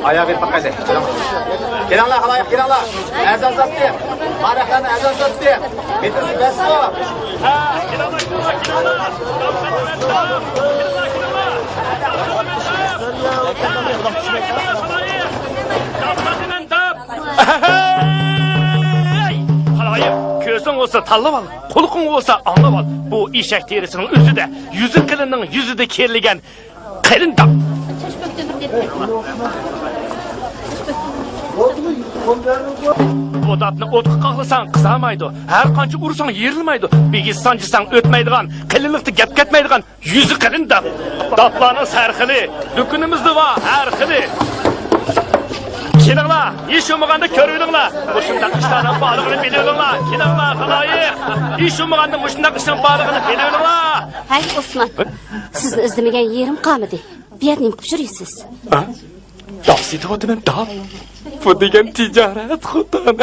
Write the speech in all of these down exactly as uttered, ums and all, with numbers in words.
ئاياغ بېرىپ باقايلى. كېلىڭلار، خالايىق، كېلىڭلار. ئەزان ساتتى. مارەخلەرنى ئەزان ساتتى. بېتىسى بەسسۇ. خالايىق، كۆزۈڭ بولسا تاللاپ ئال، قۇلىقىڭ بولسا ئاڭلاپ ئال. بۇ ئېشەك تېرىسىنىڭ ئۆزىدە، يۈزى قېلىننىڭ يۈزىدە كېرىلگەن قېلىن داپ. بۇ داپنى ئوتقا قاقلىساڭ قىزارمايدۇ، ھەر قانچە ئۇرساڭ يېرىلمايدۇ، بىگىز سانجىساڭ ئۆتمەيدىغان، قېلىنلىقتا گەپ كەتمەيدىغان يۈزى قېلىن داپ. داپلارنىڭ سەر خىلى، دۇكىنىمىزدا بار ھەر خىلى. كېلىڭلار، ھېچ بولمىغاندا كۆرۈۋېلىڭلار. مۇشۇنداق ئىشلارنىڭ بارلىقىنى بىلىۋېلىڭلار. كېلىڭلار، خالايىق. ھېچ بولمىغاندا مۇشۇنداق ئىشنىڭ بارلىقىنى بىلىۋېلىڭلار. ھەي، ئوسمان، سىزنى ئىزدىمىگەن يېرىم قالمىدى. بۇ يەردە نېمە قىلىپ يۈرىسىز؟ ھە؟ داپ سېتىۋاتىمەن، داپ. بۇ دېگەن تىجارەت، خوتۇن.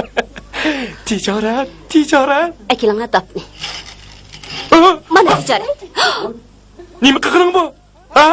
تىجارەت، تىجارەت. ئەكېلىڭلار داپنى. ھە؟ مانا تىجارەت. نېمە قىلغىنىڭ بۇ؟ ھە؟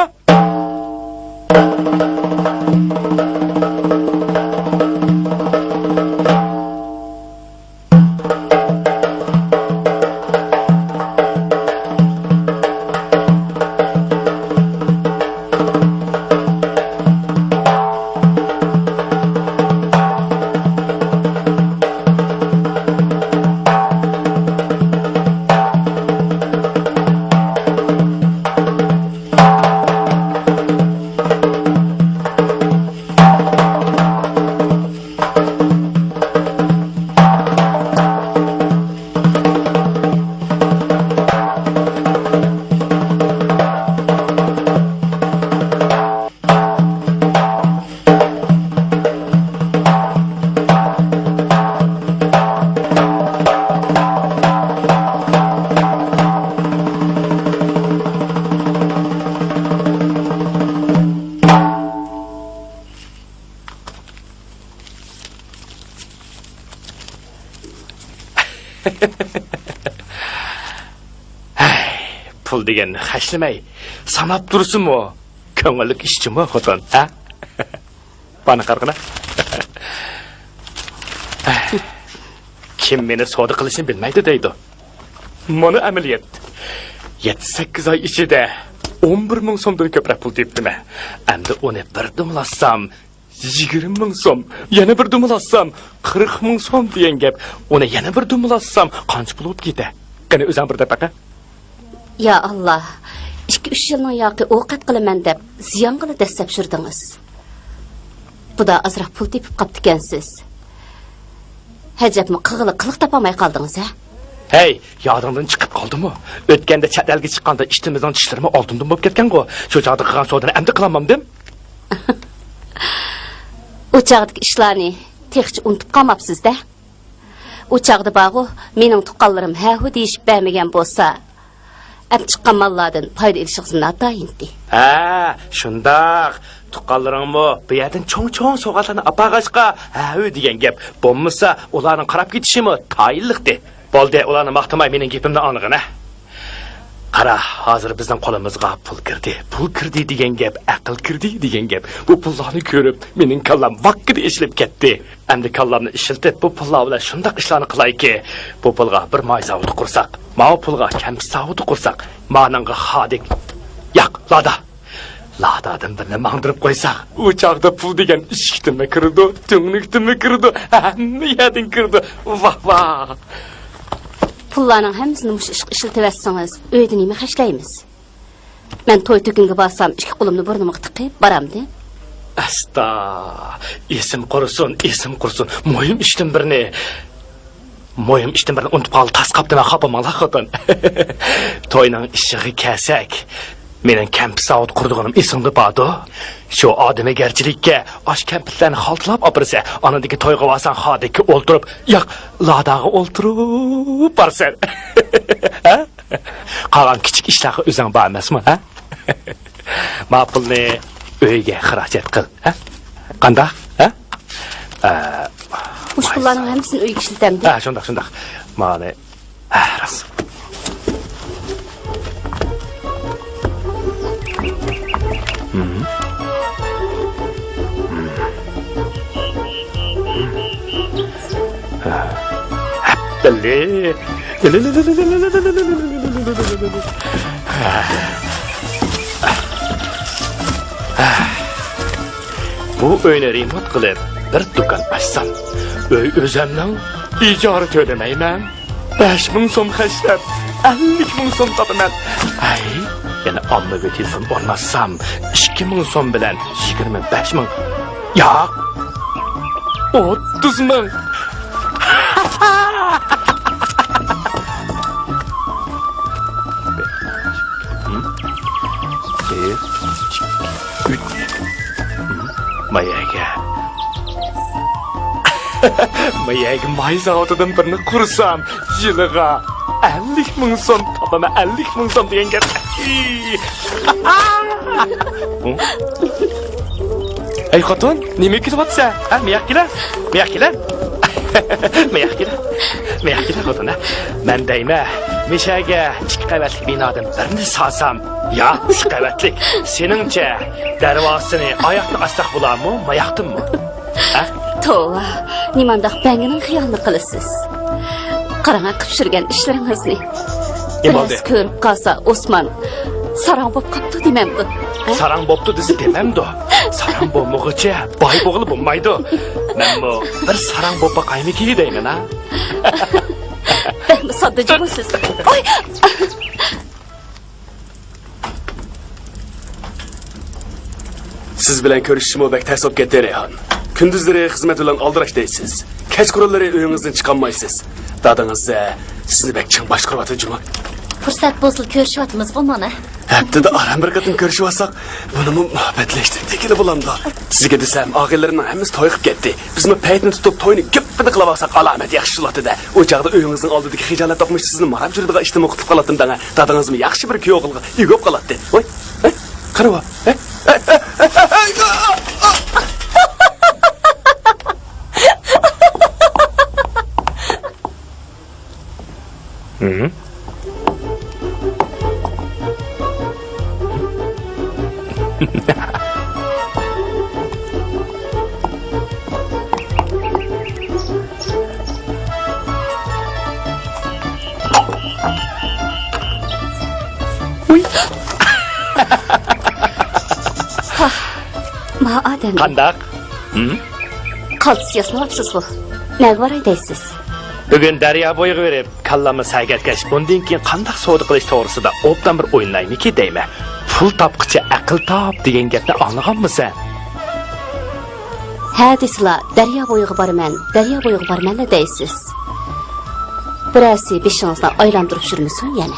ھەي، پۇل دېگەننى خەجلىمەي، ساناپ تۇرسىمۇ، كۆڭۈللۈك ئىش جۇمۇ، خوتۇن، ھە؟ بارنى قارىغىنا. كىم مېنى سودا قىلىشنى بىلمەيدۇ دەيدۇ. مانا ئەمەلىيەت. يەتتە-سەككىز ئاي ئىچىدە ئون بىر مىڭ سومدىن كۆپرەك پۇل تېپىپتىمەن. ئەمدى ئۇنى بىر دومىلاتسام، يىگىرمە مىڭ سوم، يەنە بىر دومىلاتسام، قىرىق مىڭ سوم دېگەن گەپ. ئۇنى يەنە بىر دومىلاتسام، قانچە پۇل بولۇپ كېتە؟ قېنى، ئۆزۈڭ بىر دەپ بېقە. يا ئاللا، ئىككى-ئۈچ يىلنىڭ ياقى ئوقەت قىلىمەن دەپ، زىيانغىلا دەسسەپ يۈردىڭىز. بۇدا ئازراق پۇل تېپىپ قاپتىكەنسىز. ھەجەپمۇ قىلغىلى قىلىق تاپالماي قالدىڭىز، ھە؟ ھەي، يادىڭدىن چىقىپ قالدىمۇ؟ ئۆتكەندە چەت ئەلگە چىققاندا ئىتىمىزنىڭ چىشلىرىمۇ ئالتۇندىن بولۇپ كەتكەنغۇ. شۇ چاغدا قىلغان سودىنى ئەمدى قىلالمامدىم؟ ئۇ چاغدىكى ئىشلارنى تېخىچە ئۇنتۇپ قالماپسىز-دە. ئۇ چاغدا بارغۇ، مېنىڭ تۇغقانلىرىم ھە-ھۇ دېيىشىپ بەرمىگەن بولسا، ئەپ چىققان ماللاردىن پايدا ئېلىشىڭىزمۇ ناتايىنتى. ھە، شۇنداق. تۇغقانلىرىڭمۇ بۇ يەردىن چوڭ-چوڭ سوۋغاتلارنى ئاپارغاچقا، ھە-ھۇ دېگەن گەپ. بولمىسا، ئۇلارنىڭ قاراپ كېتىشىمۇ تايىنلىقتى. بولدى، ئۇلارنى ماختىماي، مېنىڭ گېپىمنى ئاڭلىغىنە. قارا، ھازىر بىزنىڭ قولىمىزغا پۇل كىردى. پۇل كىردى دېگەن گەپ، ئەقىل كىردى دېگەن گەپ. بۇ پۇللارنى كۆرۈپ، مېنىڭ كاللام ۋاككىدە ئېچىلىپ كەتتى. ئەمدى كاللامنى ئىشلىتىپ، بۇ پۇللار بىلەن شۇنداق ئىشلارنى قىلايكى، بۇ پۇلغا بىر ماي زاۋۇتى قۇرساق، ماۋۇ پۇلغا كەمپۈت زاۋۇتى قۇرساق، مانىڭغا خادىك، ياق، لادا. لادادىن بىرنى ماڭدۇرۇپ قويساق، ئۇ چاغدا پۇل دېگەن ئىشىكتىنمۇ كىرىدۇ، تۈڭلۈكتىنمۇ كىرىدۇ، ھەممە يەردىن كىرىدۇ. ۋاھ، ۋاھ! پۇللارنىڭ ھەممىسىنى مۇشۇ ئىشقا ئىشلىتىۋەتسىڭىز، ئۆيدە نېمە خەجلەيمىز؟ مەن توي-تۆكۈنگە بارسام، ئىككى قولۇمنى بۇرنۇمغا تىقىپ بارامدى. ئاستا، ئېسىم قۇرسۇن، ئېسىم قۇرسۇن. مۇھىم ئىشتىن بىرنى، مۇھىم ئىشتىن بىرنى ئۇنتۇپ قالدى، تاس قاپتىمەن، خاپا بولماڭلار، خوتۇن. توينىڭ ئىشىغا كەلسەك، مېنىڭ كەمپۈت زاۋۇت قۇرىدىغىنىم ئېسىڭدە باردۇ؟ شۇ ئادىمىگەرچىلىككە ئاش كەمپۈتلەرنى خالتىلاپ ئاپىرىسەن، ئاندىن كېيىن تويغا بارساڭ، خادىككە ئولتۇرۇپ، ياق، لاداغا ئولتۇرۇپ بارىسەن. ھە؟ قالغان كىچىك ئىشلارغا ئۆزۈڭ بار ئەمەسمۇ، ھە؟ ما پۇلنى ئۆيگە خىراجەت قىل، ھە؟ قانداق، ھە؟ ئە، مۇشۇ پۇللارنىڭ ھەممىسىنى ئۆيگە ئىشلىتەمدى. ھە، شۇنداق، شۇنداق. مانى، ھە، راست. بەللى. بۇ ئۆينى رېمونت قىلىپ، بىر دۇكان ئاچسام، ئۆي ئۆزەمنىڭ، ئىجارە تۆلىمەيمەن. بەش مىڭ سوم خەجلەپ، ئەللىك مىڭ سوم تاپىمەن. ھەي، يەنە ئاممىۋى تېلېفون ئورناتسام، ئىككى مىڭ سوم بىلەن يىگىرمە بەش مىڭ، ياق، ئوتتۇز مىڭ. بىر، ئىككى، ئۈچ. ما يەرگە؟ ما يەرگە ماي زاۋۇتىدىن بىرنى قۇرسام، يىلىغا ئەللىك مىڭ سوم تاپىمەن، ئەللىك مىڭ سوم دېگەن گەپ. ھەي خوتۇن، نېمە كۈلۈۋاتىسەن؟ ھە، مىياق كېلە، مىياق كېلە. مىياق كېلە، مىياق كېلە خوتۇن، ھە. مەن دەيمەن، مىشەگە ئىككى قەۋەتلىك بىنادىن بىرنى سالسام، يا ئۈچ قەۋەتلىك، سېنىڭچە دەرۋازىسىنى ئاياقتىن ئاچساق بولارمۇ، ماياقتىنمۇ؟ ھە؟ توۋا، نېمانداق بەڭگىنىڭ خىيالىنى قىلىسىز؟ قاراڭ، قىلىپ يۈرگەن ئىشلىرىڭىزنى. نېمە بولدى؟ بىرەرسى كۆرۈپ قالسا، ئوسمان ساراڭ بوپ قاپتۇ دېمەمدۇ؟ ھە؟ ساراڭ بوپتۇ دېسە دېمەمدۇ؟ ساراڭ بولمىغۇچە باي بولغىلى بولمايدۇ. مەنمۇ بىر ساراڭ بوپ باقايمىكى دەيمەن، ھە؟ بەكمۇ ساددا جۇمۇ سىز. ئوي! سىز بىلەن كۆرۈشۈشمۇ بەك تەس بولۇپ كەتتى، رەيھان. كۈندۈزلىرى خىزمەت بىلەن ئالدىراش دەيسىز. كەچقۇرۇنلىرى ئۆيىڭىزدىن چىقالمايسىز. دادىڭىز، ئە، سىزنى بەك چىڭ باشقۇرۇۋاتىدۇ جۇمۇ. پۇرسەت بولسىلا كۆرۈشۈۋاتىمىزغۇ مانا. ھەپتىدە ئاران بىر قېتىم كۆرۈشۈۋالساق، بۇنىمۇ مۇھەببەتلەشتىن دېگىلى بولامدۇ؟ سىزگە دېسەم، ئاغىنىلىرىمنىڭ ھەممىسى توي قىلىپ كەتتى. بىزمۇ پەيتنى تۇتۇپ توينى گۈپپىدە قىلىۋالساق ئالامەت ياخشى بولاتتى-دە. ئۇ چاغدا ئۆيىڭىزنىڭ ئالدىدىكى خىجالەت دوقمۇشتا سىزنى ماراپ يۈرىدىغان ئىشتىن مۇقتۇپ قالاتتىم دەڭە. دادىڭىزمۇ ياخشى بىر كۈيئوغۇلغا ئىگە بولۇپ قالاتتى. ۋاي، ھەي، قارىۋا، ھەي، ھەي، ھەي، ھەي. ھىم؟ ۋۇي. ھا، ما ئادەم. قانداق؟ ھىم؟ قالتىس ياسىنىۋاپسىزغۇ. نەگە باراي دەيسىز؟ بۈگۈن دەريا بويىغا بېرىپ، كاللامنى سەگەتكەچ، بۇندىن كېيىن قانداق سودا قىلىش توغرىسىدا ئوبدان بىر ئويلايمىكى دەيمەن. پۇل تاپقىچە ئەقىل تاپ دېگەن گەپنى ئاڭلىغانمۇسەن؟ ھە دېسىلا، دەريا بويىغا بارىمەن، دەريا بويىغا بارىمەنلا دەيسىز. بىرەرسى بېشىڭىزنى ئايلاندۇرۇپ يۈرمىسۇن يەنە.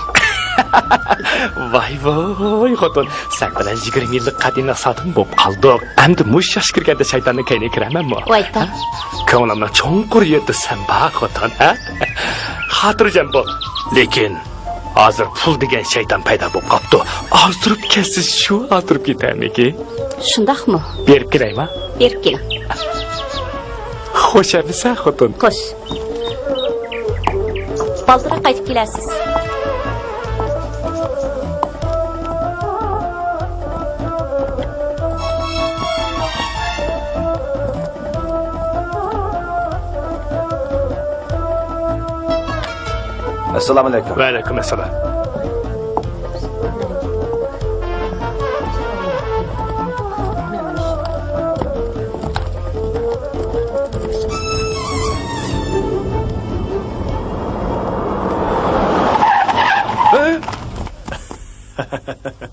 ۋاي ۋاي خوتۇن، سەن بىلەن يىگىرمە يىللىق قەدىمىي ئىقتىسادىم بولۇپ قالدۇق. ئەمدى مۇشۇ ياشقا كىرگەندە شەيتاننىڭ كەينىگە كىرەرمەنمۇ؟ ۋايتا. ھە؟ كۆڭلۈمنىڭ چوڭقۇر يېرىدە سەن بار خوتۇن، ھە؟ خاتىرجەم بول. لېكىن ھازىر پۇل دېگەن شەيتان پەيدا بولۇپ قاپتۇ. ئازدۇرۇپ كەتسە شۇ ئازدۇرۇپ كېتەرمىكى؟ شۇنداقمۇ؟ بېرىپ كېلەيما؟ بېرىپ كېلىڭ. خوش ئەمىسە خوتۇن؟ خوش. بالدۇرراق قايتىپ كېلەرسىز. ئەسسالامۇ ئەلەيكۇم. ۋەئەلەيكۇم ئەسسالام.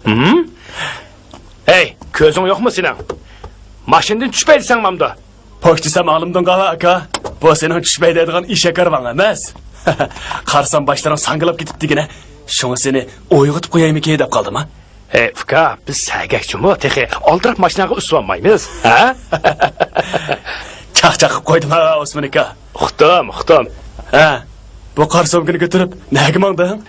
ھىم؟ ھەي، كۆزۈڭ يوقمۇ سېنىڭ؟ ماشىنىدىن چۈشمەي دېسەڭ مامدۇ؟ پوش دېسەم ئاڭلىمىدىڭغۇ ئاكا؟ بۇ سېنىڭ چۈشمەي دەيدىغان ئېشەك ھارۋاڭ ئەمەس. قارىسام باشلىرىڭ ساڭگىلاپ كېتىپتىكەنە. شۇڭا سېنى ئويغىتىپ قويايمىكى دەپ قالدىم ھە. ھەي ئۇكا، بىز سەگەكچىمۇ، تېخى ئالدىراپ ماشىناغا ئۈسۈۋالمايمىز، ھە؟ چاقچاق قىلىپ قويدۇم ھە ئوسمان ئاكا. ئۇقتۇم، ئۇقتۇم. ھە، بۇ قارا سومكىنى كۆتۈرۈپ نەگە ماڭدىڭ؟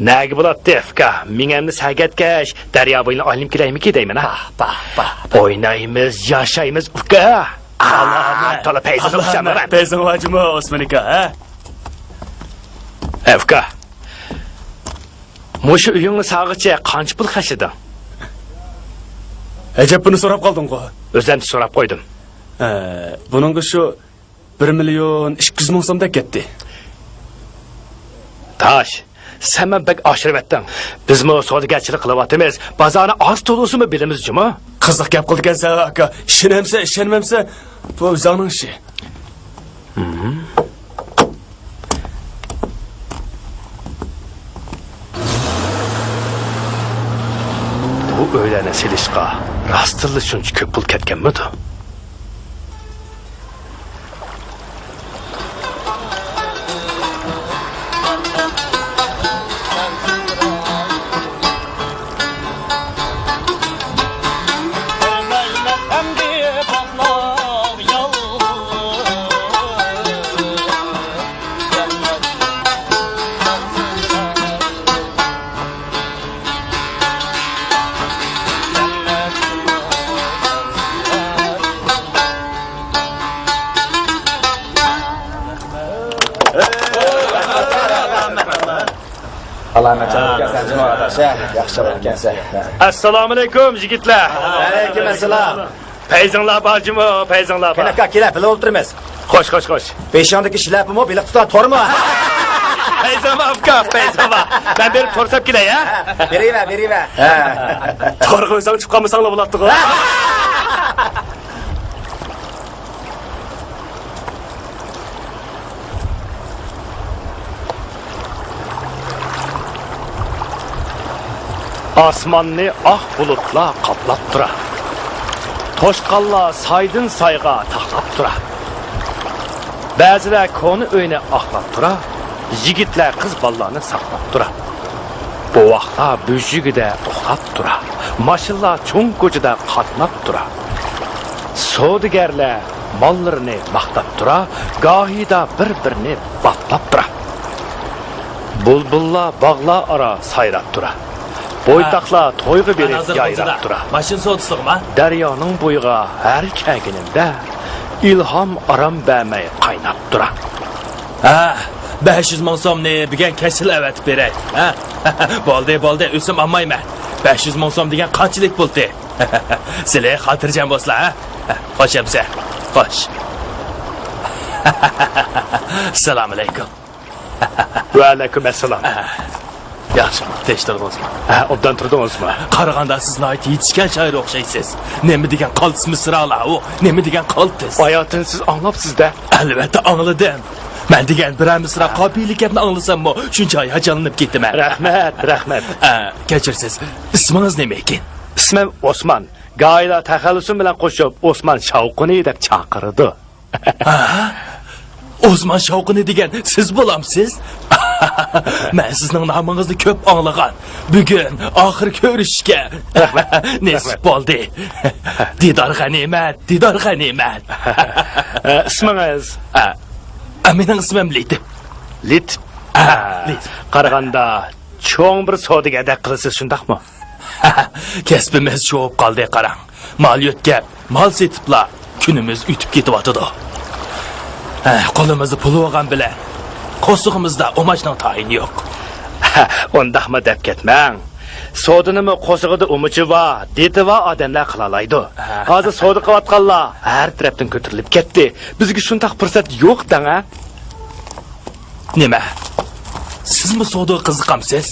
نەگە بولاتتى ئۇكا؟ مېڭەمنى سەگەتكەچ دەريا بويىنى ئايلىنىپ كېلەيمىكى دەيمەن ھە. باھ، باھ، باھ، باھ. ئوينايمىز، ياشايمىز ئۇكا. ئاللاھۇ ئەكبەر. تولا پەيزىڭگە خۇشامەت. پەيزىڭ ۋاجىمۇ ئوسمان ئاكا ھە. ھە ئۇكا. مۇشۇ ئۆيۈڭنى سالغىچە قانچە پۇل خەجلىدىڭ؟ ئەجەب، بۇنى سوراپ قالدىڭغۇ؟ ئۆزۈمچە سوراپ قويدۇم. ھە، بۇنىڭغا شۇ بىر مىليون ئىككى يۈز مىڭ سومدەك كەتتى. تاش، سەن مەن بەك ئاشۇرۇۋەتتىڭ. بىزمۇ سودىگەرچىلىك قىلىۋاتىمىز. بازارنى ئاز تولىسىمۇ بىلىمىز جۇمۇ. قىزىق گەپ قىلىدىكەنسەن ئاكا. ئىشىنەمسەن، ئىشەنمەمسەن، بۇ ئۆزۈڭنىڭ ئىشى. بۇ ئۆيلەرنى سېلىشقا راستتىنلا شۇنچە كۆپ پۇل كەتكەنمىدۇ؟ ئالامەت چاغ ئىكەنسەن جۇمۇ ئاداش، ھە؟ ياخشى چاغ ئىكەنسەن. ئەسسالامۇئەلەيكۇم يىگىتلەر. ۋەئەلەيكۇم ئەسسالام. پەيزىڭلار بارجىمۇ، پەيزىڭلار بار. كېلە ئاكا، كېلە، بىللە ئولتۇرىمىز. خوش، خوش، خوش. بېشىڭدىكى شىلەپىمۇ، بېلىق تۇتقان تورمۇ؟ پەيزىڭ بار ئۇكا، پەيزىڭ بار. مەن بېرىپ تور ساپ كېلەي ھە؟ بېرىۋەر، بېرىۋەر. ھە. تورغا ئۆزۈڭ چۈشۈپ قالمىساڭلا بولاتتىغۇ. ئاسماننى ئاق بۇلۇتلار قاپلاپ تۇرا. توشقانلار سايدىن سايغا تاقلاپ تۇرا. بەزىلەر كونا ئۆينى ئاقلاپ تۇرا. يىگىتلەر قىز بالىلارنى ساقلاپ تۇرا. بوۋاقلار بۆشۈكىدە ئۇخلاپ تۇرا. ماشىنىلار چوڭ كوچىدا قاتناپ تۇرا. سودىگەرلەر ماللىرىنى ماختاپ تۇرا، گاھىدا بىر-بىرىنى باپلاپ تۇرا. بۇلبۇللار باغلار ئارا سايراپ تۇرا. بويتاقلار تويغا بېرىپ يايراپ تۇرا. ماشىنا سودىسىغىما؟ دەريانىڭ بويىغا ھەر كەلگىنىمدە، ئىلھام ئارام بەرمەي قايناپ تۇرا. ھە، بەش يۈز مىڭ سومنى بۈگۈن كەچلا ئەۋەتىپ بېرەي. ھە؟ بولدى، بولدى، ئۆزۈم ئالمايمەن. بەش يۈز مىڭ سوم دېگەن قانچىلىك پۇلتى؟ سىلى خاتىرجەم بولسىلا، ھە؟ خوش ئەمىسە. خوش. ئەسسالامۇئەلەيكۇم. ۋەئەلەيكۇم ئەسسالام. ياخشىمۇ؟ تىنچ تۇردىڭىزمۇ؟ ھە، ئوبدان تۇردىڭىزمۇ؟ قارىغاندا سىز ناھايىتى يېتىشكەن شائىر ئوخشايسىز. نېمە دېگەن قالتىس مىسرالار ئۇ، نېمە دېگەن قالتىس. باياتىن سىز ئاڭلاپسىز-دە. ئەلۋەتتە ئاڭلىدىم. مەن دېگەن بىرەر مىسرا قاپىيىلىك گەپنى ئاڭلىساممۇ شۇنچە ھاياجانلىنىپ كېتىمەن. رەھمەت، رەھمەت. ئە، كەچۈرىسىز. ئىسمىڭىز نېمە ئىكەن؟ ئىسمىم ئوسمان. گاھىدا تەخەللۇسۇم بىلەن قوشۇپ ئوسمان شاۋقۇنى دەپ چاقىرىدۇ. ھە؟ ئوسمان شاۋقۇنى دېگەن سىز بولامسىز؟ مەن سىزنىڭ نامىڭىزنى كۆپ ئاڭلىغان. بۈگۈن ئاخىر كۆرۈشۈشكە نېسىپ بولدى. دىدار غەنىيمەت، دىدار غەنىيمەت. ئە، ئىسمىڭىز؟ ئە، ئە، مېنىڭ ئىسمىم لېتىپ. لېتىپ؟ ئە، ئە، لېتىپ. قارىغاندا چوڭ بىر سودىگەردەك قىلىسىز، شۇنداقمۇ؟ كەسپىمىز چوۋۇپ قالدى، قاراڭ. مال يۆتكەپ، مال سېتىپلا كۈنىمىز ئۆتۈپ كېتىۋاتىدۇ. ھە، قولىمىزدا پۇل بولغان بىلەن قورسىقىمىزدا ئۇماچنىڭ تايىنى يوق. ئۇنداقمۇ دەپ كەتمەڭ. سودىنىمۇ قورسىقىدا ئۇمىچى بار، دېتى بار ئادەملەر قىلالايدۇ. ھە. ھازىر سودا قىلىۋاتقانلار ھەر تەرەپتىن كۆتۈرۈلۈپ كەتتى. بىزگە شۇنداق پۇرسەت يوق دەڭ، ھە؟ نېمە؟ سىزمۇ سودىغا قىزىقامسىز؟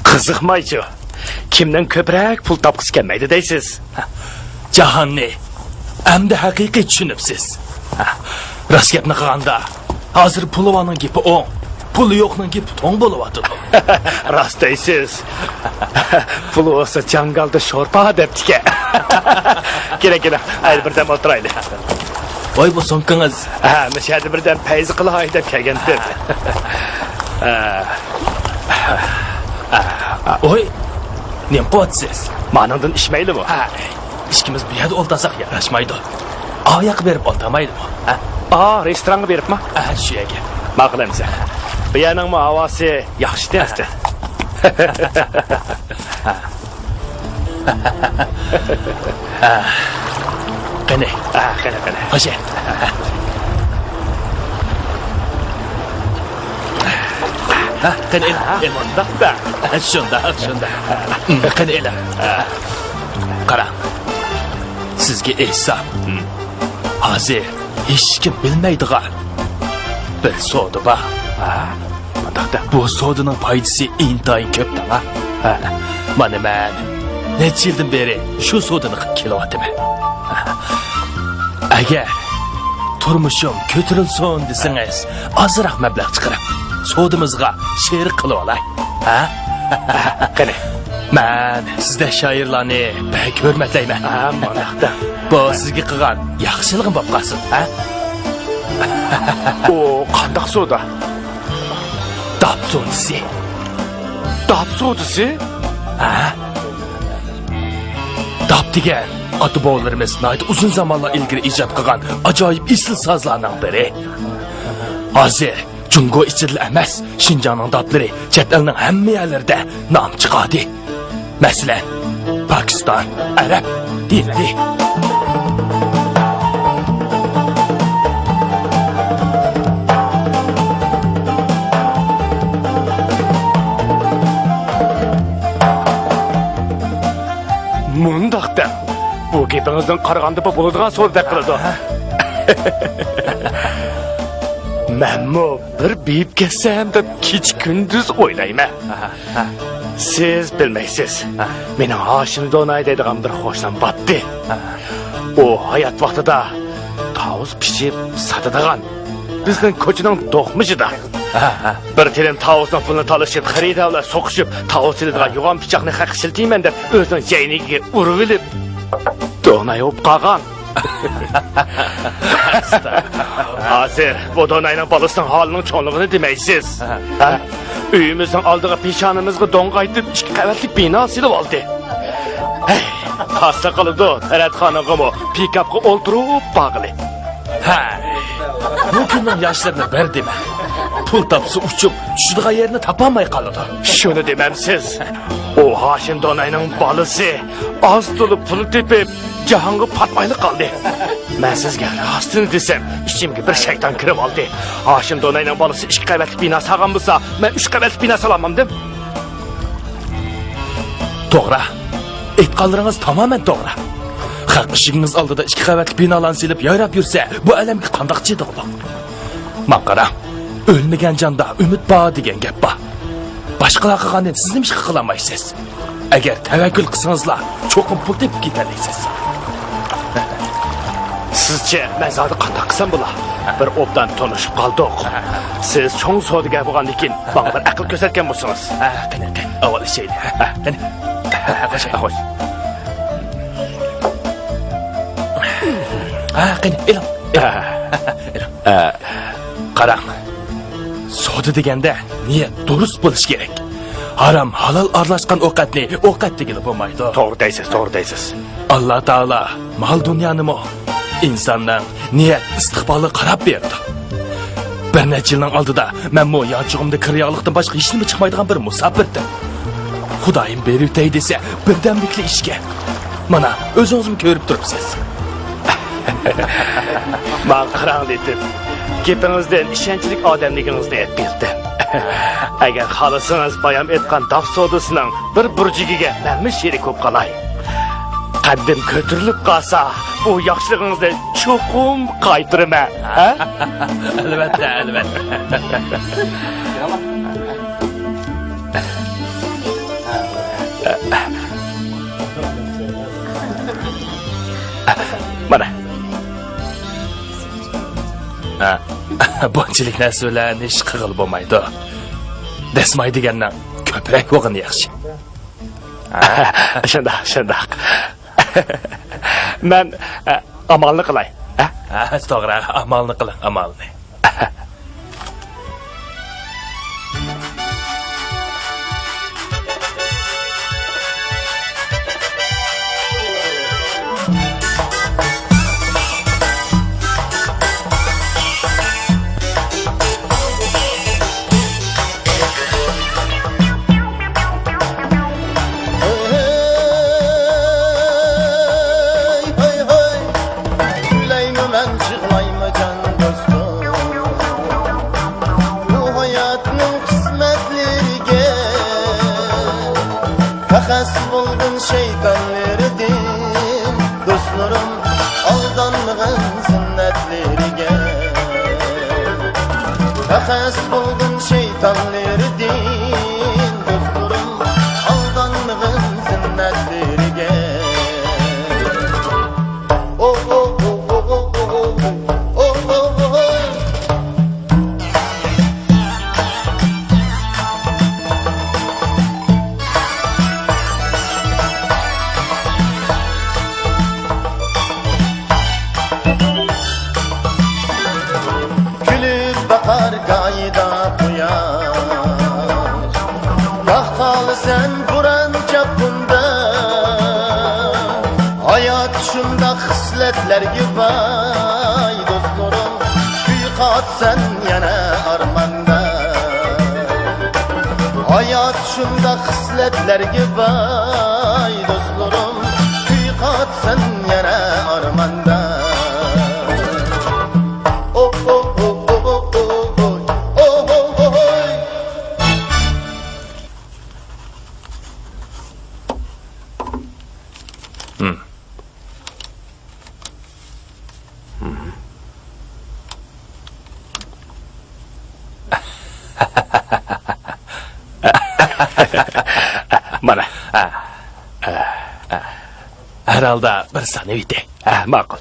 قىزىقمايچۇ. كىمنىڭ كۆپرەك پۇل تاپقۇسى كەلمەيدۇ دەيسىز؟ جاھاننى ئەمدى ھەقىقىي چۈشىنىپسىز. راست گەپنى قىلغاندا، ھازىر پۇلى بارنىڭ گېپى ئوڭ، پۇلى يوقنىڭ گېپى توڭ بولۇۋاتىدۇ. راست دەيسىز. پۇل بولسا جاڭگالدا شورپا دەپتىكەن. كېلىڭ، كېلىڭ، ھەيدە بىردەم ئولتۇرايلى. ۋاي، بۇ سومكىڭىز. ھە، مۇشۇ يەردە بىردەم پەيزى قىلاي دەپ كەلگەنتىم. ھە. ھە. ھە. ھە. ۋاي، نېمە قىلىۋاتىسىز؟ مانىڭدىن ئىچمەيلىمۇ؟ ھە، ئىككىمىز بۇ يەردە ئولتۇرساق ياراشمايدۇ. ئاياققا بېرىپ ئولتۇرمايلىمۇ؟ ھە؟ ئا، رېستورانغا بېرىپما؟ ھە، شۇ يەرگە. ماقۇل ئەمىسە. بۇ يەرنىڭمۇ ھاۋاسى ياخشى تەستە. ھە. قېنى. ھە، قېنى، قېنى. خوش. ھە، قېنى، ئېلىڭ، ھە، ئېلىڭ. مۇنداق دە. شۇنداق، شۇنداق. قېنى، ئېلىڭ. ھە. قاراڭ. سىزگە ئېيتسام، ھازىر ھېچكىم بىلمەيدىغان بىر سودا بار. ھە؟ مۇنداق دە. بۇ سودىنىڭ پايدىسى ئىنتايىن كۆپ دەڭا. ھە. مانا مەن نەچچە يىلدىن بېرى شۇ سودىنى قىلىپ كېلىۋاتىمەن. ئەگەر تۇرمۇشۇم كۆتۈرۈلسۇن دېسىڭىز، ئازراق مەبلەغ چىقىرىپ، سودىمىزغا شېرىك قىلىۋالاي. ھە؟ قېنى. مەن سىزدەك شائىرلارنى بەك ھۆرمەتلەيمەن. ھە، مانداقتا. بۇ سىزگە قىلغان ياخشىلىقىم بولۇپ قالسۇن، ھە؟ ئۇ قانداق سودا؟ داپ سودىسى. داپ سودىسى؟ ھە؟ داپ دېگەن ئاتا-بوۋىلىرىمىز ناھايىتى ئۇزۇن زامانلار ئىلگىرى ئىجاد قىلغان ئاجايىپ ئېسىل سازلارنىڭ بىرى. ھازىر جۇڭگو ئىچىدىلا ئەمەس، شىنجاڭنىڭ داپلىرى چەت ئەلنىڭ ھەممە يەرلىرىدە نام چىقاردى. مەسىلەن، پاكىستان، ئەرەب، ھىندى. مۇنداق دەڭ، بۇ گېپىڭىزدىن قارىغاندا بۇ بولىدىغان سودىدەك قىلىدۇ. مەنمۇ بىر بېيىپ كەتسەم دەپ كېچە-كۈندۈز ئويلايمەن. سىز بىلمەيسىز. مېنىڭ ھاشىم دوناي دەيدىغان بىر قوشنام باتتى. ئۇ ھايات ۋاقتىدا تاۋۇز پىشىپ ساتىدىغان، بىزنىڭ كوچىنىڭ دوقمۇشىدا. بىر تېلىم تاۋۇزنىڭ پۇلىنى تالىشىپ، خېرىدارلار سوقۇشۇپ، تاۋۇز تېلىدىغان يوغان پىچاقنى خەققە ئىشلىتىمەن دەپ، ئۆزىنىڭ جەينىگىگە ئۇرۇۋېلىپ، دوناي بولۇپ قالغان. ھازىر بۇ دوناينىڭ بالىسىنىڭ ھالىنىڭ چوڭلۇقىنى دېمەيسىز. ھە؟ ئۆيىمىزنىڭ ئالدىغا پېشانىمىزغا دونغايتىپ ئىككى قەۋەتلىك بىنا سېلىۋالدى. ھەي، تاسلا قىلىدۇ تەرەتخانىغىمۇ پىكاپقا ئولتۇرۇپ بارغىلى. ھە، بۇ كۈننىڭ ياشلىرىنى بىر دېمە. پۇل تاپسا ئۇچۇپ چۈشىدىغان يېرىنى تاپالماي قالىدۇ. شۇنى دېمەمسىز؟ ئۇ ھاشىم دوناينىڭ بالىسى ئاز تولا پۇل تېپىپ، جاھانغا پاتمايلا قالدى. مەن سىزگە راستىنى دېسەم، ئىچىمگە بىر شەيتان كىرىۋالدى. ھاشىم دوناينىڭ بالىسى ئىككى قەۋەتلىك بىنا سالغان بولسا، مەن ئۈچ قەۋەتلىك بىنا سالالمامدىم؟ توغرا. ئېيتقانلىرىڭىز تامامەن توغرا. خەق ئىشىكىڭىز ئالدىدا ئىككى قەۋەتلىك بىنالارنى سېلىپ يايراپ يۈرسە، بۇ ئالەمگە قانداق چىدىغۇلۇق؟ ماڭا قاراڭ، ئۆلمىگەن جاندا ئۈمىد بار دېگەن گەپ بار. باشقىلار قىلغاننى سىز نېمىشقا قىلالمايسىز؟ ئەگەر تەۋەككۈل قىلسىڭىزلا، چوقۇم پۇل تېپىپ كېتەلەيسىز. سىزچە مەن زادى قانداق قىلسام بولا؟ بىر ئوبدان تونۇشۇپ قالدۇق. سىز چوڭ سودىگەر بولغاندىكىن، ماڭا بىر ئەقىل كۆرسەتكەن بولسىڭىز. ھە، قېنى، قېنى، ئاۋۋال ئىچەيلى. ھە، قېنى. ھە، خوش. خوش. ھە، قېنى، ئېلىڭ. ھە. ئېلىڭ. ھە. قاراڭ، سودا دېگەندە نىيەت دۇرۇس بولۇش كېرەك. ھارام، ھالال ئارىلاشقان ئوقەتنى ئوقەت دېگىلى بولمايدۇ. توغرا دەيسىز، توغرا دەيسىز. ئاللا تائالا مال-دۇنيانىمۇ ئىنساننىڭ نىيەت ئىستىقبالىغا قاراپ بېرىدۇ. بىر نەچچە يىلنىڭ ئالدىدا مەنمۇ يانچۇقۇمدا كىر-ياغلىقتىن باشقا ھېچنېمە چىقمايدىغان بىر مۇساپىردىم. خۇدايىم بېرىۋېتەي دېسە، بىردەملىكلا ئىچكەن. مانا، ئۆزىڭىزمۇ كۆرۈپ تۇرۇپسىز. ماڭا قاراڭ، لېتىپ. گېپىڭىزدىن ئىشەنچلىك ئادەملىكىڭىزنى ھېس قىلدىم. ئەگەر خالىسىڭىز، بايام ئېيتقان داپ سودىسىنىڭ بىر بۇرجىكىگە مەنمۇ شېرىك بولۇپ قالاي. قەددىم كۆتۈرۈلۈپ قالسا، بۇ ياخشىلىقىڭىزنى چوقۇم قايتۇرىمەن، ھە؟ ئەلۋەتتە، ئەلۋەتتە. مانا. ھە، بۇنچىلىك نەرسە بىلەن ئىش قىلغىلى بولمايدۇ. دەسمايە دېگەننىڭ كۆپرەك بولغىنى ياخشى. شۇنداق، شۇنداق. مەن، ئە، ئامالنى قىلاي. ھە؟ ھە، توغرا، ئامالنى قىلىڭ، ئامالنى. ھەي، ھەي، ھەي، كۈلەيمۇ مەن، يىغلايمۇ جان دوستۇم. خەس بولدۇم شەيتانلىرىدىن، دوستلىرىم، ئالدانمىغىن زىننەتلىرىگە. ئو، ئو، ئو. كۈلۈپ باقار گاھىدا قۇياش، گاھ خالىسەن بوران چاپقۇندا. ھايات شۇنداق خىسلەتلەرگە باي، دوستلىرىم، كۈي قاتسەن يەنە ئارماندا. ھايات شۇنداق خىسلەتلەرگە باي، دوستلىرىم، كۈي قاتسەن يەنە ئارماندا. ئو، ئو، ئو. مانا، ھەر ھالدا بىر سانىۋېتەي. ھە، ماقۇل.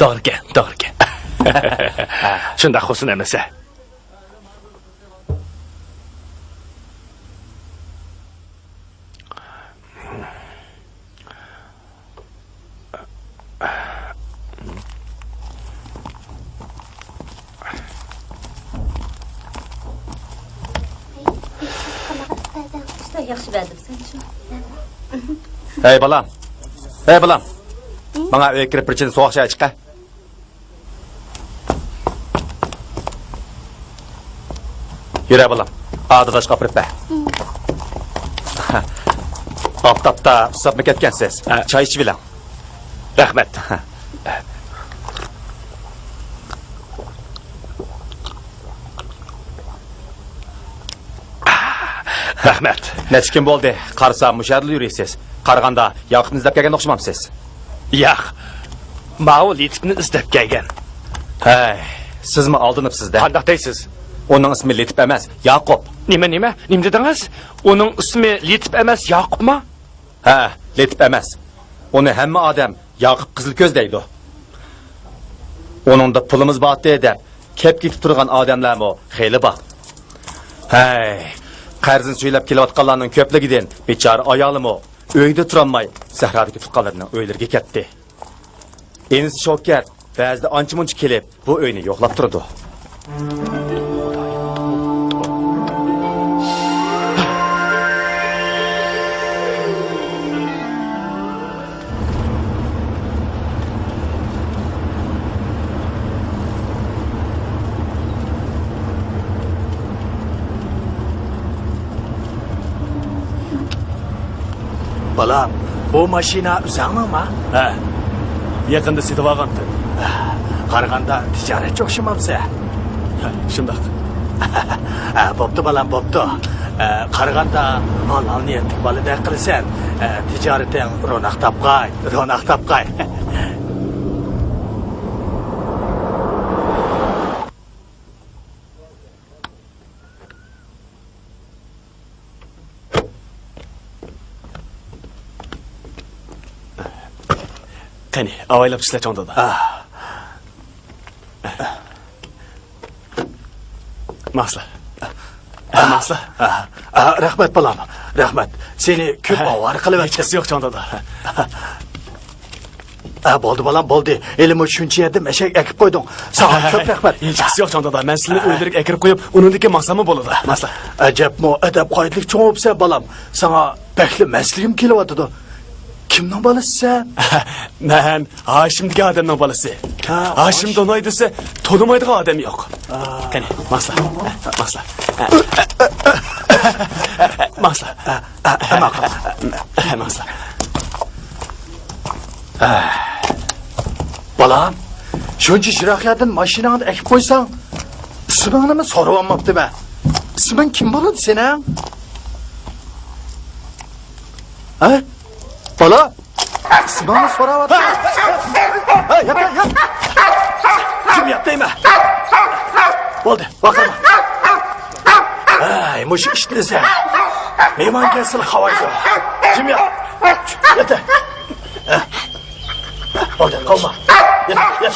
توغرىكەن، توغرىكەن. شۇنداق قىلسۇن ئەمىسە. ياخشى بەردىم، سەن شۇ. ھەي، بالام. ھەي، بالام. ماڭا ئۆيگە كىرىپ بىر چىن سوغۇق چاي چىقە. يۈرە بالام، ئادىداشقا ئاپىرىپ بەر. ئاپتاپتا ئۇسساپمۇ كەتكەنسىز؟ ھە. چاي ئىچىۋېلىڭ. رەھمەت. رەھمەت. نەچچە كۈن بولدى، قارىسام مۇشۇ يەردىلا يۈرىسىز. قارىغاندا ياقۇپنى ئىزدەپ كەلگەن ئوخشىمامسىز؟ ياق، ماۋۇ لېتىپنى ئىزدەپ كەلگەن. ھەي، سىزمۇ ئالدىنىپسىز-دە. قانداق دەيسىز؟ ئۇنىڭ ئىسمى لېتىپ ئەمەس، ياقۇپ. نېمە، نېمە؟ نېمە دېدىڭىز؟ ئۇنىڭ ئىسمى لېتىپ ئەمەس، ياقۇپمۇ؟ ھە، لېتىپ ئەمەس. ئۇنى ھەممە ئادەم ياقۇپ قىزىلكۆز دەيدۇ. ئۇنىڭدا پۇلىمىز بارتى دەپ كەپ كېتىپ تۇرغان ئادەملەرمۇ خېلى بار. ھەي، قەرزىنى سۈيلەپ كېلىۋاتقانلارنىڭ كۆپلۈكىدىن بىچارە ئايالىمۇ ئۆيدە تۇرالماي، سەھرادىكى تۇغقانلىرىنىڭ ئۆيلىرىگە كەتتى. ئىنىسى شوكەر بەزىدە ئانچە-مۇنچە كېلىپ، بۇ ئۆينى يوقلاپ تۇرىدۇ. بالام، بۇ ماشىنا ئۆزۈڭنىڭما؟ ھە، يېقىندا سېتىۋالغانتىم. قارىغاندا تىجارەتچى ئوخشىمامسەن؟ ھە، شۇنداق. ھە، بوپتۇ بالام، بوپتۇ. ھە، قارىغاندا ھالال نىيەتلىك بالىدەك قىلىسەن. ھە، تىجارىتىڭ روناق تاپقاي، روناق تاپقاي. قېنى، ئاۋايلاپ چۈشلە چوڭ دادا. ماڭسىلا. ماڭسىلا. رەھمەت بالام، رەھمەت. سېنى كۆپ ئاۋارە قىلىۋەتتىم. ھېچقىسى يوق چوڭ دادا. ھە، بولدى بالام، بولدى. ھېلىمۇ شۇنچە يەردىن ئەشەك ئەكىپ قويدۇڭ. ساڭا كۆپ رەھمەت. ھېچقىسى يوق چوڭ دادا. مەن سىلىنى ئۆيلىرىگە ئەكىرىپ قويۇپ، ئۇنىڭدىن كېيىن ماڭساممۇ بولىدۇ. ماڭسىلا. ئەجەبمۇ ئەدەپ-قائىدىلىك چوڭ بوپسەن بالام. ساڭا بەكلا مەنسىتكۈم كېلىۋاتىدۇ. كىمنىڭ بالىسى سەن؟ مەن ھاشىم دېگەن ئادەمنىڭ بالىسى. ھە، ھاشىم ھاش- دوناي دېسە تونۇمايدىغان ئادەم يوق. قېنى، ماڭسىلا. ماڭسىلا. ماڭسىلا. ماڭسىلا. بالام، شۇنچە يىراق يەردىن ماشىناڭنى ئەكىپ قويساڭ، ئىسمىڭنىمۇ سورىۋالماپتىمەن. ئىسمىڭ كىم بولىدۇ سېنىڭ؟ ھە؟ بالا، ئىسمىڭنى سوراۋاتىمەن. ھە، يات، يات. جىم يات دەيمەن. بولدى، ۋارقىرىما. ھەي، مۇشۇ ئىتنى سەن. مېھمان كەلسىلا خاۋايدۇ. جىم يات. يات. بولدى، قالما. يات، يات.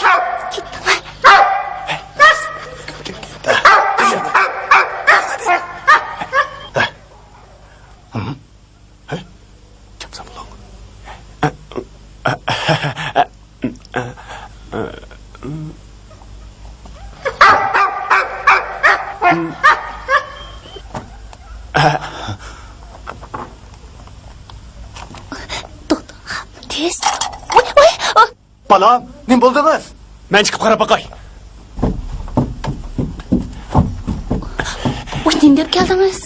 توختا، تېز. ۋاي، ۋاي، ئا! بالام، نېمە بولدىڭىز؟ مەن چىقىپ قاراپ باقاي. ۋاي، نېمە دەپ كەلدىڭىز؟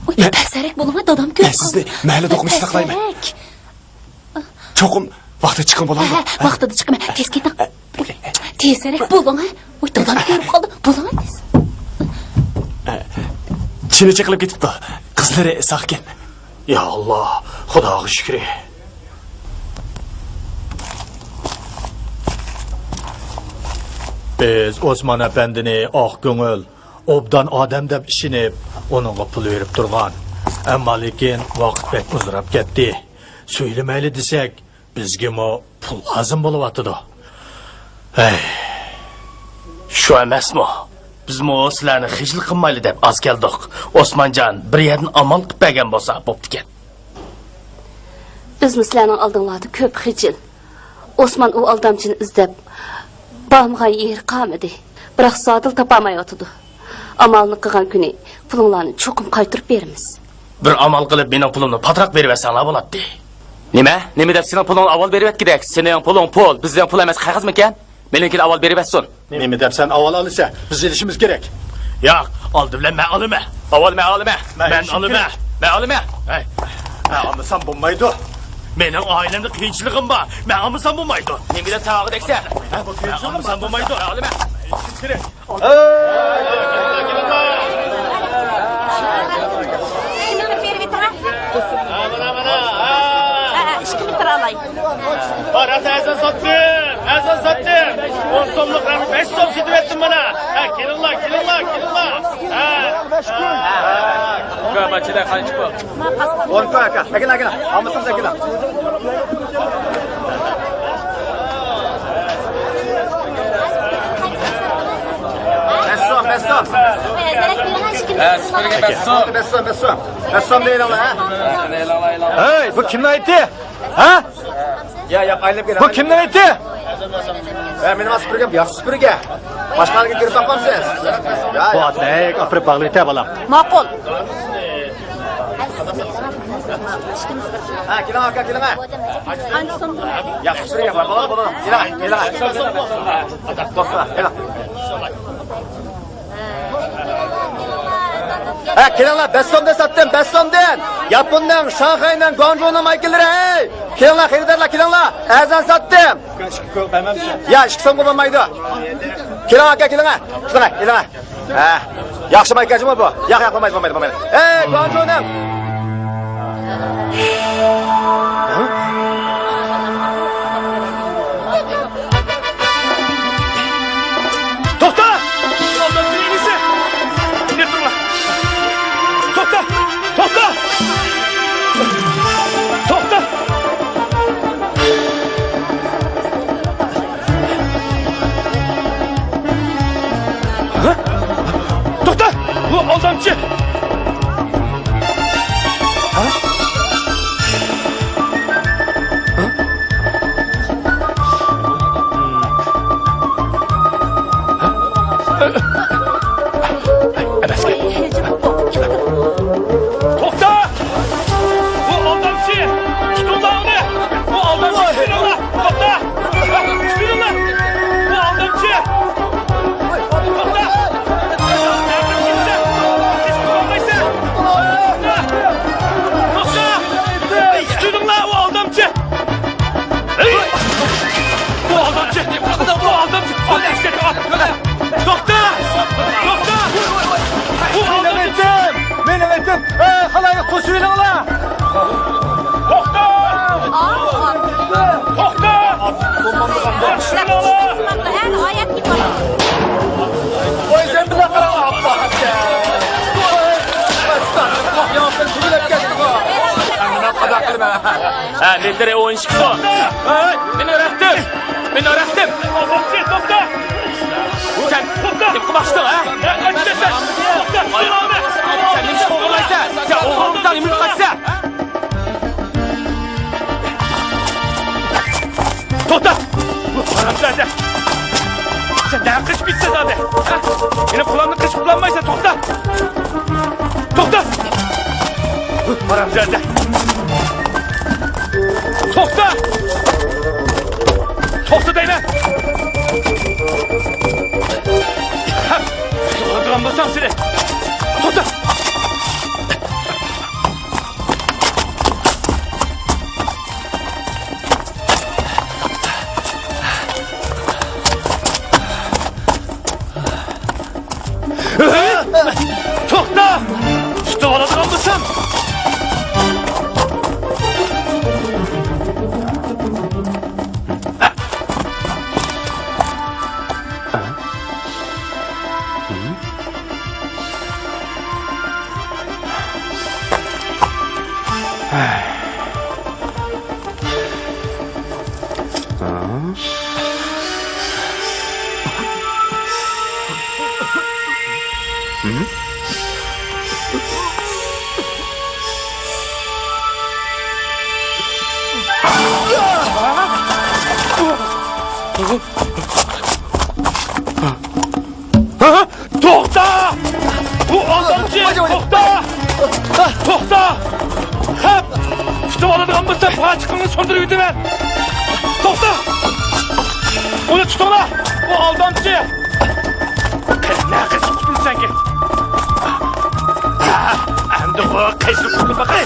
ۋاي، مەن، پەسرەك بولۇڭ، دادام كۆرۈپ قالىدۇ. مەن سىزنى مەھەللىدە ئوقۇمۇشتا ساقلايمەن. پەسرەك. چوقۇم ۋاقتىدا چىققىن بولامدۇ؟ ھە، ھە، ۋاقتىدا چىقىمەن. تېز كېتىڭ. تېزرەك بولۇڭ، ھە. ۋاي، دادام كۆرۈپ قالدى. بولۇڭ، تېز. چىنى چېقىلىپ كېتىپتۇ. قىزلىرى ساقكەن. يا ئاللا، خۇداغا شۈكرى. بىز ئوسمان ئەپەندىنى ئاق كۆڭۈل، ئوبدان ئادەم دەپ ئىشىنىپ، ئۇنىڭغا پۇل بېرىپ تۇرغان. ئەمما لېكىن ۋاقىت بەك ئۇزىراپ كەتتى. سۈيلىمەيلى دېسەك، بىزگىمۇ پۇل لازىم بولۇۋاتىدۇ. ھەي. شۇ ئەمەسمۇ؟ بىزمۇ سىلەرنى خىجىل قىلمايلى دەپ ئاز كەلدۇق. ئوسمانجان بىر يەردىن ئامال قىلىپ بەرگەن بولسا بوپتىكەن. بىزمۇ سىلەرنىڭ ئالدىڭلاردا كۆپ خىجىل. ئوسمان ئۇ ئالدامچىنى ئىزدەپ، بارمىغان يېرى قالمىدى. بىراق زادىلا تاپالمايۋاتىدۇ. ئامالنى قىلغان كۈنى پۇلۇڭلارنى چوقۇم قايتۇرۇپ بېرىمىز. بىر ئامال قىلىپ مېنىڭ پۇلۇمنى پاتراق بېرىۋەتسەڭلار بولاتتى. نېمە؟ نېمە دەپ سېنىڭ پۇلۇڭنى ئاۋۋال بېرىۋەتكۈدەك؟ سېنىڭ پۇلۇڭ پۇل، بىزنىڭ پۇل ئەمەس، قەغەزمىكەن؟ مېنىڭكىنى ئاۋۋال بېرىۋەتسۇن. نېمە دەپ سەن ئاۋۋال ئالىسەن؟ بىز ئېلىشىمىز كېرەك. ياق، ئالدى بىلەن مەن ئالىمەن. ئاۋۋال مەن ئالىمەن. مەن مەن ئېلىشىم ئالىمەن. كېرەك. مەن ئالىمەن. ھەي. مەن ئالمىسام بولمايدۇ. مېنىڭ ئائىلەمدە قىيىنچىلىقىم بار. مەن ئالمىسام بولمايدۇ. نېمە دەپ ساڭا دەكسەن؟ مەن ئالمىسام بولمايدۇ. مەن ئالىمەن. مەن ئېلىشىم كېرەك. ئىككىنى بىر ئالاي. بار، ئەزان ساتتىم، ئەزان ساتتىم. ئون سوملۇق رەڭنى بەش سوم سېتىۋەتتىم مانا. ھە، كېلىڭلار، كېلىڭلار، كېلىڭلار. ھە. ئۇكا، ماچىدا قانچە پۇل؟ ئون كوي، ئاكا. ئەكىل، ئەكىل. ئالمىسىڭىز ئەكىل. بەش سوم، بەش سوم. ھە، سۈپۈرگە بەش سوم. بەش سوم، بەش سوم. بەش سوم دەيلىڭلار، ھە؟ ھەي، بۇ كىمنىڭ ئېتى؟ ھە؟ يا، يا، ئايلىنىپ كېلىڭ. بۇ كىمنىڭ ئېتى؟ ھە، مېنىڭ سۈپۈرگەم، ياخشى سۈپۈرگە. باشقا يەرگە كىرىپ باقمامسىز؟ يا، بۇ يا. ئاتنى، ھەي، ئاپىرىپ باغلىۋېتە، بالام. ماقۇل. ھە، كېلىڭ، ئاكا، كېلىڭ. ياخشى سۈپۈرگە بار، بولىدۇ، بولىدۇ. كېلىڭ، كېلىڭ. دوستلار، كېلىڭ. ھە، كېلىڭلار، بەش سومدىن ساتتىم، بەش سومدىن. ياپوننىڭ، شاڭخەينىڭ، گۇاڭجۇنىڭ مايكىلىرى، ھەي! كېلىڭلار، خېرىدارلار، كېلىڭلار. ئەرزان ساتتىم. ئىككى كوي بەرمەمسىز؟ يا، ئىككى سومغا بولمايدۇ. كېلىڭ، ئاكا، كېلىڭ، ھە. تۇتۇڭ، ھە، كېلىڭ، ھە. ھە، ياخشى مايكا جۇمۇ بۇ. ياق، ياق، بولمايدۇ، بولمايدۇ، بولمايدۇ. ھەي، گۇاڭجۇنىڭ. توختا! ئالدامچى ئىنىسى! ئىندىرىپ تۇرۇڭلار! توختا! توختا! توختا! ھە؟ توختا! بۇ ئالدامچى! ھە؟ ھە، لىتىرى ئون ئىككى سوم. ھەي، مېنىڭ رەختىم! مېنىڭ رەختىم! توختا! سەن نېمە قىلماقچىدىڭ، ھە؟ سەن نېمە ئىش قىلغانلايسەن؟ سەن ئوغرىمىسەن، نېمە قاچىسەن؟ توختا! ھارامزادە! سەن نەگە قېچىپ كېتىسەن زادى؟ ھە؟ مېنىڭ قۇلامنى قېچىپ قۇتۇلالمايسەن، توختا! توختا! ھارامزادە! توختا! توختا دەيمەن! ھە! قۇتۇلىدىغان بولساڭ سېنى! توختا! توختا! تۇتۇۋالىدىغان بولسام! ھە؟ توختا! بۇ ئالدامچى! توختا! توختا! خەپ! تۇتۇپ ئالىدىغان بولسا، پاچىقىڭنى سۇندۇرۇپ ئۆتىمەن! توختا! ئۇنى تۇتۇڭلار! بۇ ئالدامچى! قېنى، نەگە قېچىپ قۇتۇلىسەنكى؟ ئەمدى بۇ قېچىپ قۇتۇلۇپ باقاي!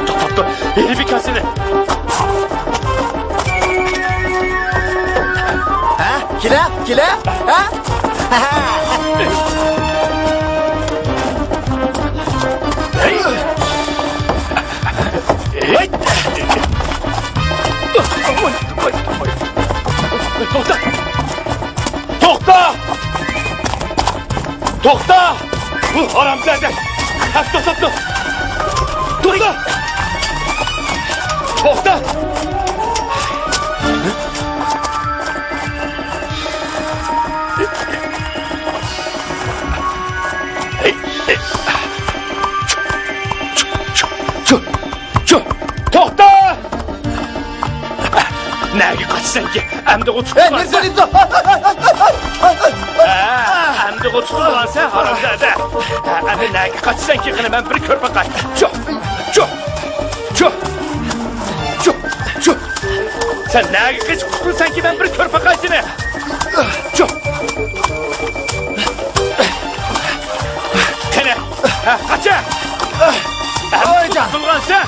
توختاپتۇ، توختاپتۇ. ھېلى بىكار سېنى. ھە؟ كېلە؟ كېلە؟ ھە؟ ھەي! ھەي! توختا! توختا! توختا! بۇ ھارامزادە! ھە، توختاپتۇ! توختا! توختا! توختا! نەگە قاچىسەنكى؟ ئەمدىغۇ تۇتۇۋالسا. ھە، ئەمدىغۇ تۇتۇۋالسا، ھارامزادە. ھە، ئەمدى نەگە قاچىسەنكى، قېنى، مەن بىر كۆرۈپ باقاي. چۇ، چۇ، چۇ، چۇ، چۇ. سەن نەگە قېچىپ قۇتۇلىسەنكى، مەن بىر كۆرۈپ باقاي سېنى. چۇ. قېنى، ھە، قاچە. ۋايجان. قۇتۇلغانسەن.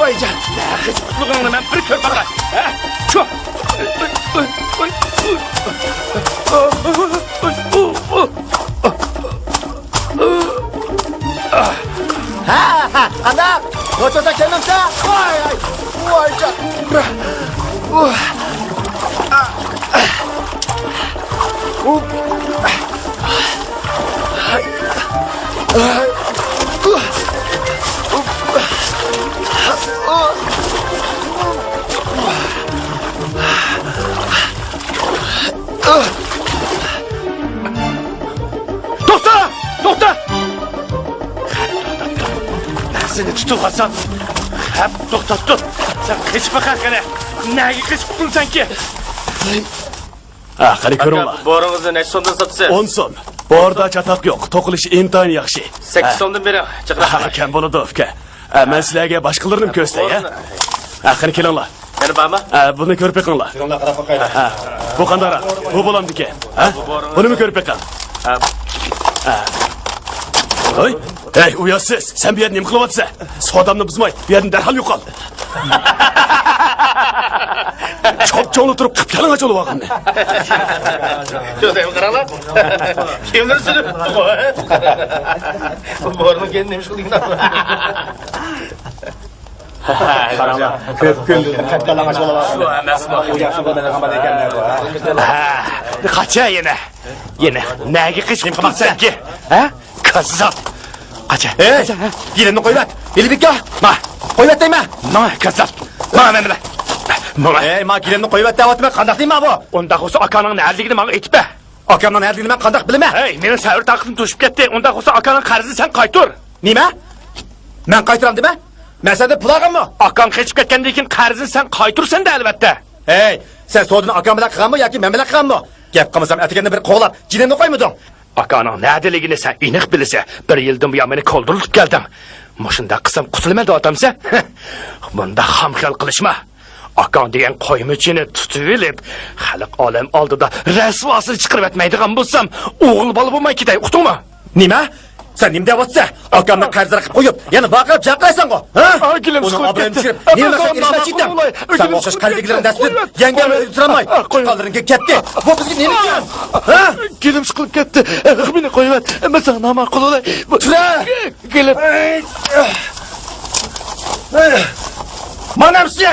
ۋايجان. نەگە قېچىپ قۇتۇلغىنىڭنى مەن بىر كۆرۈپ باقاي. ھە، چۇ. ھە، ھە، قانداق؟ نوچۇرسا كەلمەمسە؟ ۋاي، ۋاي. ۋايجان. توختا! توختا! مەن سېنى تۇتۇۋالسام، خەپ، توختاپ تۇر. سەن قېچىپ باقە قېنى. نەگە قېچىپ قۇتۇلىسەنكى؟ ھە، قېنى كۆرۈڭلار. ئاكا، بۇ بورىڭىزنى نەچچە سومدىن ساتىسىز؟ ئون سوم. بوردا چاتاق يوق، توقۇلۇشى ئنتايىن ياخشى. سەككىز سومدىن بېرىڭ، جىقراق. ھە، كەم بولىدۇ، ئۇكا. ھە، مەن سىلەرگە باشقىلىرىنىمۇ كۆرسىتەي، ھە؟ ھە، قېنى كېلىڭلار. يەنە بارمۇ؟ ھە، بۇنى كۆرۈپ بېقىڭلار. كېلىڭلار، قاراپ باقايلى. ھە، بۇ قانداقراق؟ بۇ بولامدىكىن؟ ھە؟ بۇنىمۇ كۆرۈپ بېقىڭ. ھە. ھە. ھەي، ھەي، ئۇياتسىز، سەن بۇ يەردە نېمە قىلىۋاتىسەن؟ سودامنى بۇزماي، بۇ يەردىن دەرھال يوقال. چوپ-چوڭلا تۇرۇپ، قىپيالىڭاچ بولۇۋالغىنىنى. شۇ دەيمەن، قاراڭلار. كىيىملىرى سۈرۈپ. بۇ بورىنىڭ كەينىدە نېمە ئىش قىلدى؟ قاراڭلار، كۆپ كۈندىن قىپيالىڭاچ بولۇۋالغان. شۇ ئەمەسمۇ؟ ئۇ ياخشى بىلمەيدىغان بالا ئىكەن بۇ، ھە؟ ھە، قاچا يەنە. يەنە نەگە قېچىپ قاپسەنكى؟ ھە؟ كاززاپ! قاچا! ئەي، قاچا، ھە؟ گېلىمنى قويۇۋەت! ھېلىبىكا! ما! قويۇۋەت دەيمەن! ماڭا، كاززاپ! ماڭا مەن بىلەن! ماڭا! ئەي، ما گېلىمنى قويۇۋەت دەۋاتىمەن، قانداق دەيمەن بۇ؟ ئۇنداق بولسا ئاكاڭنىڭ نەدىلىكىنى ماڭا ئېيتىپ بەر! ئاكامنىڭ نەدىلىكىنى مەن قانداق بىلىمەن؟ ھەي، مېنىڭ سەۋر تاقىتىم توشۇپ كەتتى، ئۇنداق بولسا ئاكاڭنىڭ قەرزىنى سەن قايتۇر! نېمە؟ مەن قايتۇرام دېمە؟ مەن سەندىن پۇل ئالغانمۇ؟ ئاكاڭ قېچىپ كەتكەندىن كېيىن قەرزىنى سەن قايتۇرىسەن-دە، ئەلۋەتتە! ھەي، سەن سودىنى ئاكاڭ بىلەن قىلغانمۇ ياكى مەن بىلەن قىلغانمۇ؟ گەپ قىلمىسام ئەتىگەندىن بېرى قوغلاپ، جېنىمنى قويمىدىڭ! ئاكاڭنىڭ نەدىلىكىنى سەن ئېنىق بىلىسەن، بىر يىلدىن بۇيان مېنى كولدۇرلىتىپ كەلدىڭ. مۇشۇنداق قىلسام قۇتۇلىمەن دەۋاتامسەن؟ بۇنداق خام خىيال قىلىشما. ئاكاڭ دېگەن قويمىچىنى تۇتۇۋېلىپ، خەلق ئالەم ئالدىدا رەسۋاسىنى چىقىرىۋەتمەيدىغان بولسام، ئوغۇل بالا بولماي كېتەي، ئۇقتۇڭمۇ؟ نېمە؟ سەن نېمە دەۋاتىسەن؟ ئاكامنى قەرزدار قىلىپ قويۇپ، يەنە ۋارقىراپ جارقىرايسەنغۇ، ھە؟ ئا، گېلىم ئۇنىڭ سىقىلىپ ئابرۇيىنى كەتتى. چۈشۈرۈپ، نېمە قىلساڭ ئىشلەپ كېتىڭ. سەن ئوخشاش قەلبىكلەرنىڭ دەستىدىن يەڭگەنمۇ ئۆزۈتۈلەلمەي، قوللىرىڭغا كەتتى. بۇ بىزگە نېمە ئۈچۈن؟ ھە؟ گېلىم سىقىلىپ كەتتى. مېنى قويۇۋەت. مەن ساڭا ناماقۇل بولاي. تۇرە! گېلىم. مانا ئەمسە!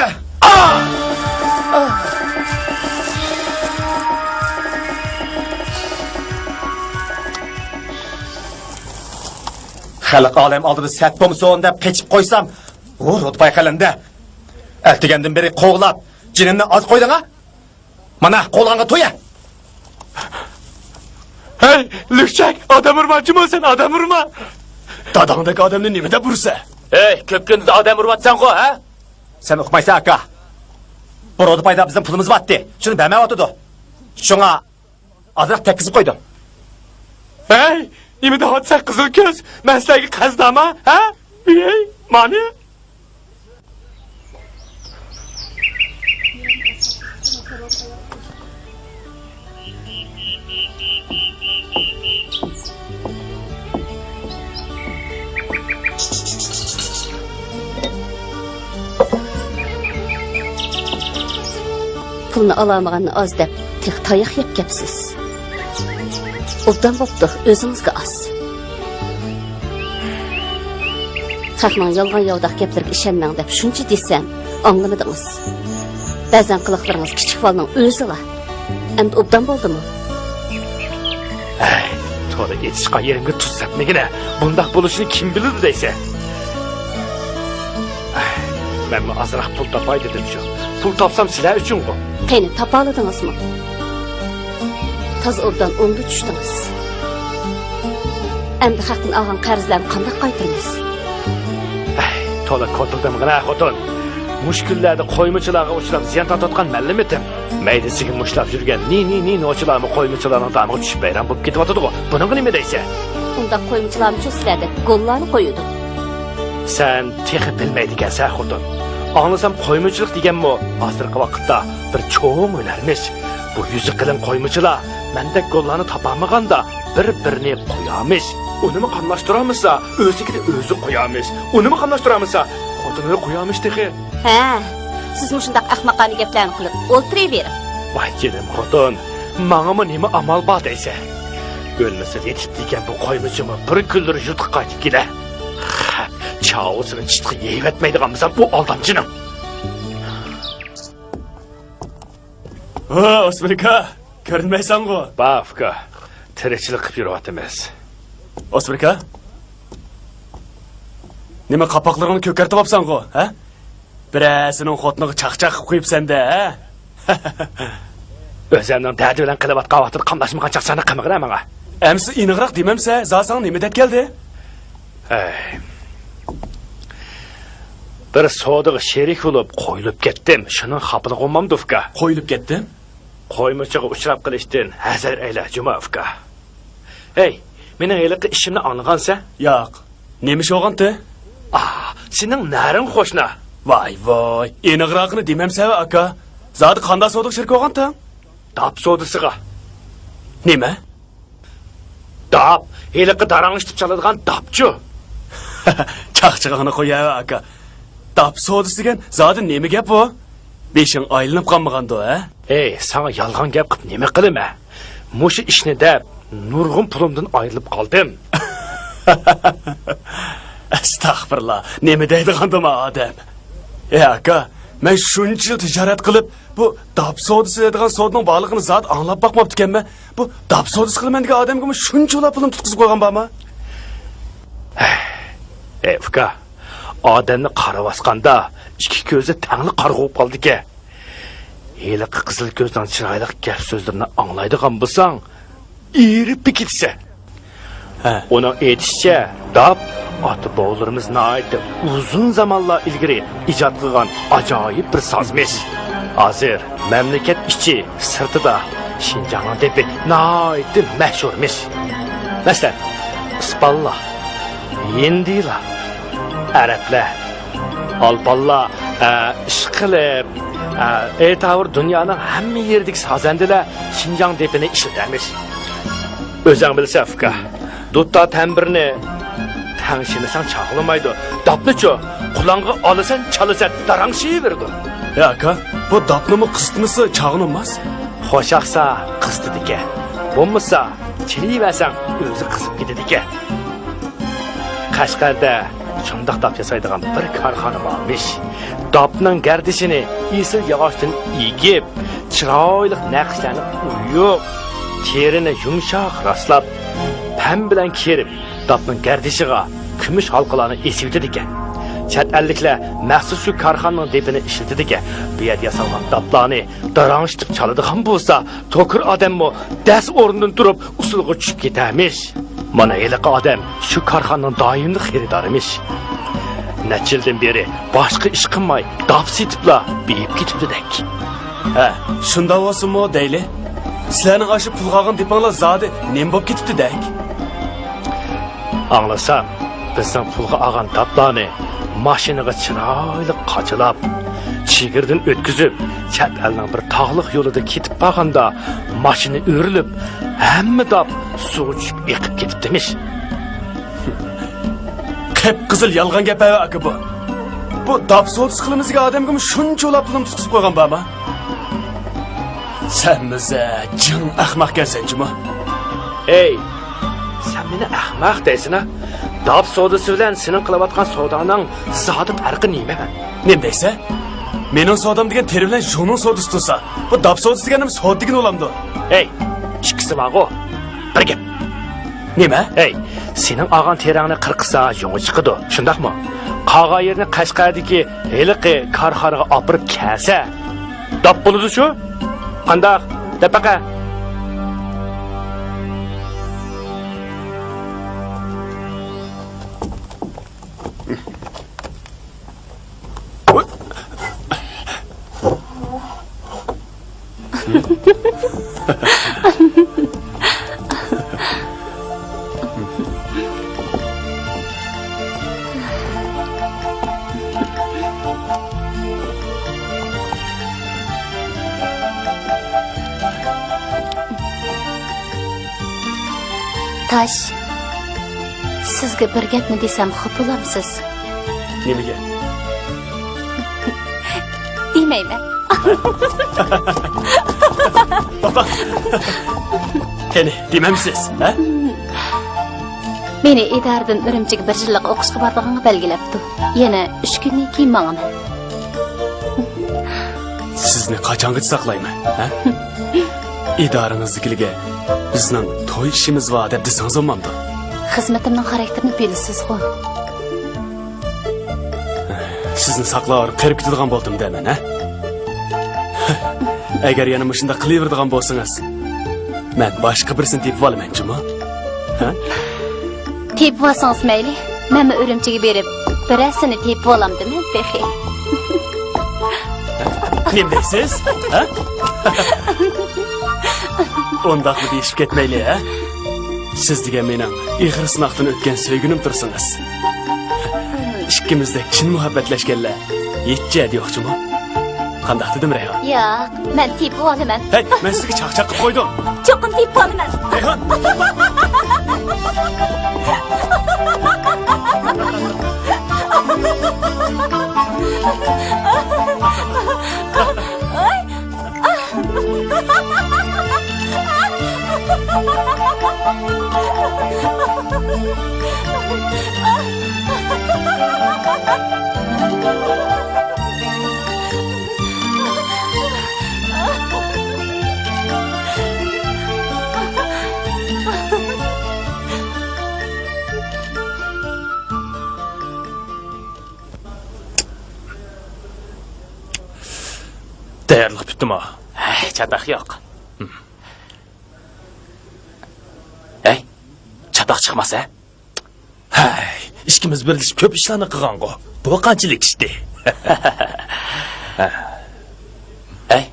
خەلق ئالەم ئالدىدا سەت بولمىسۇن دەپ قېچىپ قويسام، ئۇ رۇتباي قەلەمدە. ئەتىگەندىن بېرى قوغلاپ، جېنىمنى ئاز قويدۇڭ-ھە؟ مانا، قولۇڭغا تويە! ھەي، لۈكچەك، ئادەم ئۇرماقچىمۇ سەن، ئادەم ئۇرما! داداڭدەك ئادەمنى نېمە دەپ ئۇرىسەن؟ ھەي، كۆپ كۈندىن ئادەم ئۇرۇۋاتساڭغۇ، ھە؟ سەن ئۇقمايسەن، ئاكا. بۇ رۇتبايدا بىزنىڭ پۇلىمىز بارتتى، شۇنى بەرمەيۋاتىدۇ. شۇڭا ئازراق تەگكۈزۈپ قويدۇم. ھەي، نېمە دەۋاتىسەن قىزىل كۆز؟ مەن سىلەرگە قەرزدارما، ھە؟ ھەي، مانى. پۇلنى ئالالمىغاننى ئاز دەپ، تېخى تاياق يەپ كەپسىز. ئوبدان بوپتۇ، ئۆزىڭىزگە ئاز. خەقنىڭ يالغان-ياۋىداق گەپلىرىگە ئىشەنمەڭ دەپ شۇنچە دېسەم، ئاڭلىمىدىڭىز. بەزەن قىلىقلىرىڭىز كىچىك بالىنىڭ ئۆزىلا. ئەمدى ئوبدان بولدىمۇ؟ ھەي، تولا ئېتىشقان يېرىمگە تۇز سەپمىگىنە، بۇنداق بولۇشىنى كىم بىلىدۇ دەيسەن؟ ھەي، مەنمۇ ئازراق پۇل تاپاي دېدىمچۇ. پۇل تاپسام سىلەر ئۈچۈنغۇ. قېنى، تاپالىدىڭىزمۇ؟ تازا ئوبدان ئوڭدا چۈشتىڭىز. ئەمدى خەقتىن ئالغان قەرزلەرنى قانداق قايتۇرىمىز؟ ھەي، تولا كوتۇلدىمىغىنە خوتۇن. مۇشۇ كۈنلەردە قويمىچىلارغا ئۇچراپ زىيان تارتىۋاتقان مەنلىمىتىم؟ مەيدىسىگە مۇشتلاپ يۈرگەن نى-نى-نى نوچىلارمۇ قويمىچىلارنىڭ دامىغا چۈشۈپ ۋەيران بولۇپ كېتىۋاتىدىغۇ. بۇنىڭغا نېمە دەيسەن؟ ئۇنداق قويمىچىلارمۇچۇ سىلەردەك گوللارنى قويىدۇ؟ سەن تېخى بىلمەيدىكەنسەن خوتۇن. ئاڭلىسام قويمىچىلىق دېگەنمۇ ھازىرقى ۋاقىتتا بىر چوڭ ھۈنەرمىش. بۇ يۈزى قېلىن قويمىچىلار مەندەك گوللارنى تاپالمىغاندا بىر-بىرىنى قويامىش. ئۇنىمۇ قاملاشتۇرالمىسا، ئۆزىگىلا ئۆزى قويامىش. ئۇنىمۇ قاملاشتۇرالمىسا، خوتۇنىنى قويامىش تېخى. ھە، سىز مۇشۇنداق ئەخمەقانە گەپلەرنى قىلىپ ئولتۇرۇۋېرىڭ. ۋاي جېنىم خوتۇن، ماڭىمۇ نېمە ئامال بار دەيسەن؟ ئۆلمىسە لېتىپ دېگەن بۇ قويمىچىمۇ بىر كۈنلىرى يۇرتقا قايتىپ كېلە. خە، چاۋىسىنى چىتقا يەيۋەتمەيدىغانمىسام بۇ ئالدامچىنىڭ. ھە، ئوسمىركا، كۆرۈنمەيسەنغۇ؟ بار ئۇكا، تىرىكچىلىك قىلىپ يۈرۈۋاتىمىز. ئوسمىركا، نېمە قاپاقلىرىڭنى كۆكەرتىۋاپسەنغۇ، ھە؟ بىرەرسىنىڭ خوتۇنىغا چاقچاق قىلىپ قويۇپسەن-دە، ھە؟ ئۆزۈمنىڭ دەردى بىلەن قىلىۋاتقان ۋاقتىدا قاملاشمىغان چاقچاقنى قىلمىغىنە ماڭا. ئەمىسە ئېنىقراق دېمەمسە، زادى ساڭا نېمە دەپ كەلدى؟ ھەي. بىر سودىغا شېرىك بولۇپ، قويۇلۇپ كەتتىم. شۇنىڭ خاپىلىقى بولمامدۇ، ئۇكا؟ قويۇلۇپ كەتتىم؟ قويمىچىغا ئۇچراپ قېلىشتىن ھەزەر ئەيلە، جۇما ئۇكا. ھەي، مېنىڭ ھېلىقى ئىشىمنى ئاڭلىغانسەن؟ ياق. نېمە ئىش بولغانتى؟ ئا، سېنىڭ نەرىڭ قوشنا. ۋاي، ۋاي، ئېنىقراقىنى دېمەمسەن، ئاكا. زادى قانداق سودىغا شېرىك بولغانتىڭ؟ داپ سودىسىغا. نېمە؟ داپ، ھېلىقى داراڭلىشىپ چالىدىغان داپچۇ. چاقچىقىڭنى قويۇۋەر، ئاكا. داپ سودىسى دېگەن زادى نېمە گەپ بۇ؟ بېشىڭ ئايلىنىپ قالمىغاندۇ، ھە؟ ھەي، ساڭا يالغان گەپ قىلىپ نېمە قىلىمەن؟ مۇشۇ ئىشنى دەپ، نۇرغۇن پۇلۇمدىن ئايرىلىپ قالدىم. ئەستەغپۇرۇللا، نېمە دەيدىغاندۇ ما ئادەم؟ ئەي ئاكا، مەن شۇنچە يىل تىجارەت قىلىپ، بۇ داپ سودىسى دەيدىغان سودىنىڭ بارلىقىنى زادى ئاڭلاپ باقماپتىكەنمەن. بۇ داپ سودىسى قىلىمەن دېگەن ئادەمگىمۇ شۇنچىۋالا پۇلۇم تۇتقۇزۇپ قويغان بارما؟ ئەي ئۇكا، ئادەمنى قارىۋاتقاندا ئىككى كۆزى تەڭلا قارىغۇ بولۇپ قالىدىكەن. ھېلىقى قىزىل كۆزنىڭ چىرايلىق گەپ سۆزلىرىنى ئاڭلايدىغان بولساڭ، ئېرىپ كېتىسەن. ھە. ئۇنىڭ ئېيتىشىچە، داپ ئاتا-بوۋىلىرىمىز ناھايىتى ئۇزۇن زامانلار ئىلگىرى ئىجاد قىلغان ئاجايىپ بىر سازمىش. ھازىر مەملىكەت ئىچى، سىرتىدا شىنجاڭنىڭ دېپى ناھايىتى مەشھۇرمىش. مەسىلەن، ئىسپانلار، ھىندىلار، ئەرەبلەر، ئالپانلار، ئە، ئىشقىلىپ، ئە، ئېيتاۋۇر دۇنيانىڭ ھەممە يېرىدىكى سازەندىلەر شىنجاڭ دېپىنى ئىشلىتەرمىش. ئۆزەڭ بىلىسەن، ئۇكا. دۇتار تەمبىرنى تەڭشىمىسەڭ چاغلىمايدۇ. داپنىچۇ، قۇلاققا ئالىسەن، چالىسەن، داراڭشىيىۋېرىدۇ. ھە، ئاكا، بۇ داپنىمۇ قىستىمىسا چاغلىماس. خوش ئاقسا قىستىدىكەن. بولمىسا، چېلىۋەرسەڭ ئۆزى قىزىپ كېتىدىكەن. قەشقەردە شۇنداق داپ ياسايدىغان بىر كارخانا بارمىش. داپنىڭ گەردىشىنى ئېسىل ياغاچتىن ئېگىپ، چىرايلىق نەقىشلەرنى ئويۇپ، تېرىنى يۇمشاق راسلاپ، پەم بىلەن كېرىپ، داپنىڭ گەردىشىغا كۈمۈش ھالقىلارنى ئېسىۋېتىدىكەن. چەت ئەللىكلەر مەخسۇس شۇ كارخانىنىڭ دېپىنى ئىشلىتىدىكەن. بۇ يەردە ياسالغان داپلارنى داراڭشىتىپ چالىدىغان بولسا، توكۇر ئادەممۇ دەس ئورنىدىن تۇرۇپ ئۇسسۇلغا چۈشۈپ كېتەرمىش. مانا ھېلىقى ئادەم شۇ كارخانىنىڭ دائىملىق خېرىدارىمىش. نەچچە يىلدىن بېرى باشقا ئىش قىلماي، داپ سېتىپلا بېيىپ كېتىپتىدەك. ھە، شۇنداق بولسىمۇ دەيلى. سىلەرنىڭ ئاشۇ پۇلغا ئالغان دېپىڭلار زادى نېمە بولۇپ كېتىپتىدەك؟ ئاڭلىسام، بىزنىڭ پۇلغا ئالغان داپلارنى ماشىنىغا چىرايلىق قاچىلاپ، چېگرىدىن ئۆتكۈزۈپ، چەت ئەلنىڭ بىر تاغلىق يولىدا كېتىپ بارغاندا، ماشىنا ئۆرۈلۈپ، ھەممە داپ سۇغا چۈشۈپ ئېقىپ كېتىپتىمىش. قىپقىزىل يالغان گەپ ھە، ئاكا، بۇ. بۇ داپ سودىسى قىلىمىز دېگەن ئادەمگىمۇ شۇنچە ئۇلاپ پۇلۇم تۇتقۇزۇپ قويغان بارمۇ؟ سەن بىزە جىڭ ئەخمەقكەنسەن جۇمۇ. ھەي، سەن مېنى ئەخمەق دەيسەن ھە؟ داپ سودىسى بىلەن سېنىڭ قىلىۋاتقان سوداڭنىڭ زادى پەرقى نېمە؟ نېمە دەيسەن؟ مېنىڭ سودام دېگەن تېرە بىلەن ژۇڭنىڭ سودىسى تۇرسا، بۇ داپ سودىسى دېگەننىمۇ سودا دېگىنى بولامدۇ؟ ھەي، ئىككىسى بارغۇ. بىر گەپ. نېمە؟ ھەي، سېنىڭ ئالغان تېرەڭنى قىرقىسا ژۇڭى چىقىدۇ، شۇنداقمۇ؟ قالغان يېرىنى قەشقەردىكى ھېلىقى كارخانىغا ئاپىرىپ كەلسە، داپ بولىدۇ شۇ؟ قانداق؟ دەپ بېقە. تاش، سىزگە بىر گەپنى دېسەم خاپا بولامسىز؟ نېمىگە؟ دېمەيمەن. قېنى، دېمەمسىز، ھە؟ مېنى ئىدارىدىن ئۈرۈمچىگە بىر يىللىق ئوقۇشقا بارىدىغانغا بەلگىلەپتۇ. يەنە ئۈچ كۈندىن كېيىن ماڭىمەن. سىزنى قاچانغىچە ساقلايمەن، ھە؟ ئىدارىڭىزدىكىلەرگە بىزنىڭ توي ئىشىمىز بار دەپ دېسىڭىز بولمامدۇ؟ خىزمىتىمنىڭ خاراكتېرىنى بىلىسىزغۇ. سىزنى ساقلاۋېرىپ قېرىپ كېتىدىغان بولدۇم دەيمەن، ھە؟ ئەگەر يەنە مۇشۇنداق قىلىۋېرىدىغان بولسىڭىز، مەن باشقا بىرسىنى تېپىۋالىمەن جۇمۇ. ھە؟ تېپىۋالسىڭىز مەيلى، مەنمۇ ئۈرۈمچىگە بېرىپ، بىرەرسىنى تېپىۋالامدىمەن تېخى. نېمە دەيسىز؟ ھە؟ ئۇنداقمۇ دېيىشىپ كەتمەيلى، ھە؟ سىز دېگەن مېنىڭ ئېغىر سىناقتىن ئۆتكەن سۆيگۈنۈم تۇرسىڭىز. ئىككىمىزدەك چىن مۇھەببەتلەشكەنلەر ھېچ جەھەتتە يوق جۇمۇ. قانداق دېدىم، رەيھان؟ ياق، مەن تېپىۋالىمەن. ھەي، مەن سىزگە چاقچاق قىلىپ قويدۇم. چوقۇم تېپىۋالىمەن. رەيھان! تەييارلىق پۈتتىمۇ؟ ھەي، چاتاق يوق. ھەي، چاتاق چىقماس ھە؟ ھەي، ئىككىمىز بىرلىشىپ كۆپ ئىشلارنى قىلغانغۇ. بۇ قانچىلىك ئىشتى؟ ھەي،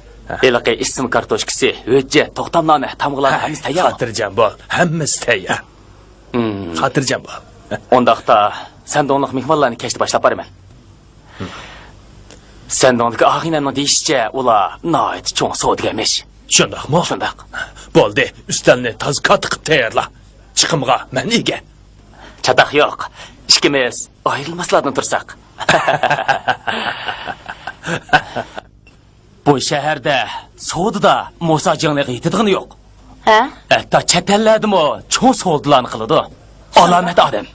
ھېلىقى ئىسىم كارتوچكىسى، ھۆججەت، توختامنامە، تامغىلارنىڭ ھەممىسى تەييارمۇ؟ خاتىرجەم بول، ھەممىسى تەييار. خاتىرجەم بول. ئۇنداقتا سەندوڭلۇق مېھمانلارنى كەچتە باشلاپ بارىمەن. سەندوڭدىكى ئاغىنەمنىڭ دېيىشىچە، ئۇلار ناھايىتى چوڭ سودىگەرمىش. شۇنداقمۇ؟ شۇنداق. بولدى، ئۈستەلنى تازا كاتتا قىلىپ تەييارلا. چىقىمغا مەن ئىگە. چاتاق يوق. ئىككىمىز ئايرىلماسلاردىن تۇرساق. بۇ شەھەردە سودىدا موسا جىڭلىغا يېتىدىغىنى يوق. ھە؟ ھەتتا چەت ئەللەردىمۇ چوڭ سودىلارنى قىلىدۇ. ئالامەت ئادەم.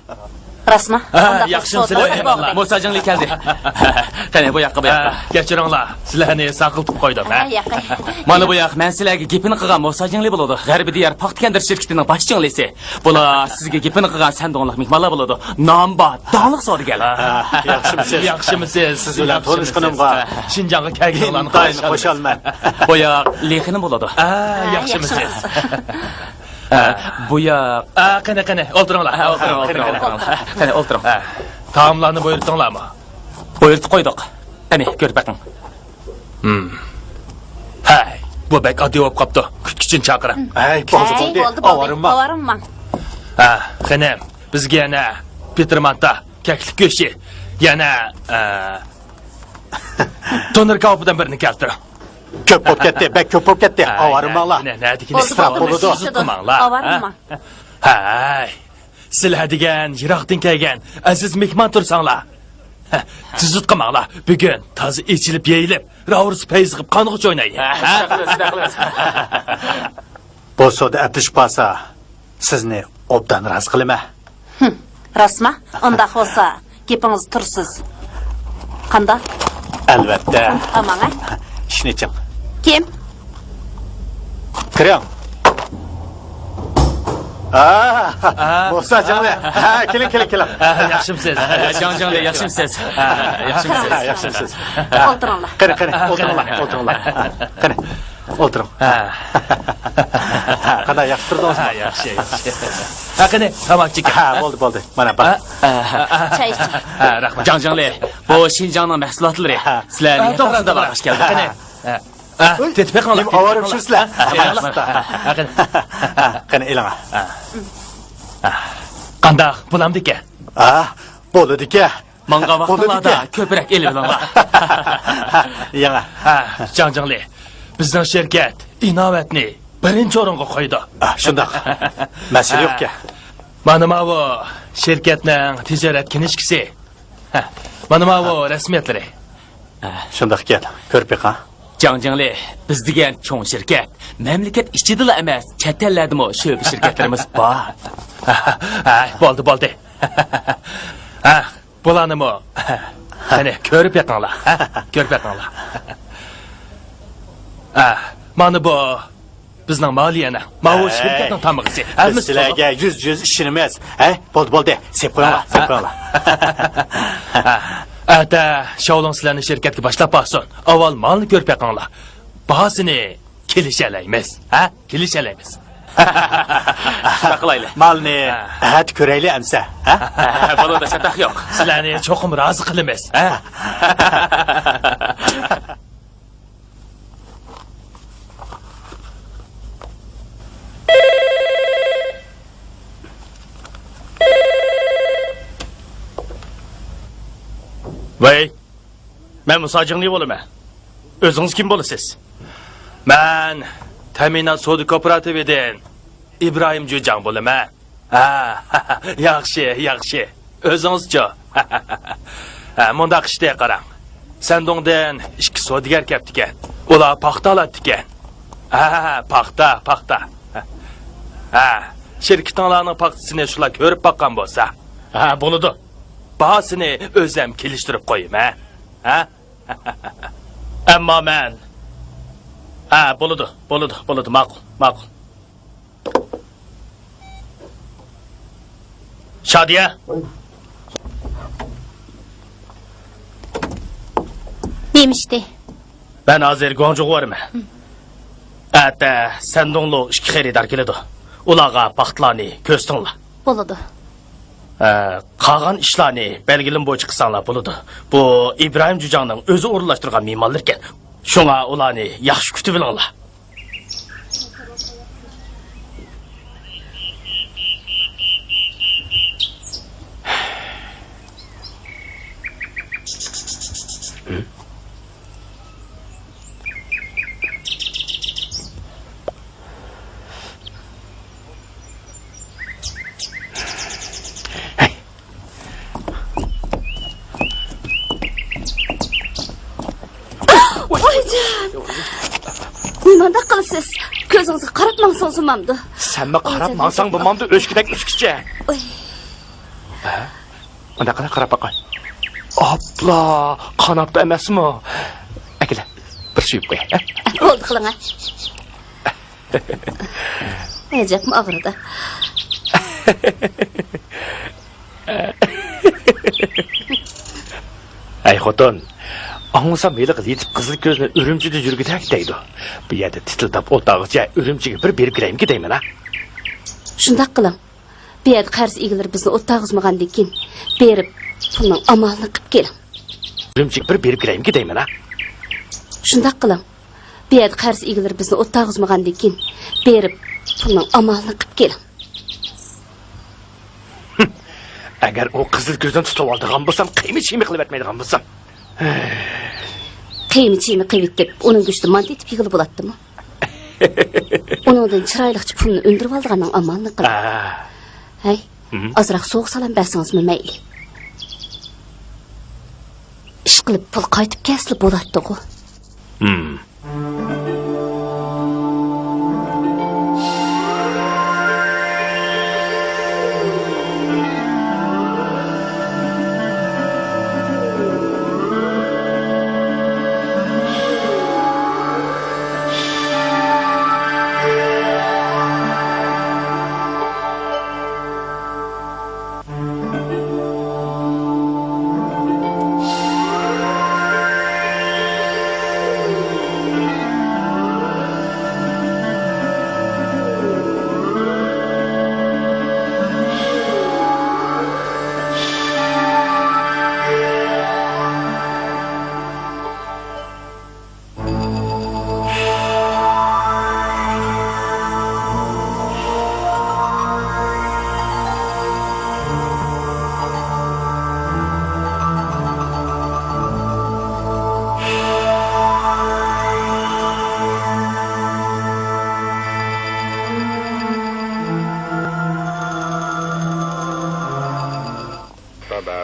راستمۇ؟ ھە، ئۇنداق ياخشىمۇ سىلەر؟ مېھمانلار. موسا جىڭلى كەلدى. قېنى، بۇ ياققا، بۇ ياققا. ھە، كەچۈرۈڭلار، سىلەرنى ساقلىتىپ قويدۇم، ھە؟ ھە، ياققا. مانا بۇ ياق مەن سىلەرگە گېپىنى قىلغان موسا جىڭلى بولىدۇ. غەربىي دىيار پاختا كەندىر شىركىتىنىڭ باش جىڭلىسى. بۇلار سىزگە گېپىنى قىلغان سەندوڭلۇق مېھمانلار بولىدۇ. نامى بار، داڭلىق سودىگەرلەر. ھە، ياخشىمۇسىز؟ ياخشىمۇسىز؟ سىز بىلەن تونۇشقىنىمغا شىنجاڭغا كەلگىنىڭلارنى ئىنتايىن خۇشالمەن. بۇ ياق لېخىنىم بولىدۇ. ھە، ياخشىمۇسىز؟ ھە، بۇ ياق. ھە، قېنى، قېنى، ئولتۇرۇڭلار. ھە، ئولتۇرۇڭ، ئولتۇرۇڭ، ئولتۇرۇڭ. قېنى، ئولتۇرۇڭ. ھە، تائاملارنى بۇيرۇتتۇڭلارمۇ؟ بۇيرۇتۇپ قويدۇق. قېنى، كۆرۈپ بېقىڭ. ھەي، بۇ بەك ئاددىي بولۇپ قاپتۇ. كۈتكۈچىنى چاقىرىڭ. ھەي، بولدى، ھەي، بولدى، بولدى، بولدى. ئاۋارىماڭ. ئاۋارىماڭ. ھە، خېنىم، بىزگە يەنە پېتىر مانتا، كەكلىك گۆشى، يەنە، ئە، دونېر كاۋىپىدىن بىرنى كەلتۈرۈڭ. كۆپ بولۇپ كەتتى، بەك كۆپ بولۇپ كەتتى. ھە، ئاۋارىماڭلار. نە-، نەدىكىنى ئىسراپ بولىدۇ. ئىسراپ قىلماڭلار. ئاۋارىماڭ. ھەي، سىلەر دېگەن يىراقتىن كەلگەن ئەزىز مېھمان تۇرساڭلار. ھە، تۈزۈت قىلماڭلار. بۈگۈن تازا ئېچىلىپ يېيىلىپ، راۋۇرۇس پەيزى قىلىپ قانغۇچە ئوينايلى. ھە، ھە؟ شۇنداق قىلىمىز، شۇنداق قىلىمىز. بۇ سودا ئەپلىشىپ قالسا، سىزنى ئوبدان رازى قىلىمەن. ھىم، راستما؟ ئۇنداق بولسا، گېپىڭىزدە تۇرىسىز. قانداق؟ ئەلۋەتتە. ئۇنتۇپ قالماڭ، ھە؟ ئىشىكنى ئېچىڭ. كىم؟ كىرىڭ. ئا، موسا جىڭلى. ھە، كېلىڭ، كېلىڭ، كېلىڭ. ھە، ياخشىمسىز؟ جاڭ جىڭلى، ياخشىمسىز؟ ھە، ياخشىمسىز؟ ھە، ياخشىمسىز؟ ئولتۇرۇڭلار. قېنى، قېنى، ئولتۇرۇڭلار، ئولتۇرۇڭلار. قېنى، ئولتۇرۇڭ. ھە. قانداق، ياخشى تۇردىڭىزمۇ؟ ھە، ياخشى، ياخشى. ھە، قېنى، تاماكا چېكىڭ. ھە، بولدى، بولدى. مانا، بار. ھە، ھە، ھە. چاي ئىچىڭ. ھە، رەھمەت. جاڭ جىڭلى، بۇ شىنجاڭنىڭ مەھسۇلاتلىرى. ھە. سىلەرنى ھە، توغرا، توغرا. قىلىپ قېنى. ھە. ھە، تېتىپ بېقىڭلار، ئۇي، تېتىپ ئاۋارە بېقىڭلار. چۈشۈرسىلەر. ھە، ھە، قېنى. ھە، قېنى، ئېلىڭ. ھە. ھە. قانداق، بولامدىكەن؟ ھە، بولىدىكەن. ماڭغان ۋاقتىڭلاردا بولىدىكەن. كۆپرەك ئېلىۋېلىڭلار. يېڭى. ھە، جاڭ جىڭلى، بىزنىڭ شىركەت ئىناۋەتنى بىرىنچى ئورۇنغا قويىدۇ. ئا، شۇنداق. مەسىلە يوقكەن. مانا ماۋۇ شىركەتنىڭ تىجارەت كىنىشكىسى. ھە، مانا ماۋۇ رەسمىيەتلىرى. شۇنداقكەن، كۆرۈپ بېقىڭ. جاڭ جىڭلى، بىز دېگەن چوڭ شىركەت. مەملىكەت ئىچىدىلا ئەمەس، چەت ئەللەردىمۇ شۆبە شىركەتلىرىمىز بار. ھە، بولدى، بولدى. ھە، بۇلارنىمۇ قېنى، كۆرۈپ بېقىڭلار. ھە، كۆرۈپ بېقىڭلار. ھە، مانا بۇ بىزنىڭ مالىيەنىڭ، ماۋۇ ھەي، شىركەتنىڭ تامغىسى. بىز ھەممىسى سىلەرگە يۈز يۈز ئىشىنىمىز. ھەي، بولدى، بولدى. سېلىپ قويۇڭلار، ھە، سېلىپ قويۇڭلار. ھە. ئەتە شاۋلۇڭ سىلەرنى شىركەتكە باشلاپ بارسۇن. ئاۋۋال مالنى كۆرۈپ بېقىڭلار. باھاسىنى كېلىشەلەيمىز. ھە؟ كېلىشەلەيمىز. شۇنداق قىلايلى. مالنى ھە. ئەتە كۆرەيلى ئەمسە. ھە؟ ھە، بولىدۇ، چاتاق يوق. سىلەرنى چوقۇم رازى قىلىمىز. ھە؟ ۋەي، مەن مۇسا جىڭلى بولىمەن. ئۆزىڭىز كىم بولىسىز؟ مەن تەمىنات سودا كوپىراتىپىدىن ئىبراھىم جۈجاڭ بولىمەن. ھە، ياخشى، ياخشى. ئۆزىڭىزچۇ؟ ھە، مۇنداق ئىشتە قاراڭ. سەندۇڭدىن ئىككى سودىگەر كەپتىكەن. ئۇلار پاختا ئالاتتىكەن. ھە، پاختا، پاختا. ھە، شىركىتىڭلارنىڭ پاختىسىنى شۇلار كۆرۈپ باققان بولسا. ھە، بولىدۇ. باھاسىنى ئۆزەم كېلىشتۈرۈپ قويىمەن. ھە؟ ئەمما مەن، ھە، بولىدۇ، بولىدۇ، بولىدۇ، ماقۇل، ماقۇل. شادىيە! نېمە ئىشتى؟ مەن ھازىر گۇاڭجۇغا بارىمەن. ئەتە سەندۇڭلۇ ئىككى خېرىدار كېلىدۇ. ئۇلارغا پاختىلارنى كۆرسىتىڭلار. بولىدۇ. ئە، قالغان ئىشلارنى بەلگىلىمە بويىچە قىلساڭلار بولىدۇ. بۇ ئىبراھىم جۈجاڭنىڭ ئۆزى ئورۇنلاشتۇرغان مېھمانلىرىكەن. شۇڭا ئۇلارنى ياخشى كۈتۈۋېلىڭلار. ۋايجان! نېمانداق قىلىسىز؟ كۆزىڭىزگە قاراپ ماڭسىڭىز بولمامدۇ؟ سەنمۇ قاراپ ماڭساڭ بولمامدۇ، ئۆچكىدەك ئۆسكۈچە؟ ئوي. ھە؟ مۇنداق قىلە، قاراپ باقاي. ئاپلا، قاناپتا ئەمەسمۇ؟ ئەكېلە، بىر سۆيۈپ قوياي، ھە؟ بولدى، قىلىڭ، ھە. ئەجەبمۇ ئاغرىدى. ھەي خوتۇن، ئاڭلىسام ھېلىقى لېتىپ قىزىل كۆزنى ئۈرۈمچىدە يۈرگۈدەك دەيدۇ. بۇ يەردە تىتىلداپ ئولتۇرغىچە ئۈرۈمچىگە بىر بېرىپ كېلەيمىكىن دەيمەن ھە. شۇنداق قىلىڭ. بۇ يەردە قەرز ئىگىلىرى بىزنى ئولتۇرغۇزمىغاندىن كېيىن بېرىپ پۇلنىڭ ئامالىنى قىپ كېلىڭ. ئۈرۈمچىگە بىر بېرىپ كېلەيمىكىن دەيمەن ھە. شۇنداق قىلىڭ. بۇ يەردە قەرز ئىگىلىرى بىزنى ئولتۇرغۇزمىغاندىن كېيىن بېرىپ پۇلنىڭ ئامالىنى قىپ كېلىڭ. ئەگەر ئۇ قىزىل كۆزنى تۇتۇۋالىدىغان بولسام، قىيما چىيما قىلىۋەتمەيدىغان بولسام. قىيما چىيما قىلىۋېتىپ، ئۇنىڭ گۆشىدىن مانتا ئېتىپ يېگىلى بولاتتىمۇ؟ ئۇنىڭدىن چىرايلىقچە پۇلنى ئۈندۈرۈۋالىدىغاننىڭ ئامالىنى قىلىڭ. ھەي، ئازراق سوغۇق سالام بەرسىڭىزمۇ مەيلى. ئىشقىلىپ پۇل قايتىپ كەلسىلا بولاتتىغۇ.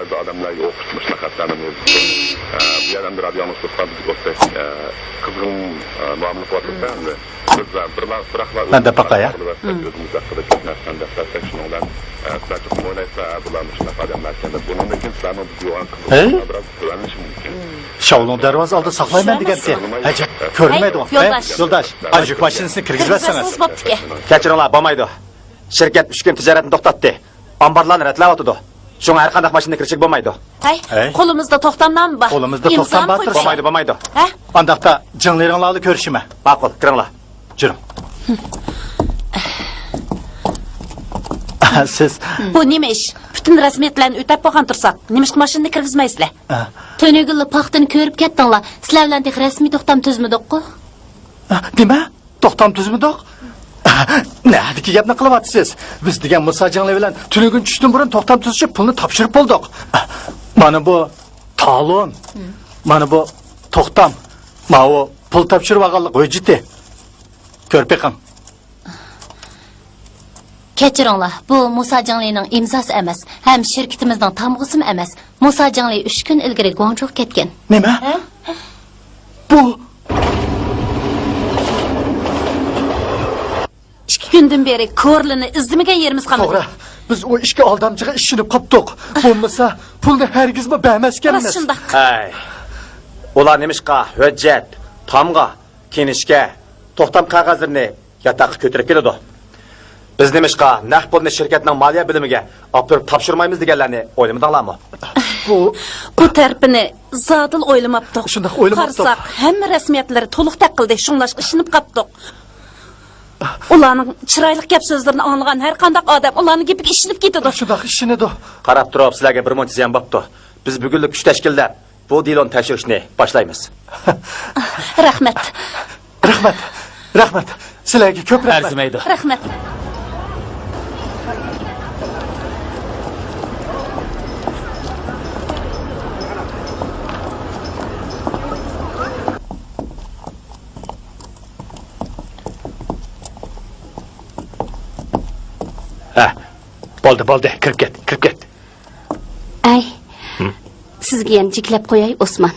بەزى ئادەملەرگە ئوخشاش مۇشۇنداق خەتلەرنى يېزىپتۇ. ئە، بۇ يەردە ئەمدى رادىيو ئاڭلىتىپ تۇرغان بىزگە ئوخشاش، ئە، قىزغىن، ئە، مۇئامىلە قىلىۋاتىدۇ ئەمدى. بىز، ئە، بىرلا-، بىراقلا مەن دەپ باقاي، ھە؟ ئۆزىمىز ھەققىدە كۆپ نەرسىلەرنى دەپ بەرسەك، شۇنىڭ بىلەن، ئە، سىلەر چوقۇم ئويلايسىلەر، ئە، بۇلار مۇشۇنداق ئادەملاركەن دەپ. بۇنىڭدىن كېيىن سىلەرنىڭ بىزگە بولغان قىزغىنلىقىڭلار بىراز تۆۋەنلىشى مۇمكىن. شاۋلۇڭ دەرۋازا ئالدىدا ساقلايمەن دېگەنتى. ئەجەب، كۆرۈنمەيدىغۇ. ھەي، يولداش. يولداش، ئا، يۈك ماشىنىسىنى كىرگۈزۈۋەتسىڭىز. كىرگۈزسىڭىز بوپتىكەن. كەچۈرۈڭلار، بولمايدۇ. شىركەت ئۈچ كۈن تىجارەتنى توختاتتى. ئامبارلارنى رەتلەۋاتىدۇ. شۇڭا ھەر قانداق ماشىنىنى كىرگۈزگىلى بولمايدۇ. ھەي، ھەي. قولىمىزدا توختامنامە بار. قولىمىزدا توختام بار، تۇرسا. بولمايدۇ، بولمايدۇ. ھە؟ ئانداقتا جىڭلىرىڭلارلا كۆرۈشىمەن. ماقۇل، كىرىڭلار. جۈرۈڭ. سىز. بۇ نېمە ئىش؟ پۈتۈن رەسمىيەتلەرنى ئۆتەپ بولغان تۇرساق، نېمىشقا ماشىنىنى كىرگۈزمەيسىلەر؟ ھە. تۈنۈگۈنلا پاختىنى كۆرۈپ كەتتىڭلار. سىلەر بىلەن تېخى رەسمىي توختام تۈزمىدۇققۇ؟ نېمە؟ توختام تۈزمىدۇق؟ نەدىكى گەپنى قىلىۋاتىسىز؟ بىز دېگەن مۇسا جىڭلى بىلەن تۈنۈگۈن چۈشتىن بۇرۇن توختام تۈزۈشۈپ، پۇلنى تاپشۇرۇپ بولدۇق. مانا بۇ تالون. مانا بۇ توختام. ماۋۇ پۇل تاپشۇرۇۋالغانلىق ھۆججىتى. كۆرۈپ بېقىڭ. كەچۈرۈڭلار، بۇ مۇسا جىڭلىنىڭ ئىمزاسى ئەمەس، ھەم شىركىتىمىزنىڭ تامغىسىمۇ ئەمەس. مۇسا جىڭلى ئۈچ كۈن ئىلگىرى گۇاڭجۇغا كەتكەن. نېمە؟ ھە؟ بۇ ئىككى كۈندىن بېرى كورلىنى ئىزدىمىگەن يېرىمىز قالمىدى. توغرا، بىز ئۇ ئىككى ئالدامچىغا ئىشىنىپ قاپتۇق. بولمىسا پۇلنى ھەرگىزمۇ بەرمەسكەنمىز. راست شۇنداق. ھەي، ئۇلار نېمىشقا ھۆججەت، تامغا، كىنىشكا، توختام قەغەزلىرىنى ياتاققا كۆتۈرۈپ كېلىدۇ. بىز نېمىشقا نەق پۇلنى شىركەتنىڭ مالىيە بۆلۈمىگە ئاپىرىپ تاپشۇرمايمىز دېگەنلەرنى ئويلىمىدىڭلارمۇ؟ بۇ، بۇ تەرىپىنى زادىلا ئويلىماپتۇق. شۇنداق ئويلىماپتۇق. قارىساق، ھەممە رەسمىيەتلىرى تولۇق تەققىلدى، شۇڭلاشقا ئىشىنىپ قاپتۇق. ئۇلارنىڭ چىرايلىق گەپ سۆزلىرىنى ئاڭلىغان ھەر قانداق ئادەم ئۇلارنىڭ گېپىگە ئىشىنىپ كېتىدۇ. شۇنداق ئىشىنىدۇ. قاراپ تۇرۇپ، سىلەرگە بىر مۇنچە زىيان بوپتۇ. بىز بۈگۈنلۈك كۈچ تەشكىللەپ، بۇ دېلونى تەكشۈرۈشنى باشلايمىز. رەھمەت. رەھمەت. رەھمەت. سىلەرگە كۆپ رەھمەت. ئەرزىمەيدۇ. رەھمەت. ھە، بولدى، بولدى، كىرىپ كەت، كىرىپ كەت. ئەي، ھىم؟ سىزگە يەنە جىكلەپ قوياي، ئوسمان.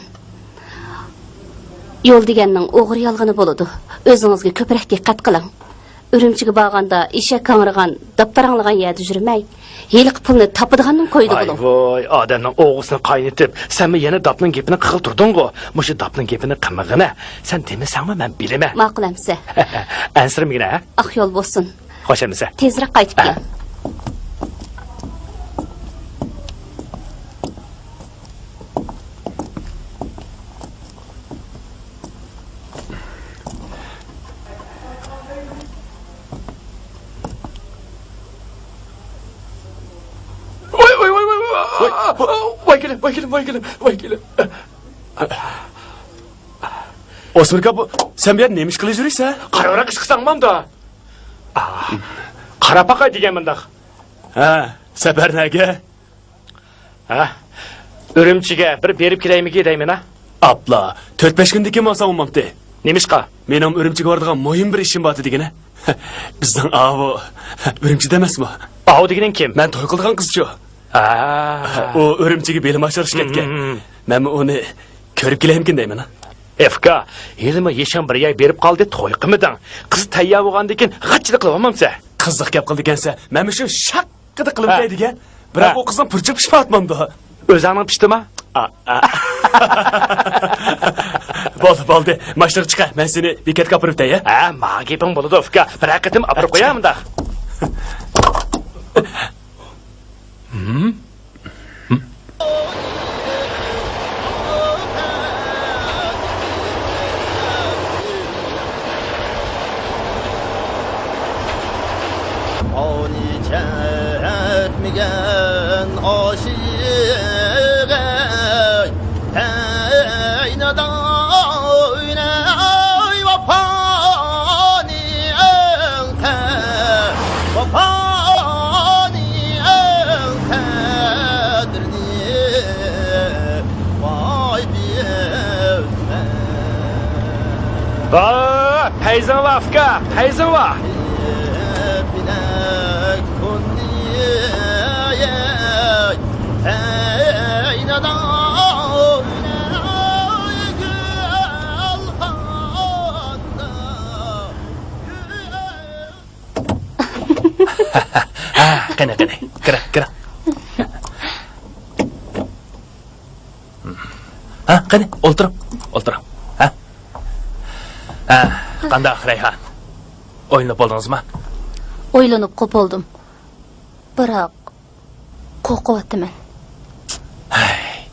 يول دېگەننىڭ ئوغرى يالغىنى بولىدۇ. ئۆزىڭىزگە كۆپرەك دىققەت قىلىڭ. ئۈرۈمچىگە بارغاندا ئېشەك ھاڭرىغان، داپتاراڭلىغان يەردە يۈرمەي، ھېلىقى پۇلنى تاپىدىغاننىڭ كويىدا بولۇڭ. ۋاي، ئادەمنىڭ ئوغرىسىنى قاينىتىپ، سەنمۇ يەنە داپنىڭ گېپىنى قىلغىلى تۇردۇڭغۇ؟ مۇشۇ داپنىڭ گېپىنى قىلمىغىنە، سەن دېمىسەڭمۇ مەن بىلىمەن. ماقۇل ئەمىسە. ئەنسىرىمىگىنە، ھە؟ ئاق يول بولسۇن. خوش ئەمىسە. تېزرەك قايتىپ كېلىڭ. ۋاي، ۋاي، ۋاي، ۋاي، ۋاي. ۋاي، ۋاي، كېلىم، ۋاي، كېلىم، ۋاي، كېلىم، ۋاي، كېلىم. ئوسمان ئاكا، بۇ، سەن بۇ يەردە نېمە ئىش قىلىپ يۈرۈسەن؟ قاراۋراق ئىش قىلساڭ مامدا. قاراپ باقاي دېگەن مۇنداق. ھە، سەپەر نەگە؟ ھە؟ ئۈرۈمچىگە بىر بېرىپ كېلەيمىكى دەيمەن ھە. ئاپلا، تۆت-بەش كۈندىن كېيىن بولسا بولمامتى؟ نېمىشقا؟ مېنىڭ ئۈرۈمچىگە بارىدىغان مۇھىم بىر ئىشىم بار دېگىنە. بىزنىڭ ئاۋۇ، ئۈرۈمچىدە ئەمەسمۇ؟ ئاۋۇ دېگىنىڭ كىم؟ مەن توي قىلىدىغان قىزچۇ. ھە. ئۇ ئۈرۈمچىگە بىلىم ئاشۇرۇشقا كەتكەن. مەنمۇ ئۇنى كۆرۈپ كېلەيمىكىن دەيمەن. ئەفكا، ھېلىمۇ يېشىڭ بىر ياي بېرىپ قالدى، توي قىلمىدىڭ. قىز تەييار بولغاندىن كېيىن غاچچىلىق قىلىۋالمامسەن؟ قىزىق گەپ قىلىدىكەنسە، مەنمۇ شۇ شاققىدە قىلىپ ھە. دەيدىكەن. بىراق ھە. ئۇ قىزنىڭ پۇرچىقى پىشماپتىمامدۇ؟ ئۆزۈڭنىڭ پىشتىما؟ بولدى، بولدى. ماشىنىغا چىقە، مەن سېنى بېكەتكە ئاپىرىپ ئۆتەي، ھە؟ ھە، ماڭا گېپىڭ بولىدۇ، ئۇكا. بىرەر قېتىم ئاپىرىپ قوياي مۇنداق. ئاۋنى چەكمىگەن ئاشىق ئەي، ھەي نادان ئەي، ۋاپانى ئەڭ قە-، ۋاپانى ئەڭ قەدرىنى ۋاي بىلمە. ۋا، پەيزىڭ ۋا، ئۇكا، پەيزىڭ ۋا. ھە، قېنى، قېنى، كىرە، كىرە. ھە، قېنى، ئولتۇرۇڭ، ئولتۇرۇڭ. ھە؟ ھە، قانداق، رەيھان؟ ئويلىنىپ بولدىڭىزمۇ؟ ئويلىنىپ قوپالدىم. بىراق، قورقۇۋاتىمەن. ھەي،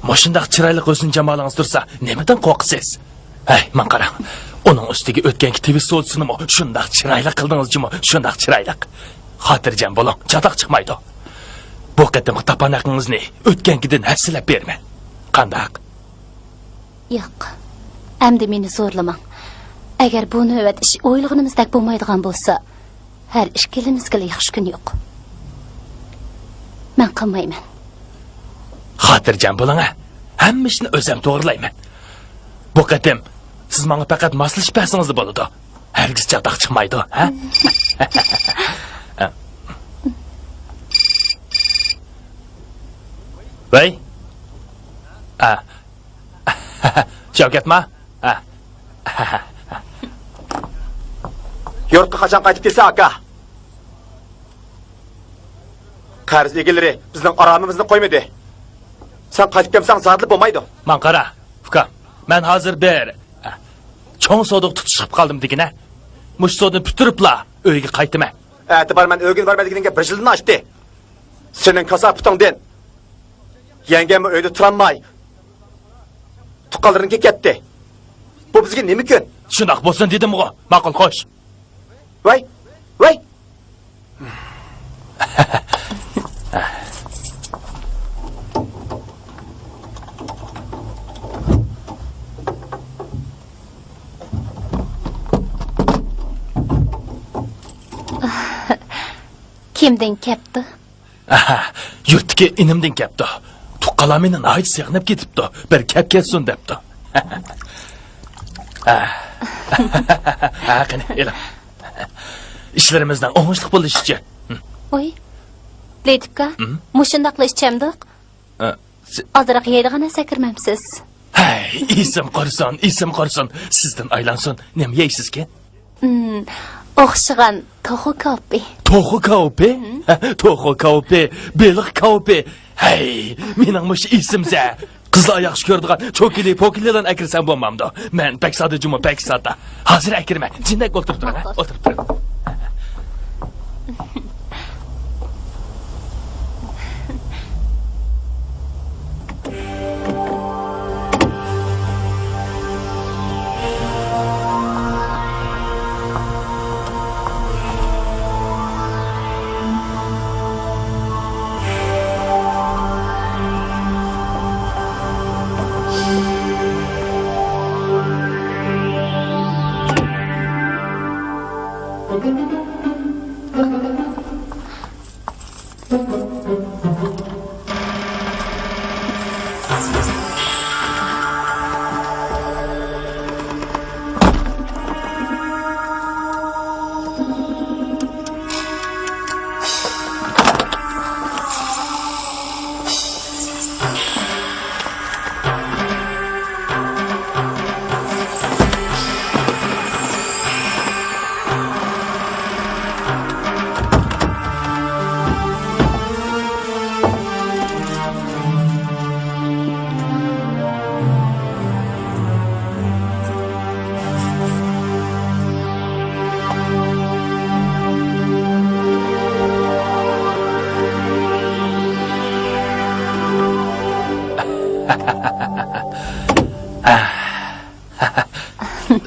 مۇشۇنداق چىرايلىق ھۆسن-جامالىڭىز تۇرسا، نېمىدىن قورقىسىز؟ ھەي، ماڭا قاراڭ. ئۇنىڭ ئۈستىگە ئۆتكەنكى تىۋىت سودىسىنىمۇ شۇنداق چىرايلىق قىلدىڭىز جۇمۇ، شۇنداق چىرايلىق. خاتىرجەم بولۇڭ، چاتاق چىقمايدۇ. بۇ قېتىمقى تاپان ھەققىڭىزنى ئۆتكەنكىدىن ھەسسىلەپ بېرىمەن. قانداق؟ ياق، ئەمدى مېنى زورلىماڭ. ئەگەر بۇ نۆۋەت ئىش ئويلىغىنىمىزدەك بولمايدىغان بولسا، ھەر ئىككىلىمىزگىلا ياخشى كۈن يوق. مەن قىلمايمەن. خاتىرجەم بولۇڭ ھە. ھەممە ئىشنى ئۆزۈم توغرىلايمەن. بۇ قېتىم سىز ماڭا پەقەت ماسلىشىپ بەرسىڭىزلا بولىدۇ. ھەرگىز چاتاق چىقمايدۇ، ھە؟ ۋەي. ئا. شەۋكەتما؟ ھە. يۇرتقا قاچان قايتىپ كېلىسەن، ئاكا؟ قەرز ئىگىلىرى بىزنىڭ ئارامىمىزنى قويمىدى. سەن قايتىپ كەلمىسەڭ زادىلا بولمايدۇ. ماڭا قارا، ئۇكام. مەن ھازىر بىر چوڭ سودىغا تۇتۇشۇپ قالدىم دېگىنە. مۇشۇ سودىنى پۈتتۈرۈپلا ئۆيگە قايتىمەن. ئەتە بارىمەن، ئۆيگە بارىمەن دېگىنىڭگە بىر يىلدىن ئاشتى. سېنىڭ كاساپىتىڭدىن. يەڭگەممۇ ئۆيدە تۇرالماي، تۇغقانلىرىنىڭكىگە كەتتى. بۇ بىزگە نېمە كۈن؟ شۇنداق بولسۇن دېدىمغۇ. ماقۇل، خوش. ۋاي، ۋاي. كىمدىن كەپتۇ؟ ئاھا، يۇرتتىكى ئىنىمدىن كەپتۇ. تۇغقانلار مېنى ناھايىتى سېغىنىپ كېتىپتۇ. بىر كەپ كەتسۇن دەپتۇ. ھە، قېنى، ئېلىڭ. ئىشلىرىمىزنىڭ ئوڭۇشلۇق بولۇشى ئۈچۈن. ۋوي، لېتىپكا، ھىم؟ مۇشۇنداقلا ئىچەمدۇق؟ ئە، س- ئازراق يەيدىغان نەرسە ئەكىرمەمسىز؟ ھەي، ئېسىم قۇرسۇن، ئېسىم قۇرسۇن. سىزدىن ئايلانسۇن، نېمە يەيسىزكىن؟ ئوخشىغان توخۇ كاۋىپى. توخۇ كاۋىپى؟ توخۇ كاۋىپى، بېلىق كاۋىپى. ھەي، مېنىڭ مۇشۇ ئېسىمسە. قىزلار ياخشى كۆرىدىغان چوكىلى، پوكىلىلارنى ئەكىرسەم بولمامدۇ؟ مەن بەك ساددىجۇمۇ، بەك ساددا. ھازىر ئەكىرىمەن. جىندەك ئولتۇرۇپ تۇرۇڭ، ھە؟ ماقۇل. ئولتۇرۇپ تۇرۇڭ.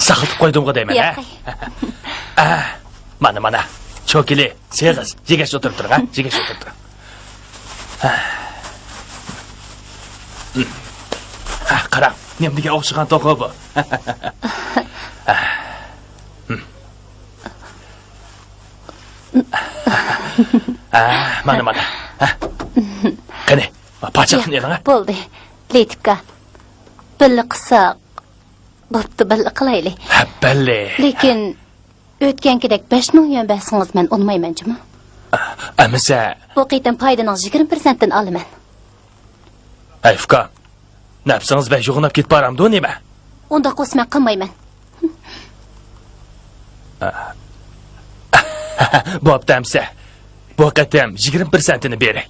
ساقلىتىپ قويدۇمغۇ دەيمەن، ھە؟ ياقەي. ئە، مانا، مانا. چوكىلى، سېغىز، يېگەچ ئولتۇرۇپ تۇرۇڭ، ھە؟ يېگەچ ئولتۇرۇپ تۇرۇڭ. ھە، قاراڭ، نېمىگە ئوخشىغان توخۇ بۇ؟ ھە، مانا، مانا. ھە. قېنى، پاچاقنى ئېلىڭ، ھە؟ بولدى، لېتىپكا. بىللە قىلساق، بوپتۇ، بىللە قىلايلى. ھە، بەللى. لېكىن ئۆتكەنكىدەك بەش مىڭ يۈەن بەرسىڭىز مەن ئۇنىمايمەن جۇمۇ. ئەمىسە. بۇ قېتىم پايدىنىڭ يىگىرمە پىرسەنتىنى ئالىمەن. ھەي، ئۇكام، نەپسىڭىز بەك يوغىناپ كېتىپ بارامدۇ نېمە؟ ئۇنداق بولسا مەن قىلمايمەن. بوپتۇ ئەمىسە. بۇ قېتىم يىگىرمە پىرسەنتىنى بېرەي.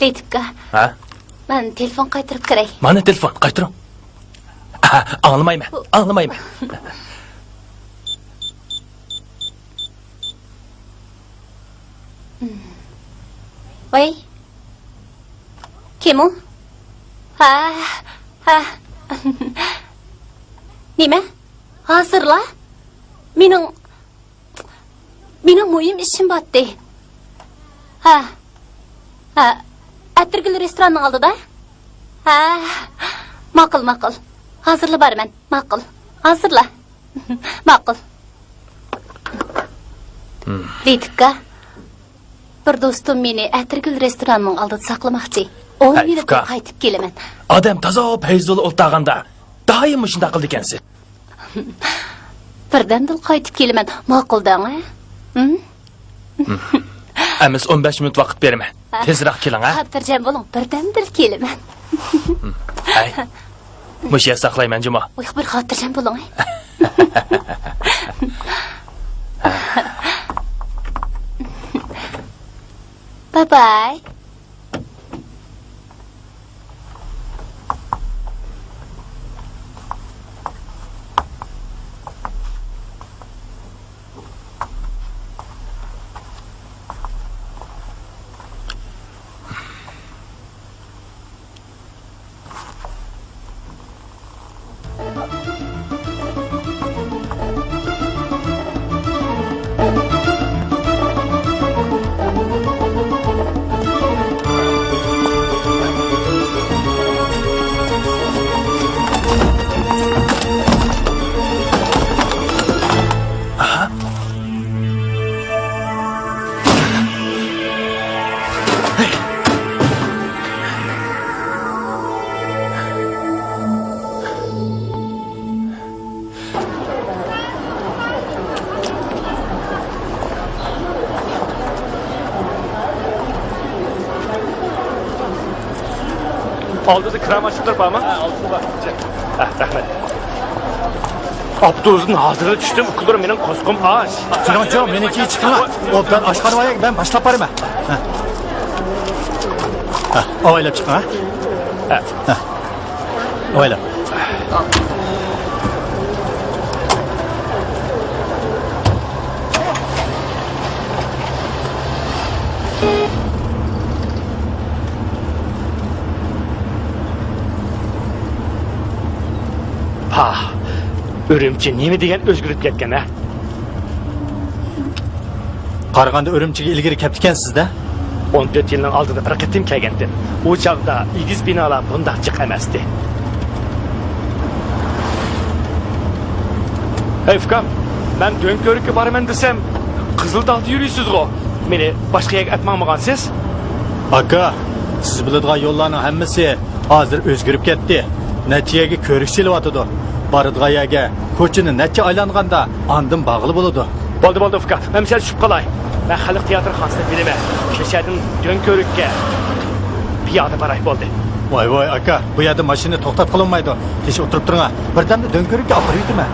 لېتىپكا، ھە؟ مەن تېلېفون قايتۇرۇپ كىرەي. مانا تېلېفون، قايتۇرۇڭ. ئاھ، ئاڭلىمايمەن، ئاڭلىمايمەن. ۋاي. كىم ئۇ؟ ھە، ھە. نېمە؟ ھازىرلا؟ مېنىڭ، مېنىڭ مۇھىم ئىشىم بارتتى. ھە، ھە. ئەتىرگۈل رېستوراننىڭ ئالدىدا. ھە، ماقۇل، ماقۇل. ھازىرلا بارىمەن. ماقۇل. ھازىرلا. ماقۇل. لېتىپكا، بىر دوستۇم مېنى ئەتىرگۈل رېستورانىنىڭ ئالدىدا ساقلىماقچى. ئون مىنۇتتىن قايتىپ كېلىمەن. ئادەم تازا پەيزۇللا ئولتۇرغاندا دائىم مۇشۇنداق قىلىدىكەنسىز. بىردەمدىلا قايتىپ كېلىمەن. ماقۇل دەڭ، ھە؟ ھىم؟ ئەمىسە ئون بەش مىنۇت ۋاقىت بېرىمەن. ھە. تېزراق كېلىڭ، ھە؟ خاتىرجەم بولۇڭ، بىردەمدىلا كېلىمەن. ھەي. مۇشۇ يەردە ساقلايمەن جۇمۇ. ۋاي، بىر خاتىرجەم بولۇڭ. باي باي. ئالدىدا كىرا ماشىنىلىرى بارمۇ؟ ھە، ئالدىدا بار. ھە، رەھمەت. ئاپتوبۇستىن ھازىرلا چۈشتۈم، ئۇكىلىرىم، مېنىڭ قورسىقىم ئاچ. چىقىڭ، چىقىڭ، مېنىڭكىگە چىقىڭ. ئوبدان ئاشقا بارىمەن، مەن باشلاپ بارىمەن. ھە. ھە، ئاۋايلاپ چىقىڭ، ھە. ھە. ھە. ئاۋايلاپ. پاھ، ئۈرۈمچى نېمە دېگەن ئۆزگىرىپ كەتكەن ھە؟ قارىغاندا ئۈرۈمچىگە ئىلگىرى كەپتىكەنسىز-دە؟ ئون تۆت يىلنىڭ ئالدىدا بىر قېتىم كەلگەنتىم. ئۇ چاغدا ئېگىز بىنالار بۇنداق جىق ئەمەستى. ھەي ئۇكام، مەن دۆڭكۆۋرۈككە بارىمەن دېسەم، قىزىل تاغدا يۈرىسىزغۇ. مېنى باشقا يەرگە ئەپ ماڭمىغانسىز؟ ئاكا، سىز بىلىدىغان يوللارنىڭ ھەممىسى ھازىر ئۆزگىرىپ كەتتى. نەچچە يەرگە كۆۋرۈك سېلىۋاتىدۇ. بارىدىغان يەرگە كوچىنى نەچچە ئايلانغاندا ئاندىن بارغىلى بولىدۇ. بولدى، بولدى ئۇكا، مەن مۇشۇ يەردە چۈشۈپ قالاي. مەن خەلق تىياتىرخانىسىنى بىلىمەن. مۇشۇ يەردىن دۆڭكۆۋرۈككە پىيادە باراي، بولدى. ۋاي ۋاي ئاكا، بۇ يەردە ماشىنا توختاتقىلى بولمايدۇ. تېز ئولتۇرۇپ تۇرۇڭ، بىردەمدە دۆڭكۆۋرۈككە ئاپىرىۋېتىمەن.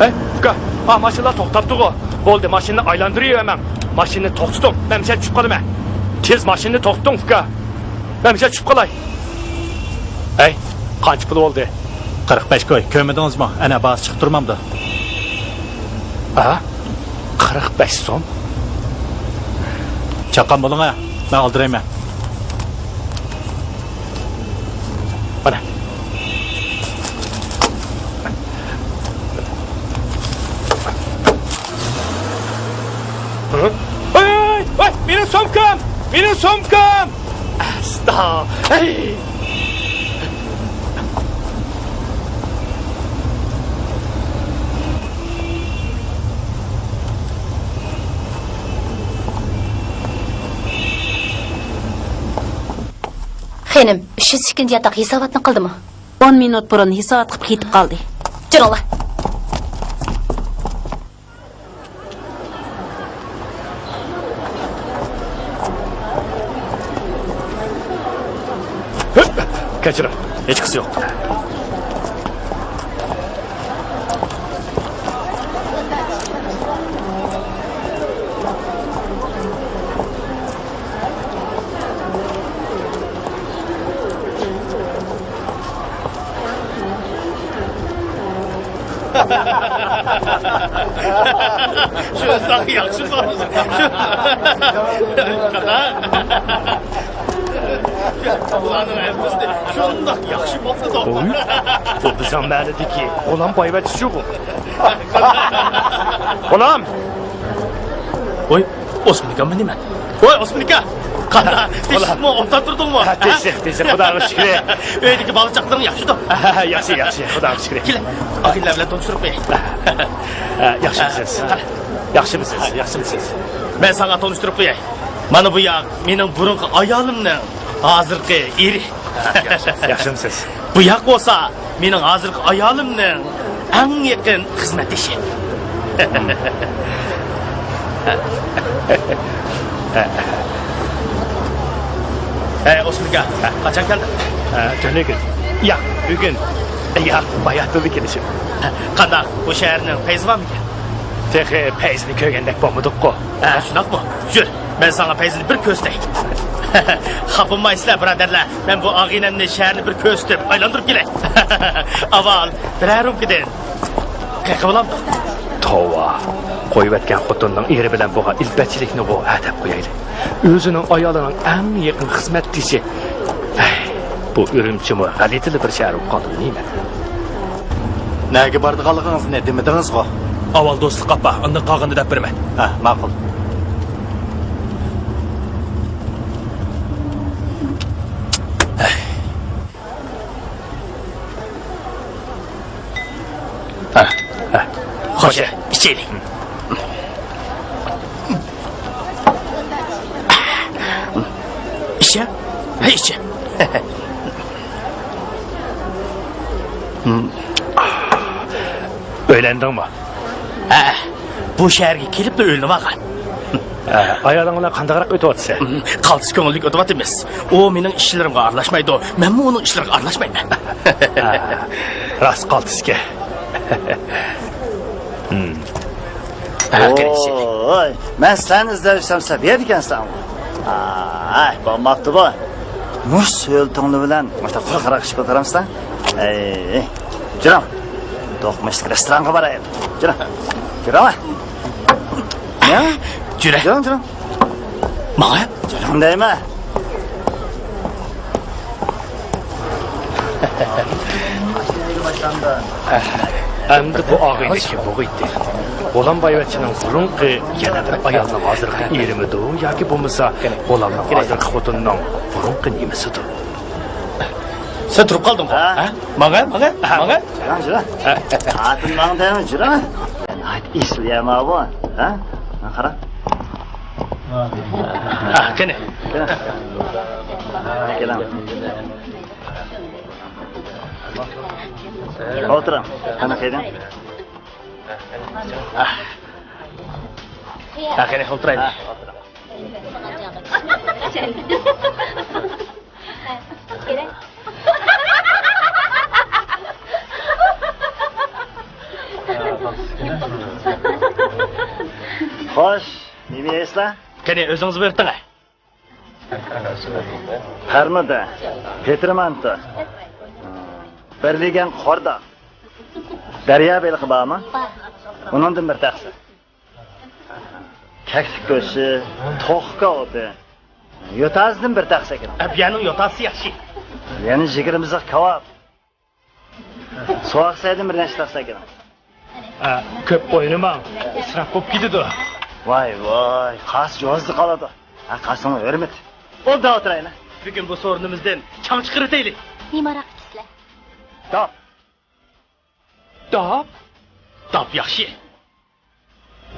ھەي ئۇكا، ھا ماشىنىلار توختاپتىغۇ. بولدى، ماشىنىنى ئايلاندۇرۇۋەرمەڭ. ماشىنىنى توختىتىڭ، مەن مۇشۇ يەردە چۈشۈپ قالىمەن. تېز ماشىنىنى توختىتىڭ ئۇكا. مەن مۇشۇ يەردە چۈشۈپ قالاي. ھەي، قانچە پۇل بولدى؟ قىرىق بەش كوي، كۆرمىدىڭىزمۇ؟ ئەنە، باھاسى چىقىپ تۇرمامدۇ؟ ھە؟ قىرىق بەش سوم؟ چاققان بولۇڭ ھە، مەن ئالدىرايمەن. مانا. ھە؟ ۋاي، ۋاي، ۋاي، مېنىڭ سومكام! مېنىڭ سومكام! ئاستا! ھەي! خېنىم، ئۈچ يۈز ئىككىنچى ياتاق ھېساباتنى قىلدىمۇ؟ ئون مىنۇت بۇرۇن ھېسابات قىلىپ كېتىپ قالدى. جۈرۈڭلار. كەچۈرۈڭ، ھېچقىسى يوق. شۇنداق ياخشى بولدى. شۇ-، قانداق؟ بۇلارنىڭ ھەممىسى شۇنداق ياخشى بوپتۇ. ۋوي، بۇ بىزنىڭ مەھەللىدىكى غۇلام بايۋەچچىچۇ بۇ. غۇلام! ۋوي، ئوسمىنىكاممۇ نېمە؟ ۋوي، ئوسمىنىكا! قانداق؟ تىنچلىقمۇ، ئوبدان تۇردۇڭمۇ؟ ھە، تىنچلىق، تىنچلىق، خۇداغا شۈكرى. ئۆيدىكى بالا-چاقىلىرىڭ ياخشىدۇ؟ ھە، ھە، ياخشى، ياخشى، خۇداغا شۈكرى. كېلە، ئاغىنىلەر بىلەن تونۇشتۇرۇپ قوياي. ھە، ياخشىمۇسىز؟ قارا. ياخشىمۇسىز؟ ھە، ياخشىمۇسىز؟ مەن ساڭا تونۇشتۇرۇپ قوياي. مانا بۇ ياق مېنىڭ بۇرۇنقى ئايالىمنىڭ ھازىرقى ئېرى. ياخشى، ياخشىمۇسىز؟ بۇ ياق بولسا مېنىڭ ھازىرقى ئايالىمنىڭ ئەڭ يېقىن خىزمەتدىشى. ھەي، ئوسمىكا، قاچان كەلدىڭ؟ تۈنۈگۈن. ياق، بۈگۈن. ياق، باياتىنلا كېلىشىم. قانداق، بۇ شەھەرنىڭ پەيزى بارمىكەن؟ تېخى پەيزىنى كۆرگەندەك بولمىدۇققۇ. ھە، شۇنداقمۇ؟ يۈر، مەن ساڭا پەيزىنى بىر كۆرسىتەي. خاپا بولمايسىلەر، بۇرادەرلەر. مەن بۇ ئاغىنەمنى شەھەرنى بىر كۆرسىتىپ، ئايلاندۇرۇپ كېلەي. ئاۋۋال بىرەر رومكىدىن قېقىپ ئالامدۇق؟ توۋا، قويۇۋەتكەن خوتۇننىڭ ئېرى بىلەن بولغان ئىلپەتچىلىكنىغۇ ھە دەپ قويايلى. ئۆزىنىڭ ئايالىنىڭ ئەڭ يېقىن خىزمەتدىشى. ھەي، بۇ ئۈرۈمچىمۇ غەلىتىلا بىر شەھەر بولۇپ قالدىمۇ نېمە؟ نەگە بارىدىغانلىقىڭىزنى دېمىدىڭىزغۇ؟ ئاۋۋال دوستلۇق قاپا، ئاندىن قالغىنىنى دەپ بېرىمەن. ھە، ماقۇل. ھە، ھە. خوش، ئىچەيلى. ئىچە؟ ھە، ئىچە. ئۆيلەندىڭمۇ؟ ھە. بۇ شەھەرگە كېلىپلا ئۆيلىنىۋالغان. ئايالىڭ بىلەن قانداقراق ئۆتۈۋاتىسەن؟ قالتىس كۆڭۈللۈك ئۆتۈۋاتىمىز. ئۇ مېنىڭ ئىشلىرىمغا ئارىلاشمايدۇ، مەنمۇ ئۇنىڭ ئىشلىرىغا ئارىلاشمايمەن. ھە، راست قالتىسكەن. ھە، قېرىشى. ۋوي، مەن سەن ئىزدەۋ يۈرسەم، سەن بۇ يەردىكەنسەن. ئاي، بولماپتۇ بۇ. مۇشۇ سۆلىتىڭلار بىلەن مۇشۇنداق قۇرۇقراق ئىچىپ ئولتۇرامسەن؟ ئەي، جۈرۈڭ. دوقمۇشلۇق رېستورانغا بارايلى. جۈرۈڭ. جۈرۈڭ. نېمە؟ جۈرە. جۈرۈڭ، جۈرۈڭ. ماڭا؟ جۈرۈڭ دەيمەن. ئەمدى بۇ ئاغىنە كىم بولغىيتتى؟ غۇلام بايۋەچچىنىڭ بۇرۇنقى يەنە بىر ئايالنىڭ ھازىرقى ئېرىمىدۇ ياكى بولمىسا غۇلامنىڭ ھازىرقى خوتۇنىنىڭ بۇرۇنقى نېمىسىدۇ؟ سەن تۇرۇپ قالدىڭغۇ؟ ھە؟ ھە؟ ماڭا، ماڭا، ماڭا. جۈرە، جۈرە. ھە. قاتىن ماڭا دەيمەن، جۈرە. ناھايىتى ئېسىل يەرما بۇ. ھە؟ ماڭا قارا. ھە، قېنى. كېلىڭ. ئولتۇرۇڭ. قېنى، قېنى. ھە، قېنى، ئولتۇرايلى. ھە، ئولتۇرۇڭ. خوش، نېمە يەيسىلەر؟ قېنى، ئۆزىڭىز بۇيرۇتۇڭ. پەرمۇدە، پېتىرمانتو، بىر لېگەن قورداق. دەريا بېلىقى بارمۇ؟ بار. ئۇنىڭدىن بىر تەخسە. كەكلىك گۆشى، توخۇ كاۋىپى، يوتازىدىن بىر تەخسە ئەكىلىڭ. ئە، بۇ يەرنىڭ يوتازىسى ياخشى. يەنە يىگىرمە زىق كاۋاپ. سوغۇق سەيدىن بىر نەچچە تەخسە ئەكىلىڭ. ئە، كۆپ ئوينىماڭ، ئىسراپ بولۇپ كېتىدۇ. ۋاي، ۋاي، قاس جوزىدا قالىدۇ. ھە، قاسنىڭ ھۆرمىتى. ئوبدان ئولتۇرايلى. بۈگۈن بۇ سورۇنىمىزدىن چاڭ چىقىرىۋېتەيلى. نېمە ھاراق ئىچىسىلەر؟ داپ. داپ؟ داپ ياخشى.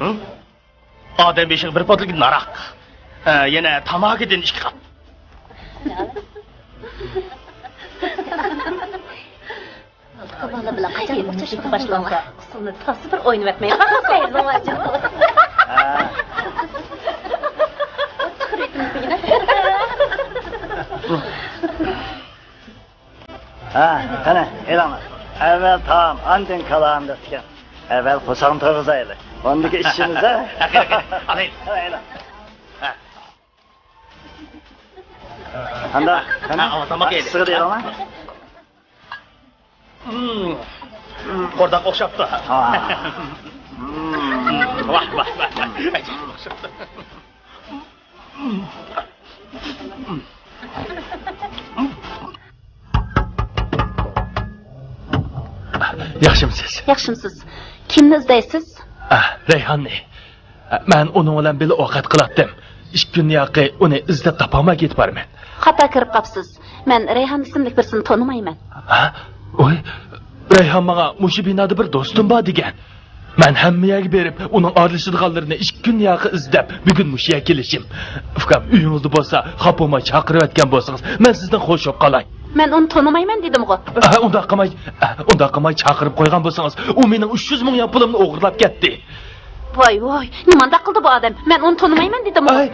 ھە؟ ئادەم بېشىغا بىر پوتلىكىدىن ھاراق. ھە، يەنە تاماكىدىن ئىككى قاپ. بالا بىلەن قاچان ئۇچرىشىپ باشلىدىڭلار؟ ئۇسسۇلنى تازا بىر ئوينىۋەتمەي قالدىڭىز. ھە. ھە، قېنى، ئېلىڭلار. ئەۋۋەل تائام، ئاندىن كالام دەپتىكەن. ئەۋۋەل قورساقنى تويغۇزايلى. ئاندىن كېيىن ئىچىمىز، ھە؟ ھە، قېنى، قېنى، ئالايلى. ھە، ئېلىڭ. ھە. قانداق؟ قېنى؟ ھە، ئاۋۇ تاماق يەيلى. ئىسسىغا دەيدىغان. مم. قورداق ئوخشاپتۇ. ھا. مم. ۋاھ، ۋاھ، ۋاھ، ۋاھ. ئوخشاپتۇ. ياخشىمسىز؟ ياخشىمسىز؟ كىمنى ئىزدەيسىز؟ ئە، رەيھاننى. ئە، مەن ئۇنىڭ بىلەن بىللە ئوقەت قىلاتتىم. ئىككى كۈندىن ياقى ئۇنى ئىزدەپ تاپالماي كېتىپ بارىمەن. خاتا كىرىپ قاپسىز. مەن رەيھان ئىسىملىك بىرسىنى تونۇمايمەن. ھە؟ ۋوي، رەيھان ماڭا مۇشۇ بىنادا بىر دوستۇم بار دېگەن. مەن ھەممە يەرگە بېرىپ، ئۇنىڭ ئارىلىشىدىغانلىرىنى ئىككى كۈندىن ياقى ئىزدەپ، بۈگۈن مۇشۇ يەرگە كېلىشىم. ئۇكام، ئۆيىڭىزدە بولسا، خاپا بولماي چاقىرىۋەتكەن بولسىڭىز، مەن سىزدىن خوش بولۇپ قالاي. مەن ئۇنى تونۇمايمەن دېدىمغۇ. ئە، ئۇنداق قىلماي، ئە، ئۇنداق قىلماي چاقىرىپ قويغان بولسىڭىز، ئۇ مېنىڭ ئۈچ يۈز مىڭ يۈەن پۇلۇمنى ئوغرىلاپ كەتتى. ۋاي، ۋاي، نېمانداق قىلدى بۇ ئادەم؟ مەن ئۇنى تونۇمايمەن دېدىمغۇ. ئاي.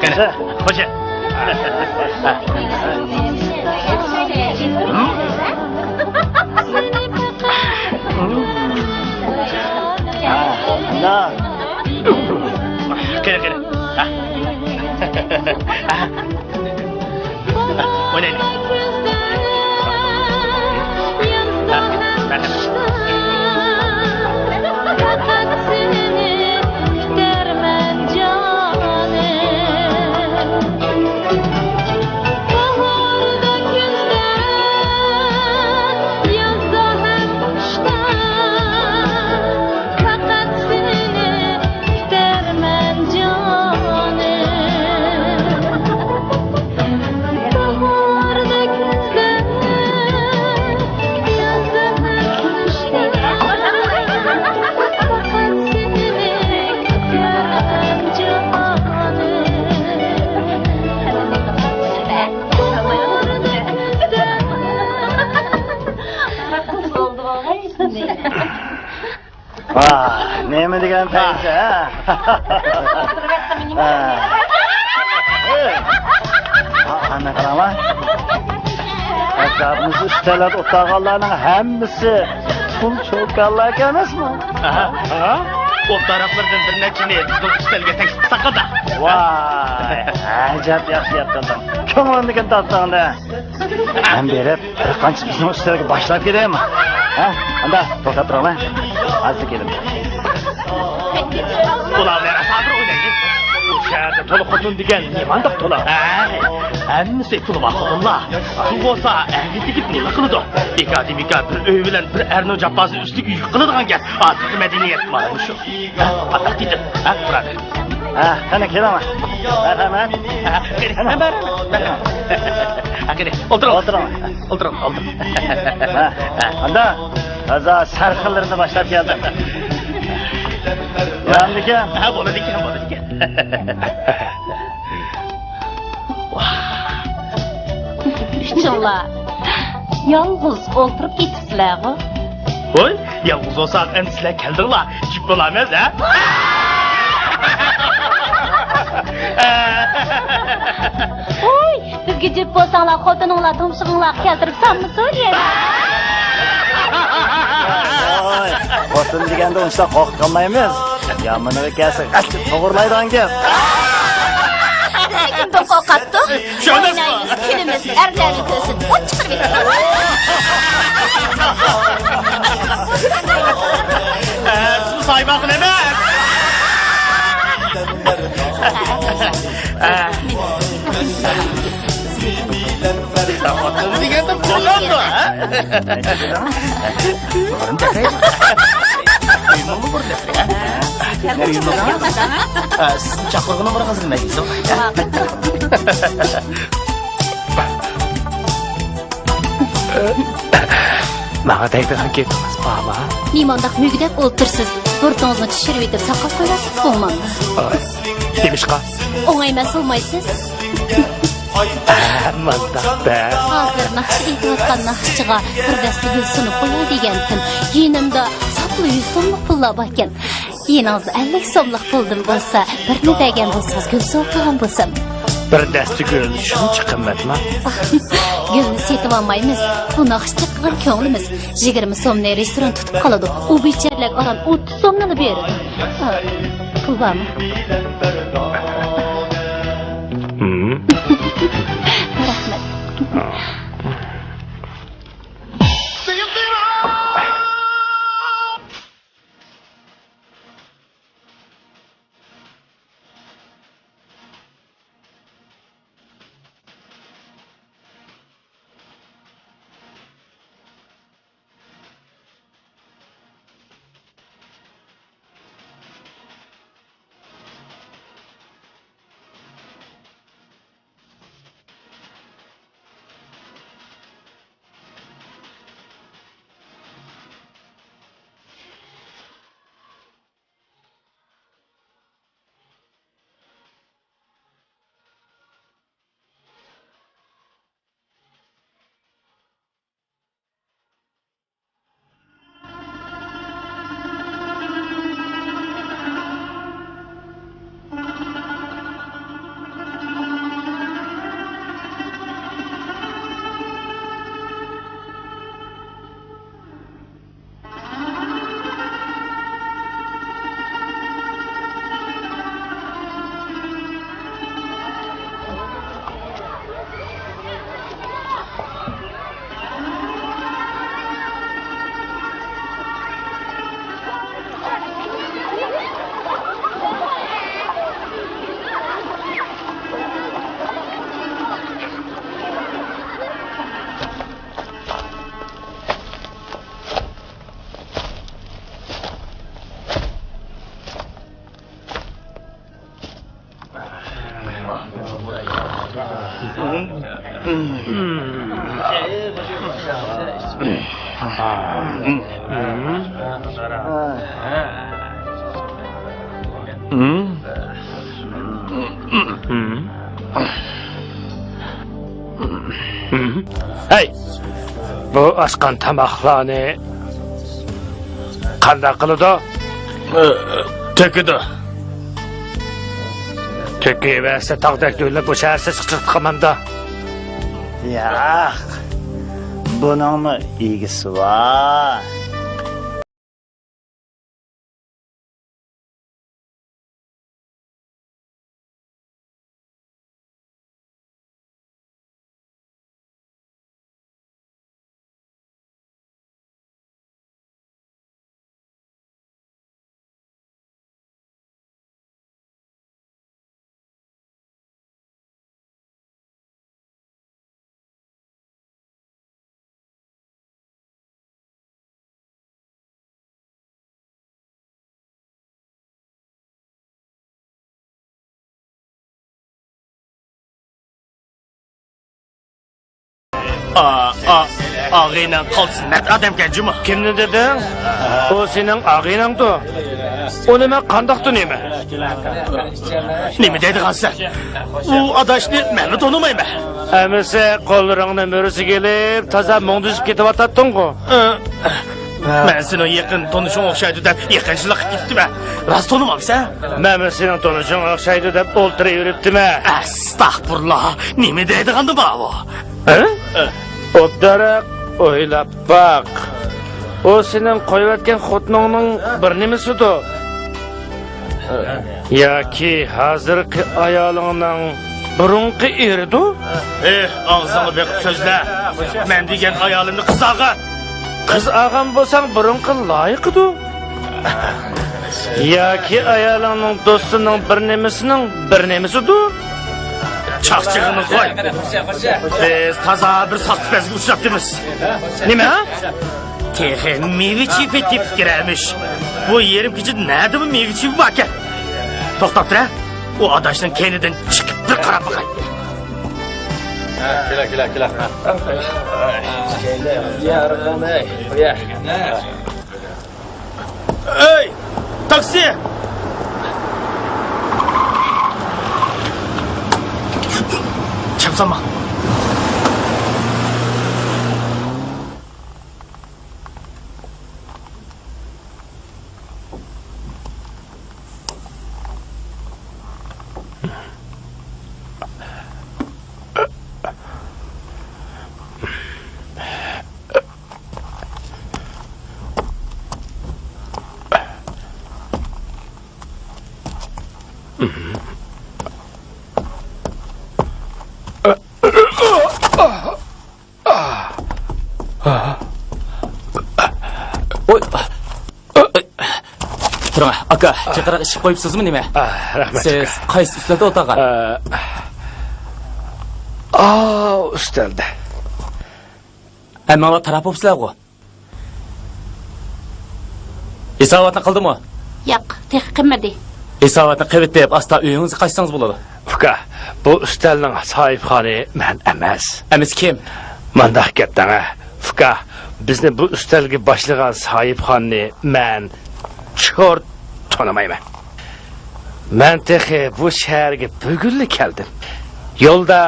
قېنى، خوجا. قېنى، قېنى. ئوينايلى. پەقەت سېنى ۋاھ، نېمە دېگەن پەيزى، ھە؟ ھە. ھە، قانداق قىلىڭلار؟ ئەتراپىمىزدا ئۈستەللەردە ئولتۇرغانلارنىڭ ھەممىسى پۇل چوكانلار ئەمەسمۇ؟ ھە، ھە. ئوتتۇرىلىرىدىن بىر نەچچىنى بىزنىڭ ئۈستەلگە تەكلىپ قىلساقىدا. ۋاي، ئەجەب ياخشى گەپ قىلدىڭ. كۆڭلۈمدىكىنى تاپتىڭ-دە. مەن بېرىپ، بىر قانچە بىزنىڭ ئۈستەلگە باشلاپ كېلەيمۇ؟ ھە؟ ئاندا توختاپ تۇرۇڭلار. ھازىر كېلىمەن. ئۇلار بىلەن ھازىر ئوينايلى. بۇ شەھەردە تولا خوتۇن دېگەن نېمانداق تولا؟ ھە؟ ھەممىسى پۇلى بار خوتۇنلار. پۇل بولسا، ئەرگە تېگىپ نېمە قىلىدۇ؟ بىكار دېمىكار بىر ئۆي بىلەن بىر ئەرنىڭ جاپاسىنى ئۈستىگە يۈك قىلىدىغان گەپ. ھازىرقى مەدەنىيەت مانا مۇشۇ. ھە، ئاتاق دېدىم. ھە، بۇرادەر. ھە، قېنى، كېلىڭلار. مەرھەمەت. ھە، قېنى، ھە، مەرھەمەت. ھە، قېنى، ئولتۇرۇڭ. ئولتۇرۇڭ. ئولتۇرۇڭ، ئولتۇرۇڭ. ھە، ھە. ئاندا تازا سەرخىللىرىنى باشلاپ كەلدىم. بولامدىكەن؟ ھە، بولىدىكەن، بولىدىكەن. ئۈچۈڭلار يالغۇز ئولتۇرۇپ كېتىپسىلەرغۇ؟ ھوي، يالغۇز بولساق، ئەمدى سىلەر كەلدىڭلار، جۈپ بولامىز، ھە؟ ھوي، بىزگە جۈپ بولساڭلار، خوتۇنۇڭلار تۇمشۇقۇڭلارغا كەلتۈرۈپ سالمىسۇن يەنە. ۋاي، خوتۇن دېگەندە ئۇنچىلىك قورقۇپ قالمايمىز. يامىنىغا كەلسە، غەتلىك توغرىلايدىغان گەپ. سىز كىمدىن قورقاتتۇق؟ ئوينايمىز، كۈلىمىز، ئەرلەرنى كۆرسۇن، ئوت چىقىرىۋېتىمىز. ئە، بۇ سايماقلىق ئەمەس. ئە. خوتۇن دېگەندە بولامدۇ، ھە؟ ئۆيمۇ بۇ بىر دەپ، ھە؟ ئە، سىزنى چاقىرغىنىم بىر ھازىر مەجلىس. ماڭا دەيدىغان گېپىڭىز بارمۇ؟ نېمانداق مۈگدەپ ئولتۇرسىز؟ بۇرۇتىڭىزنى چۈشۈرۈۋېتىپ، ساقال قويۇۋەتسىڭىز بولمامدۇ؟ ئاي، نېمىشقا؟ ئوڭاي ئەمەس بولمايسىز؟ ئە، مانداق دە. ھازىر ناخشا ئېيتىۋاتقان ناخشىچىغا بىر دەستە گۈل سۇنۇپ قوياي دېگەنتىم. يېنىمدا ساپلا يۈز سوملۇق پۇللار باركەن. يېنىڭىزدا ئەللىك سوملۇق پۇلدىن بولسا، بىرنى بەرگەن بولسىڭىز، گۈل سوۋغا قىلغان بولسام. بىر دەستە گۈل شۇنچە قىممەتما؟ گۈلنى سېتىۋالمايمىز. بۇ ناخشىچىغا قىلغان كۆڭلىمىز. يىگىرمە سومنى رېستوران تۇتۇپ قالىدۇ. ئۇ بىچارىلەرگە ئاران ئوتتۇز سومنىلا بېرىدۇ. ئا، پۇل بارمۇ؟ ھىم. رەھمەت. ھەي! بۇ ئاشقان تاماقلارنى قانداق قىلىدۇ؟ تۆكىدۇ. تۆكۈۋەرسە تاغدەك دۆۋىلەپ بۇ شەھەر سېسىق چىقىپ قالمامدۇ؟ ياق، بۇنىڭمۇ ئىگىسى بار. ئا، ئا، ئاغىنەڭ قالتىس مەرد ئادەمكەن جۇمۇ. كىمنى دېدىڭ؟ ئۇ سېنىڭ ئاغىنەڭدۇ. ئۇنى مەن قانداق تونۇيمەن؟ نېمە دەيدىغانسەن؟ ئۇ ئاداشنى مەنمۇ تونۇمايمەن. ئەمىسە قوللىرىڭنى مۈرىسىگە ئېلىپ، تازا مۇڭدىشىپ كېتىۋاتاتتىڭغۇ. ئە، مەن سېنىڭ يېقىن تونۇشۇڭ ئوخشايدۇ دەپ يېقىنچىلىق قىلىپ كېتىپتىمەن. راست تونۇمامسەن؟ مەنمۇ سېنىڭ تونۇشۇڭ ئوخشايدۇ دەپ ئولتۇرۇۋېرىپتىمەن. ئەستەغپۇرۇللا، نېمە دەيدىغاندۇ ماۋۇ؟ ھە؟ ئوبدانراق ئويلاپ باق. ئۇ سېنىڭ قويۇۋەتكەن خوتۇنۇڭنىڭ بىر نېمىسىدۇ؟ ياكى ھازىرقى ئايالىڭنىڭ بۇرۇنقى ئېرىدۇ؟ ئېھ، ئاغزىڭنى بېقىپ سۆزلە. مەن دېگەن ئايالىمنى قىز ئالغان. قىز ئالغان بولساڭ بۇرۇنقى لايىقىدۇ. ياكى ئايالىڭنىڭ دوستىنىڭ بىر نېمىسىنىڭ بىر نېمىسىدۇ؟ چاقچىقىڭنى قوي. بىز تازا بىر ساختىپەزگە ئۇچراپتىمىز. نېمە؟ تېخى مېۋە چېپى تېپىپ كىرەرمىش. بۇ يېرىم كېچىدە نەدىمۇ مېۋە چېپى باركەن؟ توختاپ تۇرە. ئۇ ئاداشنىڭ كەينىدىن چىقىپ بىر قاراپ باقاي. كېلە، كېلە، كېلە. ئەي، تاكسى! چاپسانما. ۋوي. تۇرۇڭ، ئاكا، جىقراق ئىشىك قويۇپسىزمۇ نېمە؟ ئا، رەھمەت، سىز ئاكا. قايسى ئۈستەلدە ئولتۇرغان؟ ئا، ئاۋۇ ئۈستەلدە. ھەممىڭلار تاراپ بوپسىلەرغۇ؟ ھېساباتنى قىلدىمۇ؟ ياق، تېخى قىلمىدى. ھېساباتنى قىلىۋېتىپ، ئاستا ئۆيىڭىزگە قايتسىڭىز بولىدۇ. ئۇكا، بۇ ئۈستەلنىڭ ساھىبخانى مەن ئەمەس. ئەمىسە كىم؟ مانداق گەپتەڭە، ئۇكا، بىزنى بۇ ئۈستەلگە باشلىغان ساھىبخاننى مەن چورت تونۇمايمەن. مەن تېخى بۇ شەھەرگە بۈگۈنلا كەلدىم. يولدا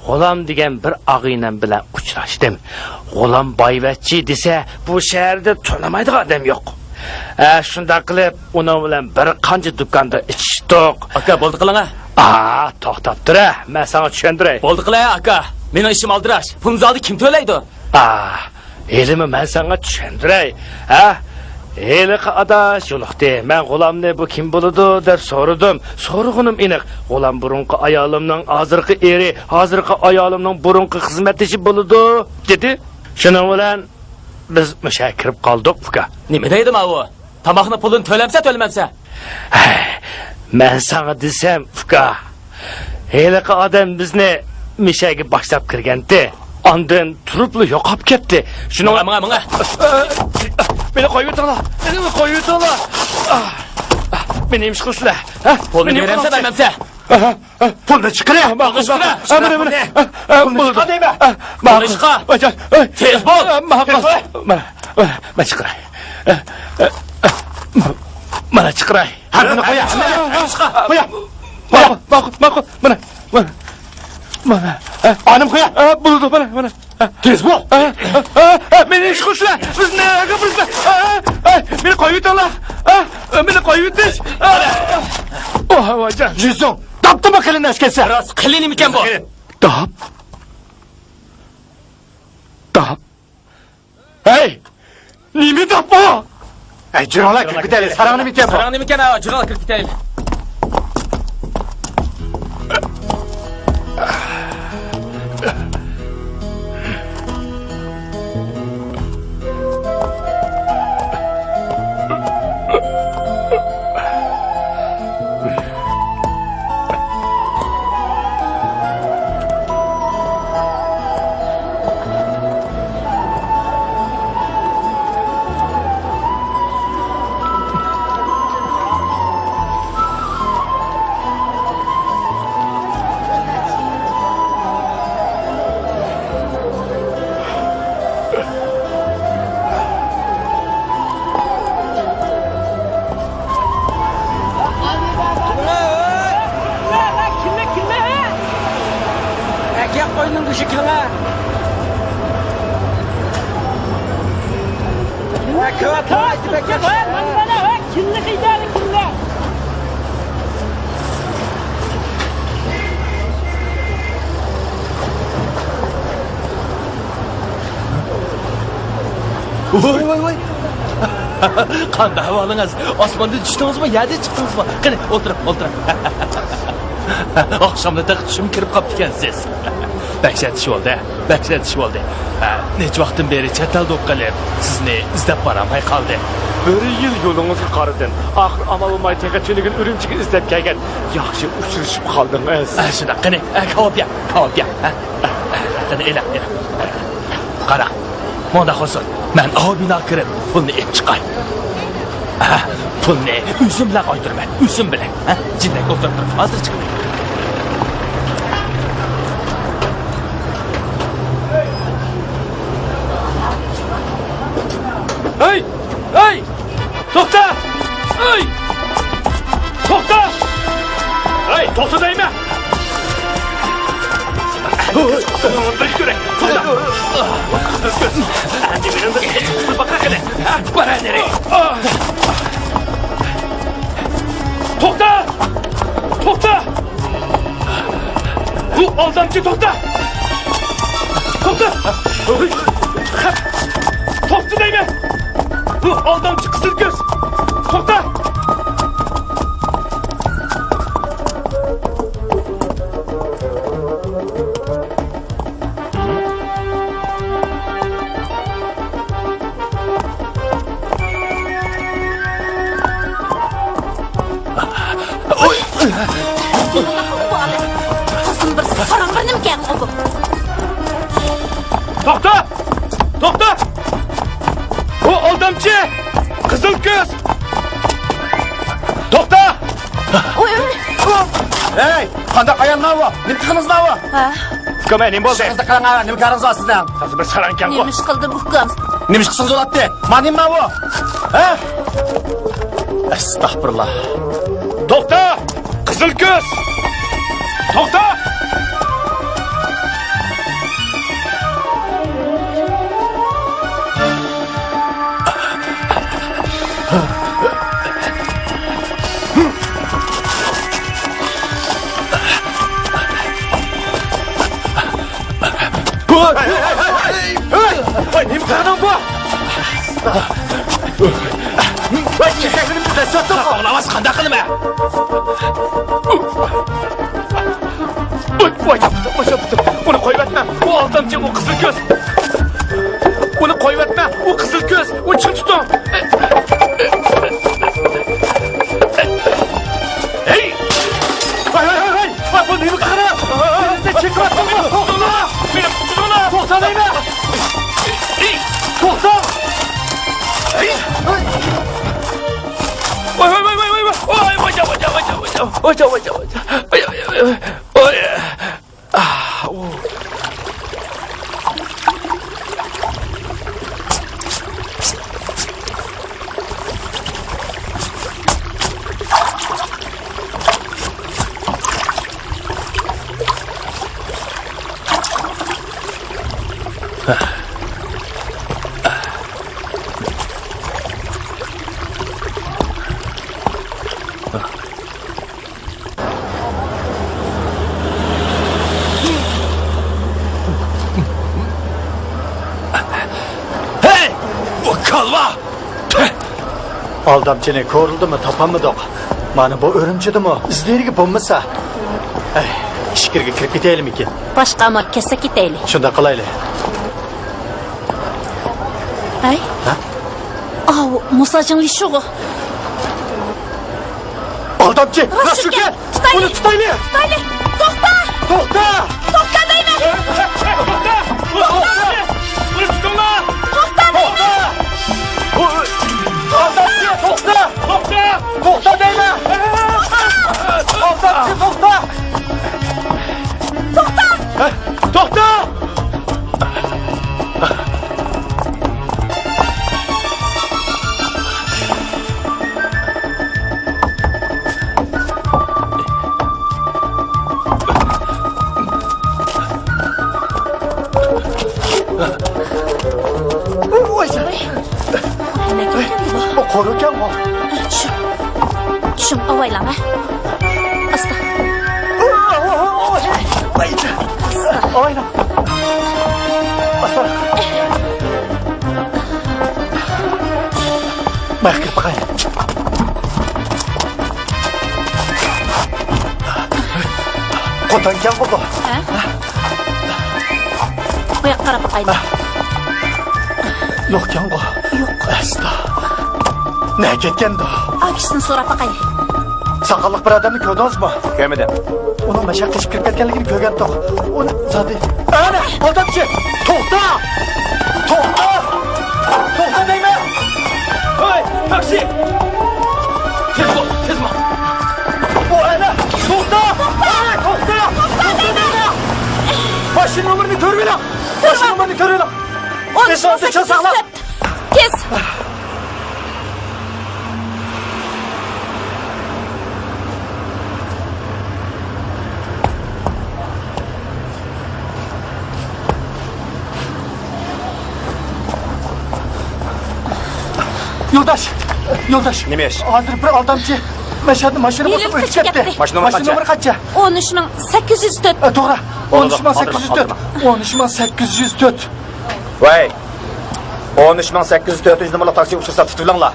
غۇلام دېگەن بىر ئاغىنەم بىلەن ئۇچراشتىم. غۇلام بايۋەچچە دېسە، بۇ شەھەردە تونۇمايدىغان ئادەم يوق. ھە، شۇنداق قىلىپ، ئۇنىڭ بىلەن بىر قانچە دۇكاندا ئىچىشتۇق. ئاكا، بولدى قىلىڭە. ئا، توختاپ تۇرە، مەن ساڭا چۈشەندۈرەي. بولدى قىلە، ئاكا. مېنىڭ ئىشىم ئالدىراش. پۇلنى زادى كىم تۆلەيدۇ؟ ئا، ھېلىمۇ مەن ساڭا چۈشەندۈرەي، ھە؟ ھېلىقى ئاداش يولۇقتى. مەن غۇلامنى بۇ كىم بولىدۇ دەپ سورىدىم. سورىغىنىم ئېنىق. غۇلام بۇرۇنقى ئايالىمنىڭ ھازىرقى ئېرى، ھازىرقى ئايالىمنىڭ بۇرۇنقى خىزمەتدىشى بولىدۇ، دېدى. شۇنىڭ بىلەن بىز مۇشۇ يەرگە كىرىپ قالدۇق، ئۇكا. نېمە دەيدۇ ماۋۇ؟ تاماقنىڭ پۇلىنى تۆلەمسە تۆلىمەمسە؟ ھەي، مەن ساڭا دېسەم، ئۇكا، ھېلىقى ئادەم بىزنى مۇشۇ يەرگە باشلاپ كىرگەنتى. ئاندىن تۇرۇپلا يوقاپ كەتتى. شۇنىڭ ماڭا، ماڭا، ماڭا. مېنى قويۇۋېتىڭلار. مېنى قويۇۋېتىڭلار. مېنى نېمە ئىش قىلىسىلەر؟ ھە؟ پۇلنى بېرەمسە، بەرمەمسە؟ پۇلنى چىقىرە! پۇلنى چىقىرە! ھە، مانا، مانا. ھە، ھە، پۇلنى چىقار دەيمەن! پۇلنى چىقار! تېز بول! ماقۇل، ماقۇل. مانا، مانا، مانا چىقىراي. مانا چىقىراي. ھەممىنى قويا! قويا! قويا! ماقۇل، ماقۇل، ماقۇل. مانا، مانا. مانا. ئانىم قويا! بولىدۇ، مانا، مانا. تېز بول! مېنى ئىش قىلسىلەر! بىز نەگە بىز؟ مېنى قويۇۋېتىڭلار! ئاھ، مېنى قويۇۋېتىش. ئاھ. ئوھ، ھاۋاجان. يۈزۈڭ داپتىمۇ قېلىن ئەسكەرسە. راست، قېلىن ئىكەن بۇ. داپ. داپ. ھەي! نېمە داپ بۇ؟ ھەي، جۈرۈڭلار، كىرىپ كېتەيلى. ساراڭ نېمىكەن بۇ؟ ساراڭ نېمىكەن، ھا، جۈرۈڭلار، كىرىپ كېتەيلى. ئەكەپ قوينىڭ گۆشى كېلىڭە. ئەكەپ قوينىڭ گۆشى كېلىڭە. ۋوي، ۋوي، ۋوي. قانداق ئەھۋالىڭىز؟ ئاسماندىن چۈشتىڭىزمۇ، يەردىن چىقتىڭىزمۇ؟ قېنى، ئولتۇرۇڭ، ئولتۇرۇڭ. ئاخشامدا تېخى چۈشۈمگە كىرىپ قاپتىكەنسىز. بەك سەت ئىش بولدى، بەك سەت ئىش بولدى. ھە، نەچچە ۋاقىتتىن بېرى چەت ئەلدە بولۇپ قېلىپ، سىزنى ئىزدەپ بارالماي قالدىم. بىر يىل يولىڭىزغا قارىدىم. ئاخىر ئامال بولماي تېخى تۈنۈگۈن ئۈرۈمچىگە ئىزدەپ كەلگەن. ياخشى ئۇچرىشىپ قالدىڭىز. ھە، شۇنداق. قېنى، ھە، كاۋاپ يەڭ، كاۋاپ يەڭ. ھە؟ قېنى، ئېلىڭ، ئېلىڭ. قاراڭ، مۇنداق بولسۇن، مەن ئاۋۇ بىناغا كىرىپ، پۇلنى ئېلىپ چىقاي. ھە، پۇلنى ئۆزۈم بىلەن قايتۇرىمەن، ئۆزۈم بىلەن. ھە، جىندەك ئولتۇرۇپ تۇرۇپ، ھازىر چىقىمەن. ھەي! ھەي! توختا! ئەي! توختا! ئەي، توختا دەيمەن! بىر كۆرەي، توختا! ئەمدى مېنىڭدىن قېچىپ قۇتۇلۇپ باققىن قېنى! بارا نېرى! توختا! توختا! بۇ ئالدامچى، توختا! توختا! توختا دەيمەن! بۇ ئالدامچى قىزىل كۆز! توختا! قىزىم بىر ساراڭ بىر نېمىكەن بۇ. توختا! توختا! بۇ ئالدامچى! قىزىل كۆز! توختا! ئوي، ئوي. ھەي! قانداق ئايال ماۋۇ؟ نېمە قىلدىڭىز ماۋۇ؟ ھە؟ ئۇكام، نېمە بولدى؟ ئىشىڭىزنى قىلىڭ، ھە، نېمە كارىڭىز بار سىزنىڭ؟ ھازىر بىر ساراڭكەنغۇ. نېمە ئىش قىلدىم ئۇكام؟ نېمە ئىش قىلسىڭىز بولاتتى؟ ما نېمە ماۋۇ؟ ھە؟ ئەستەغپۇرۇللا. توختا! قىزىل كۆز! توختا! ۋاي، ۋاي، ۋاي، ۋاي، ۋاي! ۋاي، نېمە قىلغىنىڭ بۇ؟ ۋاي، كېسەكلىرىمنى دەسسەتتىڭغۇ! ئاڭلىماس، قانداق قىلىمەن؟ ۋاي، ۋاي، ياپتىم، ۋاي، ياپتىم. ئۇنى قويۇۋەتمە. ئۇ ئالدامچى، ئۇ قىزىل كۆز. ئۇنى قويۇۋەتمە. ئۇ قىزىل كۆز. ئۇنى چىڭ تۇتۇڭ. ھەي! ۋاي، ۋاي، ۋاي، ۋاي! ۋاي، بۇ نېمە قىلغىنى؟ مېنى چېكىۋەتتىڭمۇ؟ توختاڭلار! مېنى تۇتۇڭلار! توختا دەيمەن! توختا! ھەي! ۋاي، ۋاي، ۋاي! ۋاي، ۋاي، ۋاي! ۋاي، ۋاي، ۋاي! ۋاي، ۋاي، ۋاي! ۋاي، ۋاي، ۋاي! ۋاي، ۋاي، ۋاي! ۋاي! ئاھ، ئۇ. ئالۋا! ئالدامچىنى كورلىدىمۇ تاپالمىدۇق. مانا بۇ ئۈرۈمچىدىمۇ ئىزلىرىگە بولمىسا. ئەي، ئىچكىرىگە كىرىپ كېتەيلىمىكىن؟ باشقا ئامال كەتسە كېتەيلى. شۇنداق قىلايلى. ھەي؟ ھە؟ ئاۋۇ، موساجىڭلى شۇغۇ. ئالدامچى، راست شۇكەن. تۇتايلى. ئۇنى تۇتايلى. تۇتايلى. توختا! توختا! توختا دەيمەن! توختا! ئۇنى تۇتۇڭلار! توختا دەيمەن! ئالدامچى، توختا! توختا! توختا دەيمەن! ئالدامچى، توختا! توختا! توختا! ۋاي جان. نېمە كەتكەندى بۇ؟ ئۇ قورۇكەنغۇ. چۈشۈڭ. چۈشۈڭ، ئاۋايلاڭ، ھە؟ ئاستا. ۋاي جان. ئاستا. ئاۋايلاڭ. ئاستا. مەن كىرىپ باقاي. قوتانكەنغۇ بۇ. ھە؟ بۇ ياققا قاراپ باقايلى. يوقكەنغۇ. يوق. ئەستا. نەگە كەتكەندۇ؟ ئا كىشىدىن سوراپ باقايلى. ساقاللىق بىر ئادەمنى كۆردىڭىزمۇ؟ كۆرمىدىم. ئۇنىڭ مەشەققە قېچىپ كىرىپ كەتكەنلىكىنى كۆرگەنتۇق. ئۇنى زادى. ئەنە، ئالدامچى! توختا! توختا! توختا دەيمەن! ھەي، تاكسى! تېز بول، تېز بول! ئۇ ئەنە! توختا! ھەي، توختا! توختا دەيمەن! ماشىنا نومۇرىنى كۆرۈۋېلىڭ! ماشىنا نومۇرىنى كۆرۈۋېلىڭ! ئون ئۈچ، سەككىز يۈز تۆت. تېز! يولداش! يولداش! نېمە ئىش؟ ھازىر بىر ئالدامچى مەشەدە ماشىنا بېقىپ ئۆتۈپ كەتتى. ماشىنا نومۇرى قانچە؟ ئون ئۈچ مىڭ سەككىز يۈز تۆت. ئە، توغرا. ئون ئۈچ مىڭ سەككىز يۈز تۆت. ئون ئۈچ مىڭ سەككىز يۈز تۆت. ۋاي! ئون ئۈچ مىڭ سەككىز يۈز تۆتىنچى نومۇرلۇق تاكسى ئۇچرىسا تۇتۇۋېلىڭلار.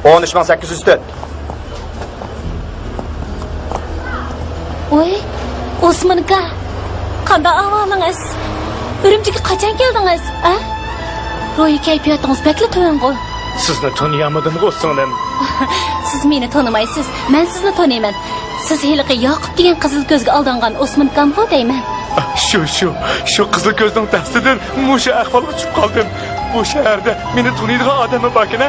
ئون ئۈچ مىڭ سەككىز يۈز تۆت. ۋوي، ئوسمانكا، قانداق ئەھۋالىڭىز؟ ئۈرۈمچىگە قاچان كەلدىڭىز، ئە؟ روھىي كەيپىياتىڭىز بەكلا تۆۋەنغۇ. سىزنى تونۇيالمىدىمغۇ، سىڭلىم؟ سىز مېنى تونۇمايسىز، مەن سىزنى تونۇيمەن. سىز ھېلىقى ياقۇپ دېگەن قىزىل كۆزگە ئالدانغان ئوسمانكامغۇ دەيمەن. شۇ، شۇ، شۇ قىزىل كۆزنىڭ دەستىدىن مۇشۇ ئەھۋالغا چۈشۈپ قالدىم. بۇ شەھەردە مېنى تونۇيدىغان ئادەممۇ باركىن-ھە؟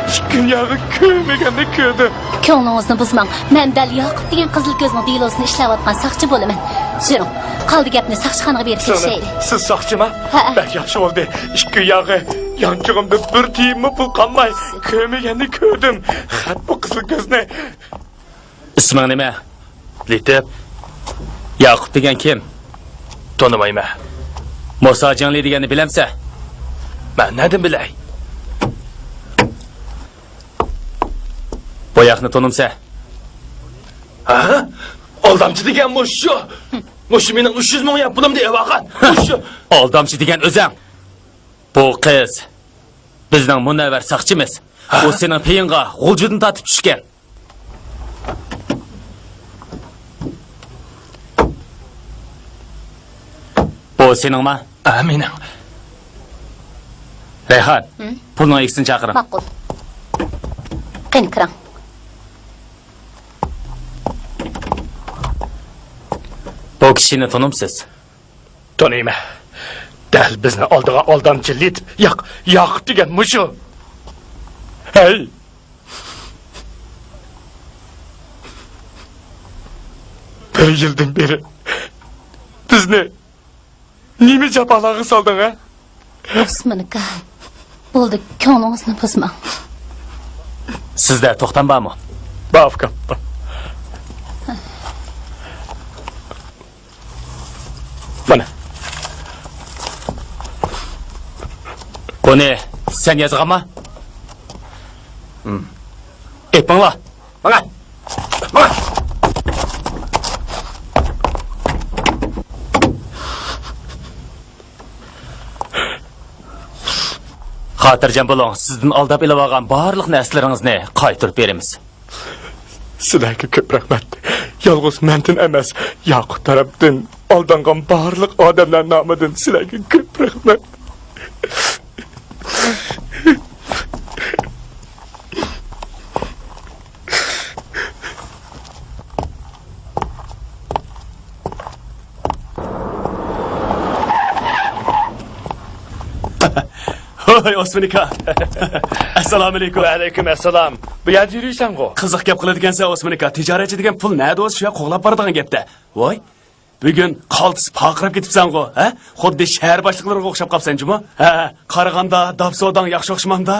ئىككى دۇنياغا كۆرمىگەننى كۆردۈم. كۆڭلىڭىزنى بۇزماڭ. مەن دەل ياقۇپ دېگەن قىزىل كۆزنىڭ دېلوسىنى ئىشلەۋاتقان ساقچى بولىمەن. يۈرۈڭ، قالدى گەپنى ساقچىخانىغا بېرىپ كېتىشەيلى. سىز ساقچىما؟ ھەئە. بەك ياخشى بولدى. ئىككى دۇنياغا يانچۇقۇمدا بىر تىيىنمۇ پۇل قالماي كۆرمىگەننى كۆردۈم. خەپ بۇ قىزىل كۆزنى. ئىسمىڭ نېمە؟ لېتىپ. ياقۇپ دېگەن كىم؟ تونۇمايمەن. موسا جياڭلى دېگەننى بىلەمسەن؟ مەن نەدىن بىلەي؟ بوياقنى تونۇمسەن؟ ھە؟ ئالدامچى دېگەن مۇشۇ. مۇشۇ مېنىڭ ئۈچ يۈز مىڭ يۈەن پۇلۇمنى ئېلىۋالغان. مۇشۇ. ئالدامچى دېگەن ئۆزەڭ. بۇ قىز بىزنىڭ مۇنەۋۋەر ساقچىمىز. ھە؟ ئۇ سېنىڭ پېيىڭغا غۇلجىدىن تارتىپ چۈشكەن. بۇ سېنىڭما؟ ئە، مېنىڭ. رەيھان، ھىم؟ پۇلنىڭ ئىگىسىنى چاقىرىڭ. ماقۇل. قېنى، كىرىڭ. بۇ كىشىنى تونۇمسىز؟ تونۇيمەن. دەل بىزنى ئالدىغا ئالدامچى لېتىپ ياق، ياقۇپ دېگەن مۇشۇ. ھەي! بىر يىلدىن بېرى بىزنى نېمە جاپالارغا سالدىڭ، ھە؟ ئوسمانكا، بولدى، كۆڭلىڭىزنى بۇزماڭ. سىزدە توختام بارمۇ؟ بار، ئۇكام، بار. مانا. بۇنى سەن يازغانما؟ ھىم. ئېپىڭلار. ماڭا. ماڭا. خاتىرجەم بولۇڭ، سىزدىن ئالداپ ئېلىۋالغان بارلىق نەرسىلىرىڭىزنى قايتۇرۇپ بېرىمىز. سىلەرگە كۆپ رەھمەت. يالغۇز مەندىن ئەمەس، ياقۇپ تەرەپتىن ئالدانغان بارلىق ئادەملەر نامىدىن سىلەرگە كۆپ رەھمەت. ھوي، ئوسمان ئاكا. ئەسسالامۇئەلەيكۇم. ۋەئەلەيكۇم ئەسسالام. بۇ يەردە يۈرۈيسەنغۇ؟ قىزىق گەپ قىلىدىكەنسەن، ئوسمان ئاكا. تىجارەتچى دېگەن پۇل نەدە بولسا شۇ يەرگە قوغلاپ بارىدىغان گەپتە. ۋاي، بۈگۈن قالتىس پارقىراپ كېتىپسەنغۇ، ھە؟ خۇددى شەھەر باشلىقلىرىغا ئوخشاپ قاپسەن جۇمۇ. ھە، قارىغاندا داپ سوداڭ ياخشى ئوخشىمامدا؟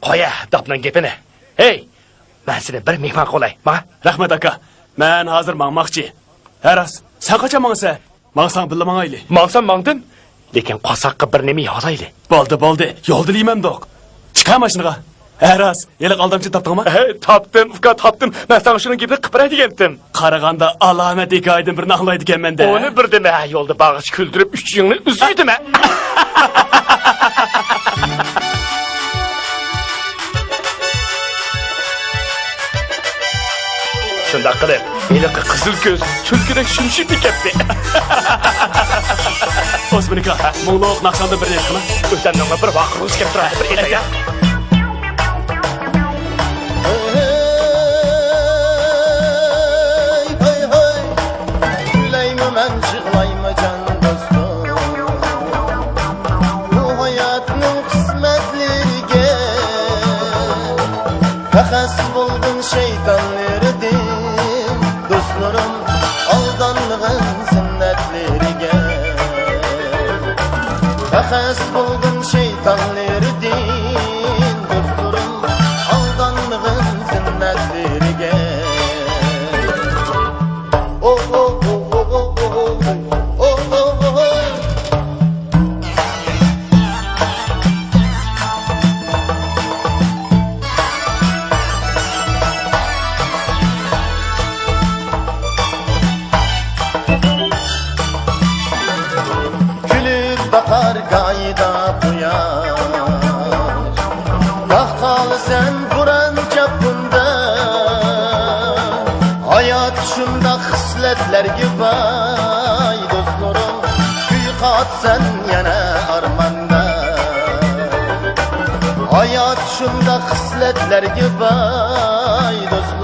قويە، داپنىڭ گېپىنى. ھەي، مەن سېنى بىر مېھمان قىلاي، ماڭا. رەھمەت، ئاكا. مەن ھازىر ماڭماقچى. ھە راست، سەن قاچان ماڭىسەن؟ ماڭساڭ بىللە ماڭايلى. ماڭسام ماڭدىم. لېكىن قورساققا بىر نېمە يەۋالايلى. بولدى، بولدى. يولدا يېمەمدۇق. چىقە ماشىنىغا. ھە راست، ھېلىقى ئالدامچىنى تاپتىڭمۇ؟ ھەي، تاپتىم، ئۇكا، تاپتىم. مەن ساڭا شۇنىڭ گېپىنى قىلىپ بېرەي دېگەنتىم. قارىغاندا ئالامەت ھېكايىدىن بىرنى ئاڭلايدىكەنمەن-دە. ئۇنى بىردىمە، يولدا بارغىچە كۈلدۈرۈپ ئۈچىيىڭنى ئۈزۈۋېتىمەن. شۇنداق قىلىپ، ھېلىقى قىزىل كۆز تۈلكىدەك شۈمشۈيۈپ كەتتى. ئوسمان ئاكا، مۇڭلۇق ناخشاڭدىن بىرنى ئېيتقىنا. ئۆزۈمنىڭمۇ بىر ۋارقىرىغۇسى كەپ تۇراتتى، بىر ئېيتاي. ھەي، ھەي، ھەي، كۈلەيمۇ مەن، يىغلايمۇ جان دوستۇم، بۇ ھاياتنىڭ قىسمەتلىرىگە. پەخەس بولدۇم شەيتانلىرىدىن، دوستلىرىم، ئالدانغىن زىننەتلىرىگە. پەخەس بولدۇم شەيتانلىرىدىن، دوستلىرىم، ئالدانغىن زىننەتلىرىگە. كۈلۈپ باقار گاھىدا قۇياش، باققالىسەن بوران چاپقۇندا. ھايات شۇنداق خىسلەتلەرگە باي، دوستلىرىم، كۈي قاتسەن يەنە ئارماندا. ھايات شۇنداق خىسلەتلەرگە باي، دوستلىرىم.